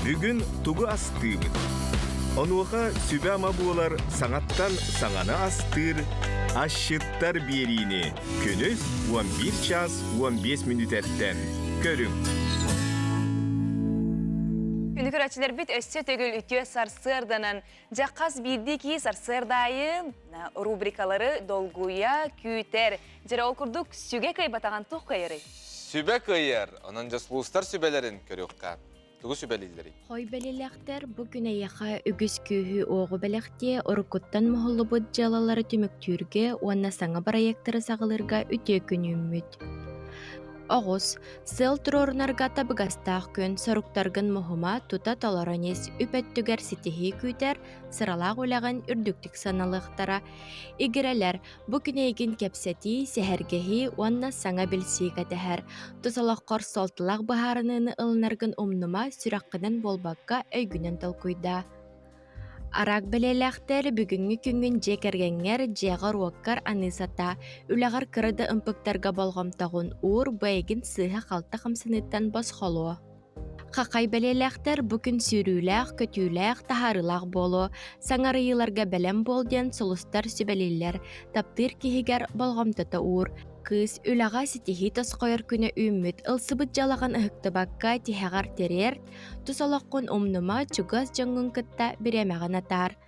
Бүгүн тугу астыыбыт? Онуоха сүбэ-ама буолар саҥаттан саҥаны астыыр. Асчыттар биэриини күнүс 11 час 15 мүнүүтэттэн көрүҥ. Күнү көрөөччүлэрбит өссө төгүл үтүө сарсыарданан дьэ хас биирдии киһи сарсыардаайы рубрикалары долгуйа күүтэр. Дьэ ол курдук сүгэ кыайбатаҕын туох кыайарый? Сүбэ кыайар. Онон дьэ сулустар сүбэлэрин көрүөххэ. Тугу сүбэлииллэрий? Хой бэлэлэхтэр бу күн эйиэхэ үгүс күүһү-уоҕу бэлэхтиэ, уруккуттан моһоллубут дьыалалары түмүктүүргэ уонна саҥа бырайыактары саҕалыырга үтүө күн үүммүт. Оҕус, сыал туруорунарга табыгастаах күн, соруктаргын муһума, тута толорон ис, үп өттүгэр ситиһии күүтэр, сыралаах үлэҕин үрдүктүк сыаналыахтара. Игирэлэр, Бу күн эйигин кэпсэтии, сэһэргэһии уонна саҥа билсии кэтэһэр. Тус олоххор суолталаах быһаарыныыны ылынаргын умнума, сүрэххинэн буолбакка, өйгүнэн толкуйдаа. Араак бэлиэлээхтэр бүгүҥҥү күҥҥүн дьиэ кэргэҥҥэр, дьиэҕэр-уоккар аныы сатаа. Үлэҕэр кыра да ымпыктарга болҕомтоҕун уур, бу эйигин сыыһа-халты хамсаныыттан босхолуо. Хахай бэлиэлээхтэр бу күн сүүрүүлээх, көтүүлээх, таһаарыылаах буолуо, саҥарыйыыларга бэлэм буол диэн сулустар сүбэлииллэр, таптыыр киһигэр болҕомтото уур. Кыыс үлэҕэ ситиһии тосхойор күнэ үүммүт, ылсыбыт дьалаҕын ыһыктыбакка тиһэҕэр тириэрт, тус олоххун умнума, чугас дьоҥҥун кытта бириэмэҕин атаар.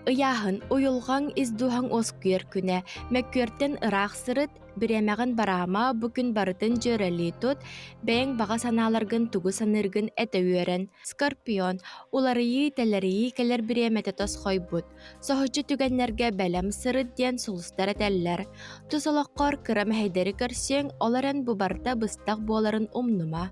Ыйааһын, уйулҕаҥ ис дууһаҥ уоскуйар күнэ, мөккүөртэн ыраах сырыт, Бириэмэҕин бараама, бу күн барытын дьүөрэлии тут, бэйэҥ баҕа санааларгын тугу саныыргын этэ үөрэн. Скорпион, уларыйыы-тэлэрийии кэлэр бириэмэтэ тосхойбут. Соһуччу түгэннэргэ бэлэм сырыт диэн сулустар этэллэр. Тус олоххор кыра мэһэйдэри көрсүөҥ, ол эрэн бу барыта быстах буоларын умнума.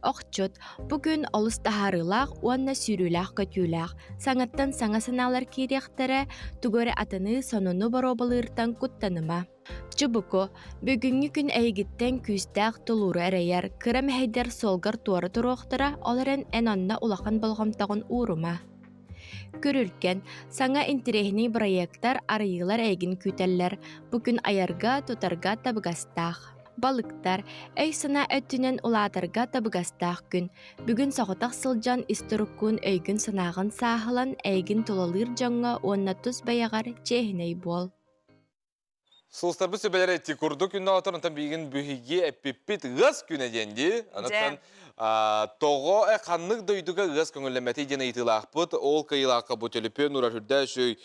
Охчут, бу күн олус таһаарыылаах уонна сүүрүүлээх-көтүүлээх, саҥаттан саҥа санаалар киириэхтэрэ, тугу эрэ атыны, сонуну боруобалыыртан куттаныма. Чубуку, бүгүҥҥү күн эйигиттэн күүстээх тулууру эрэйэр, кыра мэһэйдэр суолгар туора туруохтара, ол эрэн эн онно улахан болҕомтоҕун уурума. Күрүлгэн, саҥа интэриэһинэй бырайыактар, арыйыылар эйигин күүтэллэр. Бу күн айарга, тутарга табыгастаах. Балыктар, өй-санаа өттүнэн улаатарга табыгастаах күн. Бүгүн соҕотох сылдьан ис туруккун өйгүн-санааҕын сааһылан, эйигин тулалыыр дьоҥҥо уонна тус бэйэҕэр чиэһинэй буол. Сулустарбыт сүбэлэрэ ити курдук күннэ отор, онтон биигин бүһиги эппиппит ыас күнэ диэн дии. Онтон тоҕо ханнык дойдуга ыас көҥүллэммэтий диэн ыйытыылаахпыт. Ол кыайыылаахха бу төлөпүөн урар үрдэ үчүгэй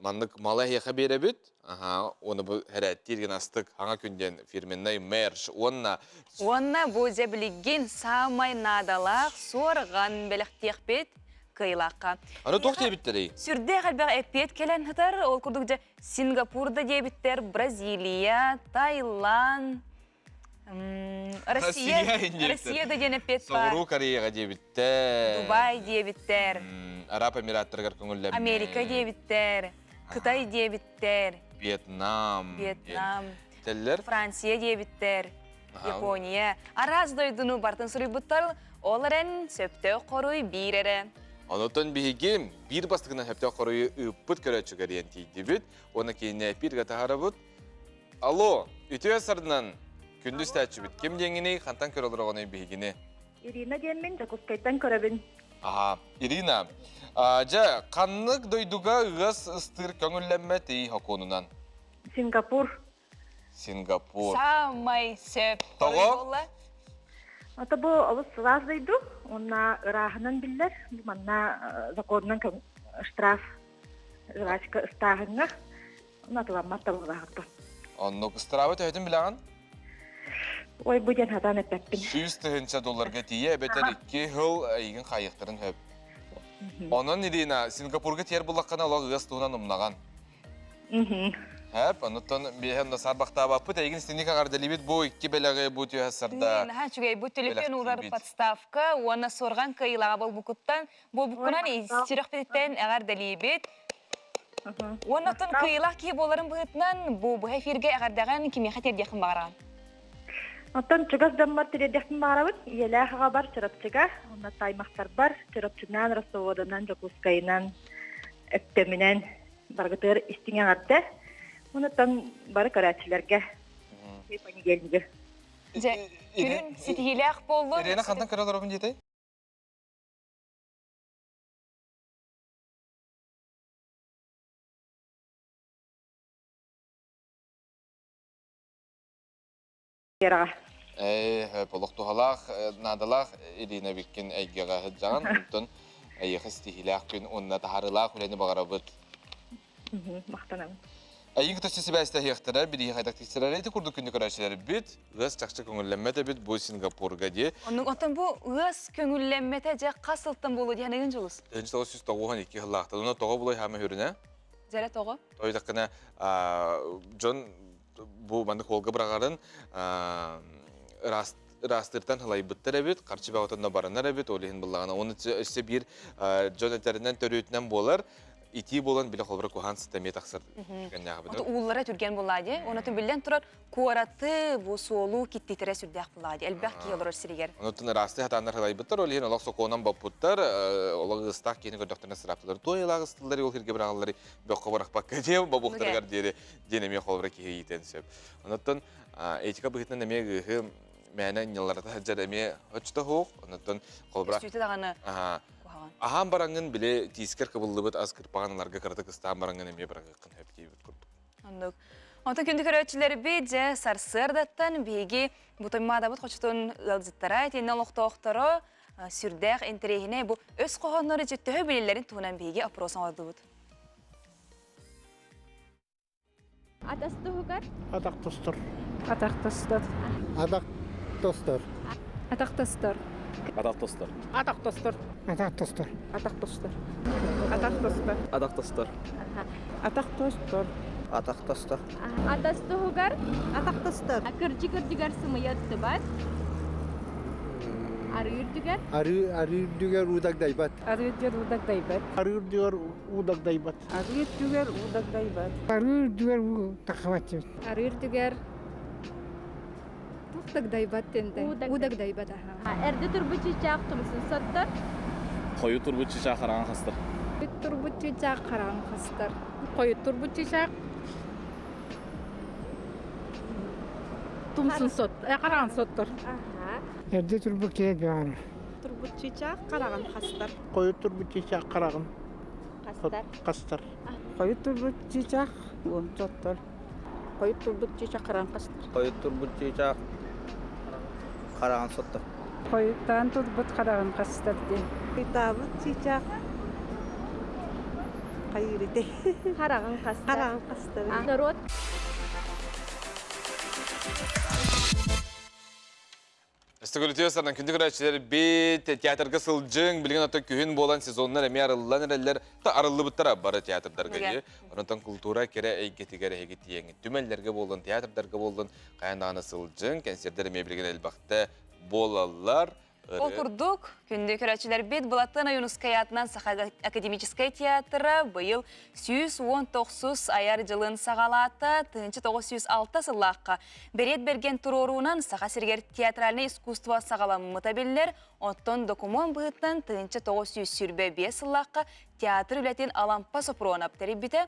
маннык малы эһиэхэ биэрэбит. Аха, уонна бу хэрээттиир гына астык хаҥа күн диэн фирменнай мерч уонна Уонна бу дьэ билигин саамай наадалаах суорҕан бэлэхтиэхпит кыайылаахха. Аны туох диэбиттэрий? Сүрдээх элбэх эппиэт кэлэн сытар. Ол курдук дьэ Сингапурда диэбиттэр, Бразилия, Таиланд, Россия, Россия да диэн эппиэт баар. Соҕуруу Кореяҕа диэбиттэр. Дубай диэбиттэр. Араб Эмираттарыгар көҥүллэммит. Америка диэбиттэр. Кытай диэбиттэр. Вьетнам. Вьетнам. Теллер. Франция диэбиттэр. Япония. Араас дойдуну бартын суруйбуттар. Ол эрэн сөптөөх хоруй биир эрэ. Онотон биһиги биир бастакынан сөптөөх хоруйу ыыппыт көрөөччүгэр диэн тиийдибит. Уонна кинини эпииргэ таһаарабыт. Алло, үтүө сарынан күндү истээччибит. Ким диэҥҥиний, хантан көрө олороҕунуй биһигини? Ирина диэммин, Дьокуускайтан көрөбүн. Аха, Ирина, дьэ, ханнык дойдуга ыас ыстыыр көҥүллэммэтий хокуонунан? Сингапур. Сингапур. Самай сөп. Тоҕо? Ото бу олус сылаас дойду, уонна ырааһынан биллэр. Бу манна законунан штраф жвачка ыстааһыҥҥа Натыламмат табыллаахпын. Оннук ыстыраабы төһөтүн билэҕин? Ой, бу диэн хатаан эппэппин. 100 000 долларга тиийэ эбэтэр икки сыл эйигин хаайыахтарын сөп. Онон Ирина, Сингапурга тиэр буллаххына олох ыас туһунан умнаҕан. Хэп, онуттан биэһэн да саарбахтаабаппыт, эйигин истинник аҕардалибит бу икки бэлэҕи бу түһэ сарда. Наһаа үчүгэй бу төлөпүөн уурар подставка уонна суорҕан кыайыылааҕа буолбуккуттан буолбуккунан сүрэхпититтэн эҕэрдэлиибит. Уонна оттон кыайыылаах киһи буоларын быһыытынан бу быһа эфиргэ эҕэрдэҕин кимиэхэ тиэрдиэххин баҕараҕын? Оттон чугас дьоммор тириэрдиэхпин баҕарабын. Ийэлээх аҕабар Чурапчыга, уонна аймахтарбар Чурапчынан, Ростоводанан, Дьокуускайынан, Өктөмүнэн баргытыгар истиҥ эҕэрдэ. Онуттан бары көрөөччүлэргэ понедельнигы. Дьэ, күнүн ситиһиилээх буоллун. Ирина хантан көрө олоробун диэтэй? Гераҕа. Ээ, олох туһалаах, наадалаах Ирина Виккин эйгэҕэ сылдьаҕын. Онтон эйиэхэ ситиһиилээх күн уонна таһаарыылаах үлэни баҕарабыт. Махтанабын. Эйигин кытта сибээстэһиэхтэрэ, бирииһи хайдах тиксэрэр ити курдук күнү көрөөччүлэрбит ыас чахчы көҥүллэммэт эбит бу Сингапурга дии. Оннук оттон бу ыас көҥүллэммэтэ дьэ хас сылтан буолуо диэн ыйын дьулус? 1992 сыллаахтан. Онно тоҕо булай хаама хүрүнэ? Дьэрэ тоҕо? Тойдаххына дьон бу маннык уолга быраҕарын ыраас ыраастыыртан халайбыттар эбит, харчы бөҕөтөн баранар эбит, ол иһин буллаҕына. Оны өссө биир дьон этэринэн төрүөтүнэн буолар, итии буолан биле холбура куһаан сыта эмиэ тахсар түгэннээҕи Ото ууллара түргэн буоллаа дии. Онотун биллэн турар куораты бу суолу киттитэрэ сүрдээх буоллаа дии. Элбэх киһи олорор сиригэр. Онотун ыраастыы хатааннар халайбыттар, ол иһин олох сокуонан боппуттар, олох ыыстаах киһини көрдөхтөрүнэ сыраптылар. Туойалаах ыстыллар, ол хиргэ быраҕаллары бөххө бырахпакка диэн бобуохтарыгар диэри диэн эмиэ холобура киһи иитэн сөп. Онуттан этика быһыытынан эмиэ ыыһы мээнэ ньылларата сылдьар эмиэ оччото суох. Онуттан холобура Көстүүтэ даҕаны куһаҕан. Аһаан бараҥҥын били тиискэр кыбыллыбыт ас кырпаҕын ыларга кыратык ыстаан бараҥҥын эмиэ быраҕыаххын сөп диэбит курдук. Оннук. Онтон күндү көрөөччүлэрбит дьэ сарсыардаттан биһиги Бутуймаадабыт хочотун ыалдьыттара итиэннэ олохтоохторо сүрдээх интэриэһинэй бу өс хоһооннору дьэ төһө билэллэрин туһунан биһиги опрос оҥордубут. Атас туһугар? Атах тостор. Атах тостор. Атах тостор. Атах тостор. Атах тостор. Атах тостор. Атах тостор. Атах тостор. Атах тостор. Атах тостор. Атах тостор. Атах тостор. Атас туһугар? Атах тостор. Кырдьык үрдүгэр сымыйа ыттыбат. Арыы үрдүгэр? Арыы арыы үрдүгэр уу дагдайбат. Арыы үрдүгэр уу дагдайбат. Арыы үрдүгэр уу дагдайбат. Арыы үрдүгэр уу дагдайбат. Арыы үрдүгэр уу тахсыбат. Арыы үрдүгэр туох дагдайбат тенте. Уу дагдайбат аха. Эрдэ турбут чыычаах тумсун соттор. Хойу турбут чыычаах хараҥа хастар. Турбут чыычаах хараҥа хастар. Хойут турбут чыычаах тумсун сот, хараҕын соттор. Эрдэ турбут киһи баар. Турбут чыычаах хараҕын хастар. Хойут турбут чыычаах хараҕын Хастар. Хастар. Хойут турбут чыычаах уон соттор. Хойут турбут чыычаах хараҕын хастар. Хойут турбут чыычаах хараҕын соттор. Хойуттаан турбут хараҕын хастар диэн. Хойутаабыт чыычаах хайыыр ити. Хараҕын хастар. Хараҕын хастар. Народ Өстөгүлүтүө сардан күндү көрөөччүлэр бит театрга сылдьыҥ, билигин оттон күһүн буолан сезоннар эмиэ арыллан эрэллэр, та арыллыбыттара бары театрдарга дии. Онтон култуура кэрэ эйгэтигэр эһиги тиийэҥҥит түмэллэргэ буоллун, театрдарга буоллун, хайаан даҕаны сылдьыҥ, кэнсиэрдэр эмиэ билигин элбэхтэ буолаллар. Ол курдук, күндү көрөөччүлэрбит Былатыан Ойуунускай аатынан Саха академическай театра быйыл 119 айар дьылын саҕалаата 1906 сыллаахха Бэриэт Бэргэн туруоруунан Саха сиригэр театральнай искусство саҕаламмыта биллэр, оттон докумуон быһыытынан 1925 сыллаахха театр үлэтин Алампа Сопронов тэрийбитэ.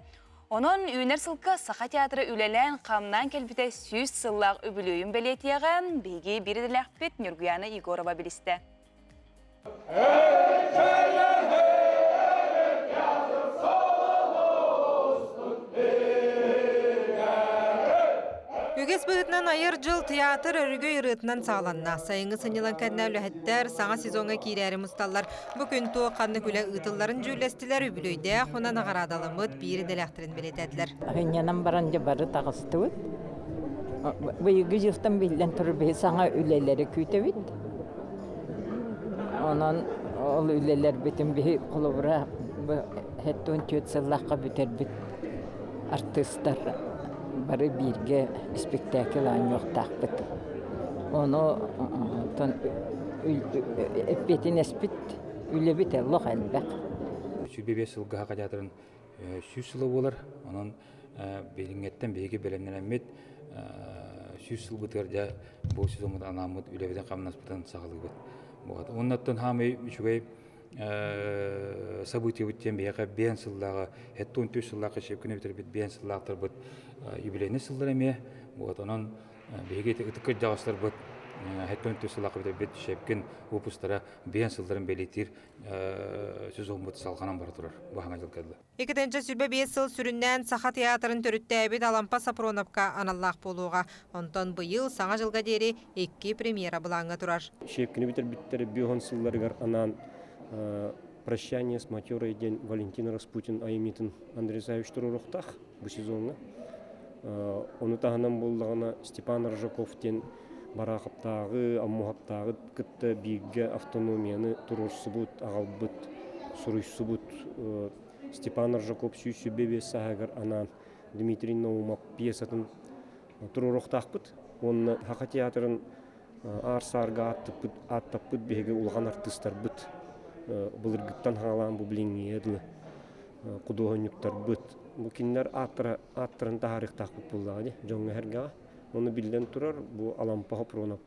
Онон үүнэр сылга Саха театра үлэлээн-хамнаан кэлбитэ 100 сыллаах үбүлүөйүн бэлиэтиэҕэ биһиги биир идэлээхпит Ньургуяна Егорова билистэ. Үгэс быһыытынан айар дьыл театр өрүгөй ырыатынан саҕаланна. Сайыҥҥы сынньалаҥ кэннэ үлэһиттэр саҥа сезоҥҥа киирээри мусталлар. Бу күн туох ханнык үлэ ыытылларын дьүүллэстилэр, үбүлүөйдээх уонна наҕараадаламмыт биир идэлээхтэрин бэлиэтээтилэр. Сынньанан баран дьэ бары таҕыстыбыт. Быйылгы дьылтан биллэн турар биһи саҥа үлэлэри күүтэбит. Онон ол үлэлэрбитин биһи холобура хэттуон түөрт сыллаахха бүтэрбит артыыстар бары бииргэ испиктээкил оонньуохтаахпыт. Ону оттон эппиэтинэспит үлэбит олох элбэх. 25 сылга Саха театрын 100 сыла буолар. Онон билиҥҥэттэн биһиги бэлэмнэнэммит 100 сылбытыгар дьэ бу сезоммут анааммыт үлэбитин-хамнаспытын саҕалыыбыт. Уоннаттан хаамай үчүгэй событиебыт диэн биһиэхэ биэн сыллааҕы, 73 сыллаахха Щепкина бүтэрбит биэн сыллаахтарбыт юбилейный сыллар эмиэ. Вот онон биһиги ытык кырдьаҕастарбыт Хэттэн сыллаах бүтэрбит Щепкин выпустара биэн сылларын бэлиэтиир сезоммут салҕанан бара турар бу хаҥа дьыл кэллэ. Икитинчи 25 сыл сүрүннээн Саха театрын төрүттээбит Алампа Сапроновка аналлаах буолуоҕа. Онтон быйыл Саҥа дьылга диэри икки премьера былааҥҥа турар. Щепкини бүтэрбиттэр биоһон сылларыгар анаан «Прощание с матерой» диэн Валентин Распутин айымньытын Андрей Савич туруоруохтаах бу сезоҥҥа. Ону таһынан буоллаҕына Степан Рожаков диэн Бараахаптааҕы, Аммуһаптааҕы кытта бииргэ автономияны туруорсубут, аҕалбыт, суруйсубут Степан Рожаков 125 сааһыгар анаан Дмитрий Наумов пьесатын туруоруохтаахпыт. Уонна Саха театрын аар-саарга ааттаппыт, ааттаппыт биһиги улахан артыыстарбыт былыргыттан хаалаан бу билиҥҥигэ дылы худуоһунньуктарбыт бу кинилэр ааттара ааттарын таһаарыахтаахпыт буоллаҕа дии дьоҥҥо-сэргэҕэ. Ону биллэн турар бу Алампа Хопронов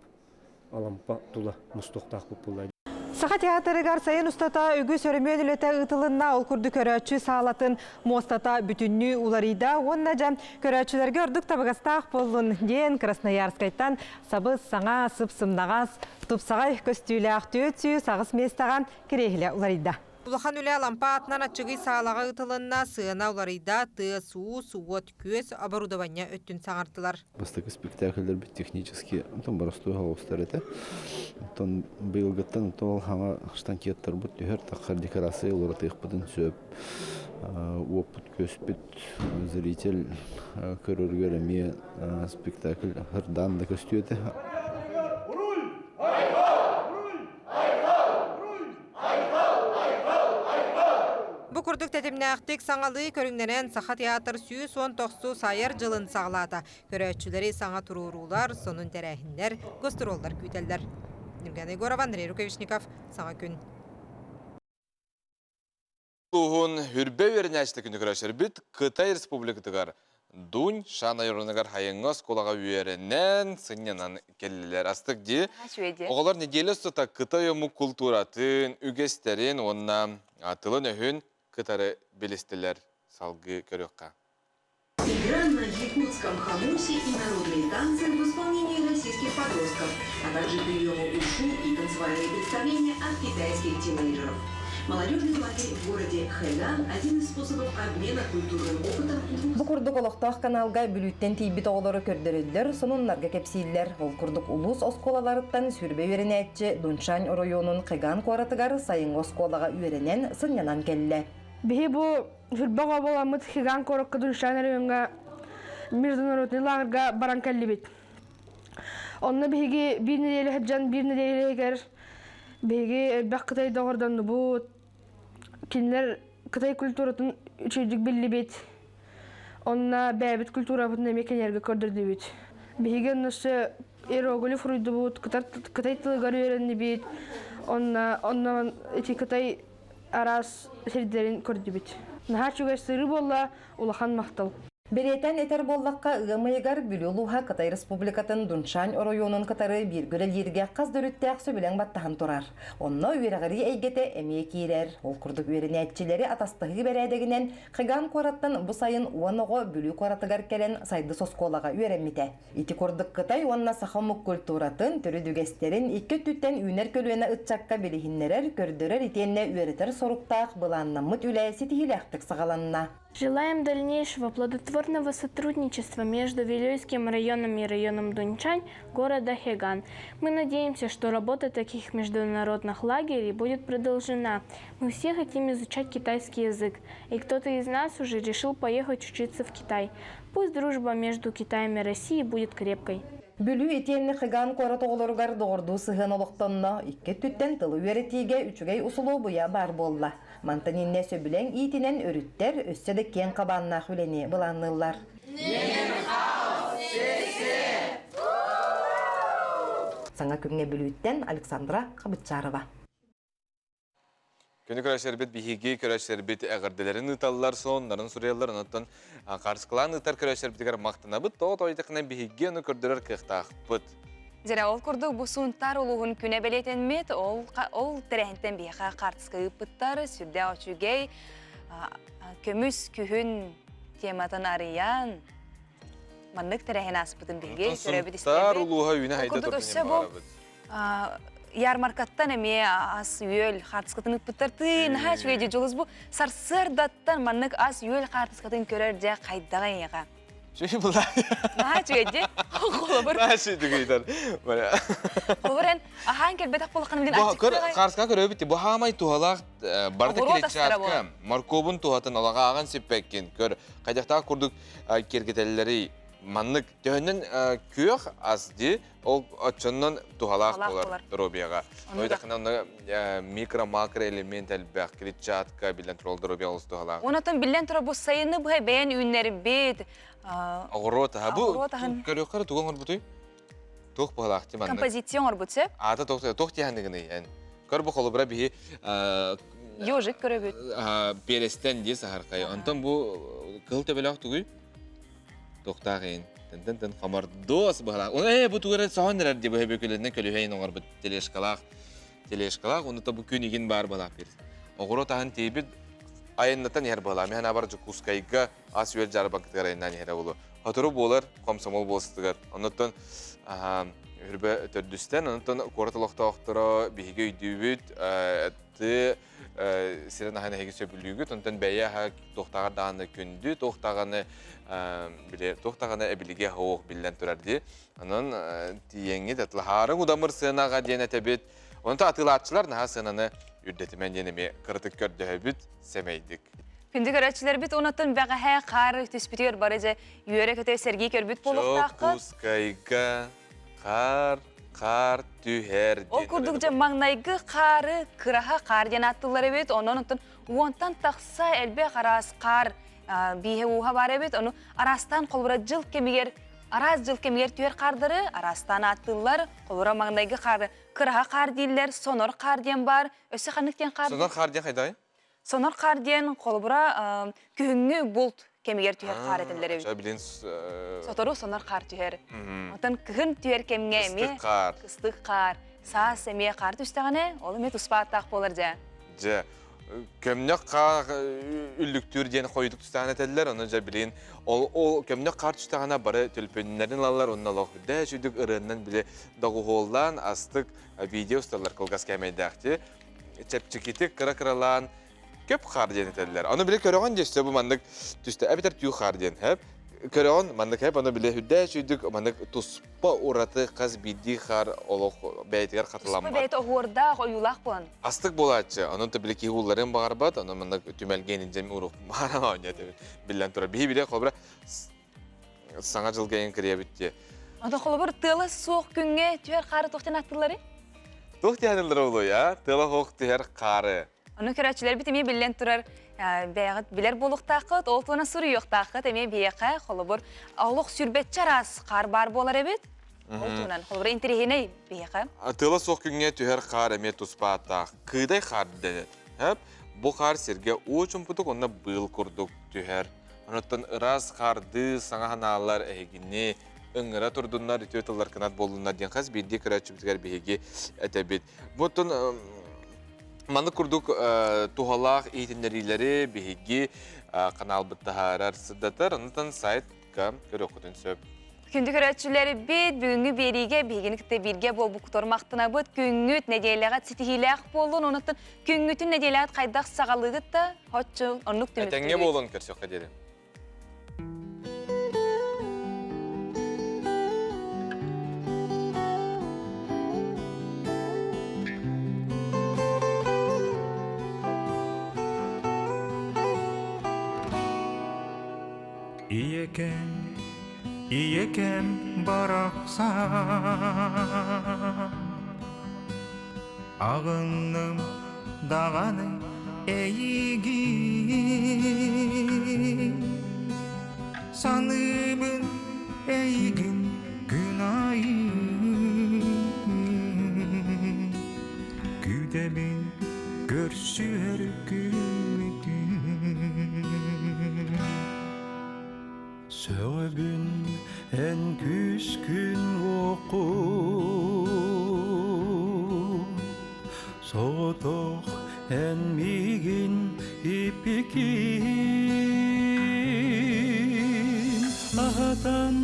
Алампа тула мустуохтаахпыт буолла. Саха театрыгар сайын устата үгүс өрөмүөн үлэтэ ыытылынна. Ол курдук көрөөччү саалатын муостата бүтүннүү уларыйда уонна дьэ көрөөччүлэргэ ордук табыгастаах буоллун диэн Красноярскайтан сабыс саҥа сып-сымнаҕас тупсаҕай көстүүлээх 408 миэстэҕэ кириэһилэ уларыйда. Улахан үлэ Алампа аатынан аччыгый саалаҕа ыытылынна, сыана уларыйда, тыас-уус, уот-күөс, оборудование өттүн саҥартылар. Бастакы спектакльдэрбит технически онтон боростуой соҕустар этэ. Оттон быйылгыттан ол хаҥа штанкеттарбыт түһэр таххар декорация уларытыахпытын сөп. Уоппут көспүт зритель көрөрүгэр эмиэ спектакль ырдаан да көстүө этэ. Бу курдук тэтимнээхтик саҥалыы көрүҥнэнэн Саха театр 119 айар дьылын саҕалаата. Көрөөччүлэри саҥа туруоруулар, сонун тэрээһиннэр, гастроллар күүтэллэр. Нюргана Егорова, Андрей Рукавишников, Саҥа күн. Улууһун Хүрбэ үөрэнээччитэ күнү көрөсөрбүт Кытай Республикатыгар Дунь Шан районугар хайыҥҥа оскуолаҕа үөрэнэн, сынньанан кэллилэр. Астык дии. Оҕолор неделя устата Кытай омук култууратын, үгэстэрин уонна тылын-өһүн кытары билистилэр. Салгыы көрүөххэ. Игра на якутском хомусе и народные танцы в исполнении российских подростков, а также приемы ушу и танцевальные представления от китайских тинейджеров. Молодежный лагерь в городе Хэган – один из способов обмена культурным опытом двух Бу курдук олохтоох каналга Бүлүүттэн тиийбит оҕолору көрдөрөллөр, сонуннарга кэпсииллэр. Ол курдук улуус оскуолаларыттан сүрбэ үөрэнээччи Дуншань оройуонун Хэган куоратыгар сайыҥҥы оскуолаҕа үөрэнэн, сынньанан кэллэ. Биһи бу Сүрбэх оболаммыт Хиган куоракка Дуншан райоҥҥа международный лааҕырга баран кэллибит. Онно биһиги биир нэдиэлэ сылдьан биир нэдиэлэ биһиги элбэх кытай доҕордоннубут. Кинилэр кытай культуратын үчүгэйдик биллибит. Онно бэйэбит культурабытын эмиэ кинилэргэ көрдөрдүбүт. Биһиги онно өссө иероглиф суруйдубут, кытай тылыгар үөрэннибит. Онно онно ити кытай араас сирдэрин көрдүбүт. Наһаа үчүгэй сырыы буолла, улахан махтал. Бэлиэтээн этэр буоллахха, ыам ыйыгар Бүлүү улууһа Кытай Республикатын Дуншань оройуонун кытары бииргэ үлэлииргэ хас да өрүттээх сөбүлэҥ баттаһан турар. Онно үөрэҕирии эйгэтэ эмиэ киирэр. Ол курдук үөрэнээччилэри атастаһыы бэрээдэгинэн Хиган куораттан бу сайын 10 оҕо Бүлүү куоратыгар кэлэн Сайдыс оскуолаҕа үөрэммитэ. Ити курдук Кытай уонна саха омук культуратын, төрүт үгэстэрин икки өттүттэн үүнэр көлүөнэ ыччакка билиһиннэрэр, көрдөрөр итиэннэ үөрэтэр соруктаах былааннаммыт үлэ ситиһиилээхтик саҕаланна. Желаем дальнейшего плодотворного сотрудничества между Вилюйским районом и районом Дунчань города Хэган. Мы надеемся, что работа таких международных лагерей будет продолжена. Мы все хотим изучать китайский язык, и кто-то из нас уже решил поехать учиться в Китай. Пусть дружба между Китаем и Россией будет крепкой. Бүлүү итиэннэ Хыган куорат оҕолоругар доҕордуу сыһыан олохтонно, икки өттүттэн тылы үөрэтиигэ үчүгэй усулуобуйа баар буолла. Мантан иннэ сөбүлэҥ иитинэн өрүттэр өссө да киэҥ хабааннаах үлэни былаанныыллар. Саҥа күҥҥэ Бүлүүттэн Александра Хабытчарова. Күнү көрөсөрбүт биһиги көрөсөрбүт эҕэрдэлэрин ыыталлар, соннарын суруйаллар, онтон харыскылаан ыытар көрөсөрбүтүгэр махтанабыт, тоҕо тоойдоххуна биһиги ону көрдөрөр кыахтаахпыт. Дьэрэ, ол курдук бу Сунтаар улууһун күнэ бэлиэтэммит, ол, ол тэрээһинтэн биһиэхэ хаартыска ыыппыттар, сүрдээх үчүгэй көмүс күһүн тематын арыйан. маннык тэрээһин ааспытын биһиги көрөбүт Сунтаар истэбит. улууһа үүнэ Ол хайда курдук турдун өссө бу баҕарабыт. ярмаркаттан эмиэ ас-үөл хаартыскатын ыппыттар. Тыы, наһаа үчүгэй дии Дьулус бу сарсыардаттан маннык ас-үөл хаартыскатын көрөр дьэ хайдаҕа эйиэхэ? Үчүгэй була. Наһаа үчүгэй дии. Холобур. Наһаа үчүгэй Холобур эн аһаан кэлбэтэх буоллаххына билин Бу көр аччыктыаҕай. хаарыска көрөбүт бу хаамай туһалаах барыта Оҕуруот астара клетчатка буолар. моркуобун туһатын алаҕааҕын сиппэккин көр хайдахтаах курдук киэргэтэллэрий маннык төһөннөн күөх ас дии ол оччоннон туһалаах буолар доруобуйаҕа. Ойдахына онно микро-макро элемент элбэх, клетчатка биллэн турар доруобуйа олус туһалаах. Онотон биллэн турар бу сайыны быһа бэйэн үүннэрбит. Оҕуруот аһа. Бу көрүөххэ тугу оҥорбутуй? Туох быһалаах ти маннык? Композиция оҥорбут сөп? Аата туох тиһаныгыный эн? Көр бу холобура биһи Ёжик көрөбүт. Перестен дии саһархай. Онтон бу кыһыл төбөлөөх тугуй? Туохтаах иһин тын-тын-тын хомордуос быһалаах. Оны ээ бу тугу эрэ соһон эрэр дии бу бүкүлэннэн көлүһэйин оҥорбут тележкалаах тележкалаах уну бу күн игин баар быһалаах бир. Оҕуруот аһын тиийбит айаннатан иһэр быһалаах. Мин абар Дьокуускайга ас-үөл дьаарбаҥкатыгар айаннаан иһэрэ буолуо. Сотору буолар комсомол буолсутугар. Оннуттан үрбэ төрдүстэн, оннуттан куорат олохтоохторо биһиги өйдүүбүт, ты сирин аһын эһиги сөбүлүүгүт, онтон бэйэ аһа туохтааҕар даҕаны күндү, туох даҕаны били туох даҕаны эбилигэ суох биллэн турар дии. Онон тиийэҥҥит атлаһаарыҥ удамыр сыанаҕа диэн этэбит. Онто атыылааччылар наһаа сыананы үрдэтимэн диэн эмиэ кыратык көрдөһөбүт, сэмэйдик. Күндү көрөөччүлэрбит онотон бэҕэһээ хаар түспүтүгэр бары дьэ үөрэ-көтө сэргии көрбүт буолуохтааххыт. Дьокуускайга Хаар, хаар түһэр Ол курдук дьэ маҥнайгы хаары кыраһа хаар диэн ааттыыллар эбит. Онон оттон уонтан тахса элбэх араас хаар бииһэ ууһа баар эбит. Ону араастаан холобура дьыл кэмигэр араас дьыл кэмигэр түһэр хаардары араастаан ааттыыллар. Холобура маҥнайгы хаары кыраһа хаар дииллэр, сонор хаар диэн баар. Өссө ханнык диэн хаар? Сонор хаар диэн хайдай? Сонор хаар диэн холобура күһүҥҥү булт кэмигэр түһэр хаар этэллэр эбит. Билин Сотору сонор хаар түһэр. Оттон кыһын түһэр кэмҥэ эмиэ хаар. Кыстык хаар. Саас эмиэ хаар түстэҕинэ, ол эмиэ туспа ааттаах буолар дьэ. Дьэ, көмнөх хаар үллүктүүр диэн хойутук түстэҕинэ этэллэр, ону дьэ билин ол ол көмнөх хаар түстэҕинэ бары төлөпүөннэрин ылаллар, онно олох үрдэ сүдүк ырыаннан били доҕуһуоллаан астык видео усталлар кылгас кээмэйдээхти. Чэпчэкитик кыра-кыралаан көп хаар диэн этэллэр. Ону били көрөҕүн дьэ бу маннык түстэ эбэтэр түү хаар диэн хэп. Көрөҕүн маннык хэп ону били үрдээ сүйдүк маннык туспа ураты хас биирдии хаар олох бэйэтигэр хатыламмат. Туспа бэйэтэ оһуордаах, ойуулаах буолан. Астык буолааччы. Онон да били киһи уулларыан баҕарбат, ону маннык түмэлгэ инжем урух бааран оонньоот эбит. Биллэн турар. Биһи биле холобура саҥа дьылга эҥин кириэбит дии. Ото холобур тыала суох күҥҥэ түһэр хаары туох диэн аттылары? Туох диэн ыллара олуй, а? Тыала суох түһэр хаары. Ону көрөөччүлэрбит эмиэ биллэн турар бэйэҕит билэр буолуохтааххыт, ол туона суруйуохтааххыт эмиэ биһиэхэ холобур олох сүрбэччэ араас хаар баар буолар эбит. Ол туһунан холобур интэриэһинэй биһиэхэ. Тыала суох күҥҥэ түһэр хаар эмиэ туспа ааттаах. Кыыдай хаар дэнэр. Бу хаар сиргэ уу чумпутук уонна быыл курдук түһэр. Онуттан ыраас хаардыы саҥа санаалар эһигини ыҥыра турдуннар, үтүө тыллар кынат буоллуннар диэн хас биирдии көрөөччүбүтүгэр биһиги этэбит. Бутун маннык курдук туһалаах иһитиннэриилэри биһиги каналбыт таһаарар сырдатар, онтон сайтка көрүөххүтүн сөп. Күндү көрөөччүлэрбит, бүгүҥҥү биэриигэ биһигини кытта бииргэ буолбуккутугар махтанабыт. Күҥҥүт нэдиэлэҕэ ситиһиилээх буоллун, онуттан күҥҥүтүн нэдиэлэҕит хайдах саҕалыыгыт да, оччо оннук түмүктүүгүт. Этэҥҥэ буолун көрсүөххэ диэри. Ийэкэм, ийэкэм барахсан, Аҕынным даҕаны эйигин, Саныыбын эйигин күн аайы, Күүтэбин көрсүһэр күммүтүн. Сөҕөбүн эн күүскүн уоххун, Соҕотох эн миигин иппикин. Аһатан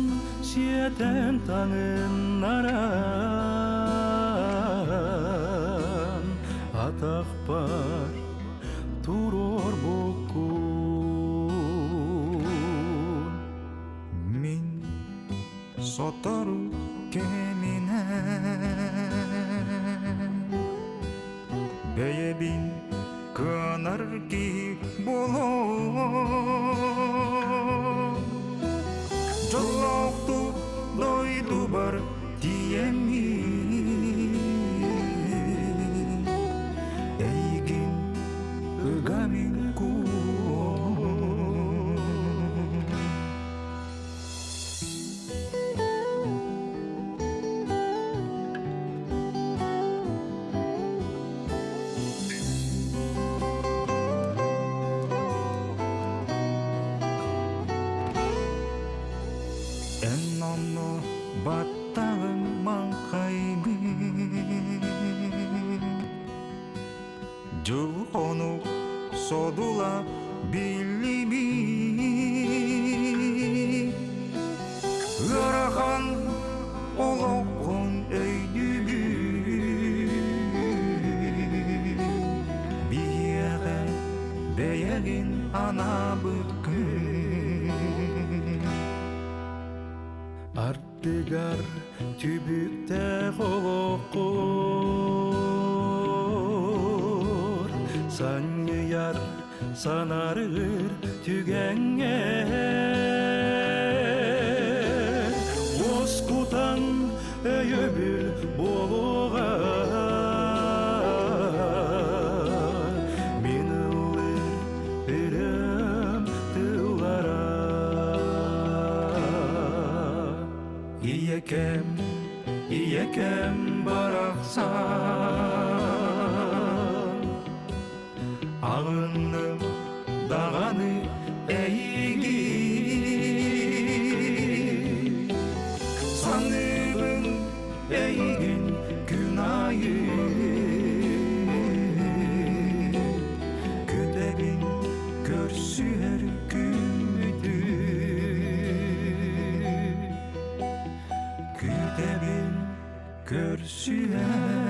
Сиэтэн таҥыннаран атахпар туруорбуккун. Мин сотору кэминэн бэйэбин кыанар киһи буолуом. Дьоллоохтук дойдубар тиийэммин эйигин ыга мин кууһуом. Эн онно баттаҕыҥ маҥхайбын Дьыл хонук содула биллибит Ыарахан олоххун өйдүүбүн Биһиэхэ бэйэгин анаабыккын Ардыгар түбүктээх олоххор санньыйар санарыыр түгэҥҥэ уоскутан өйөбүл буолуоҕа мин ыллыыр ырыам тыллара Ийэкэм, ийэкэм барахсан Аҕынным даҕаны эйигин Саныыбын эйигин күн аайы Күтэбин көрсүһэр күммүтүн Күтэбин көрсүһэр.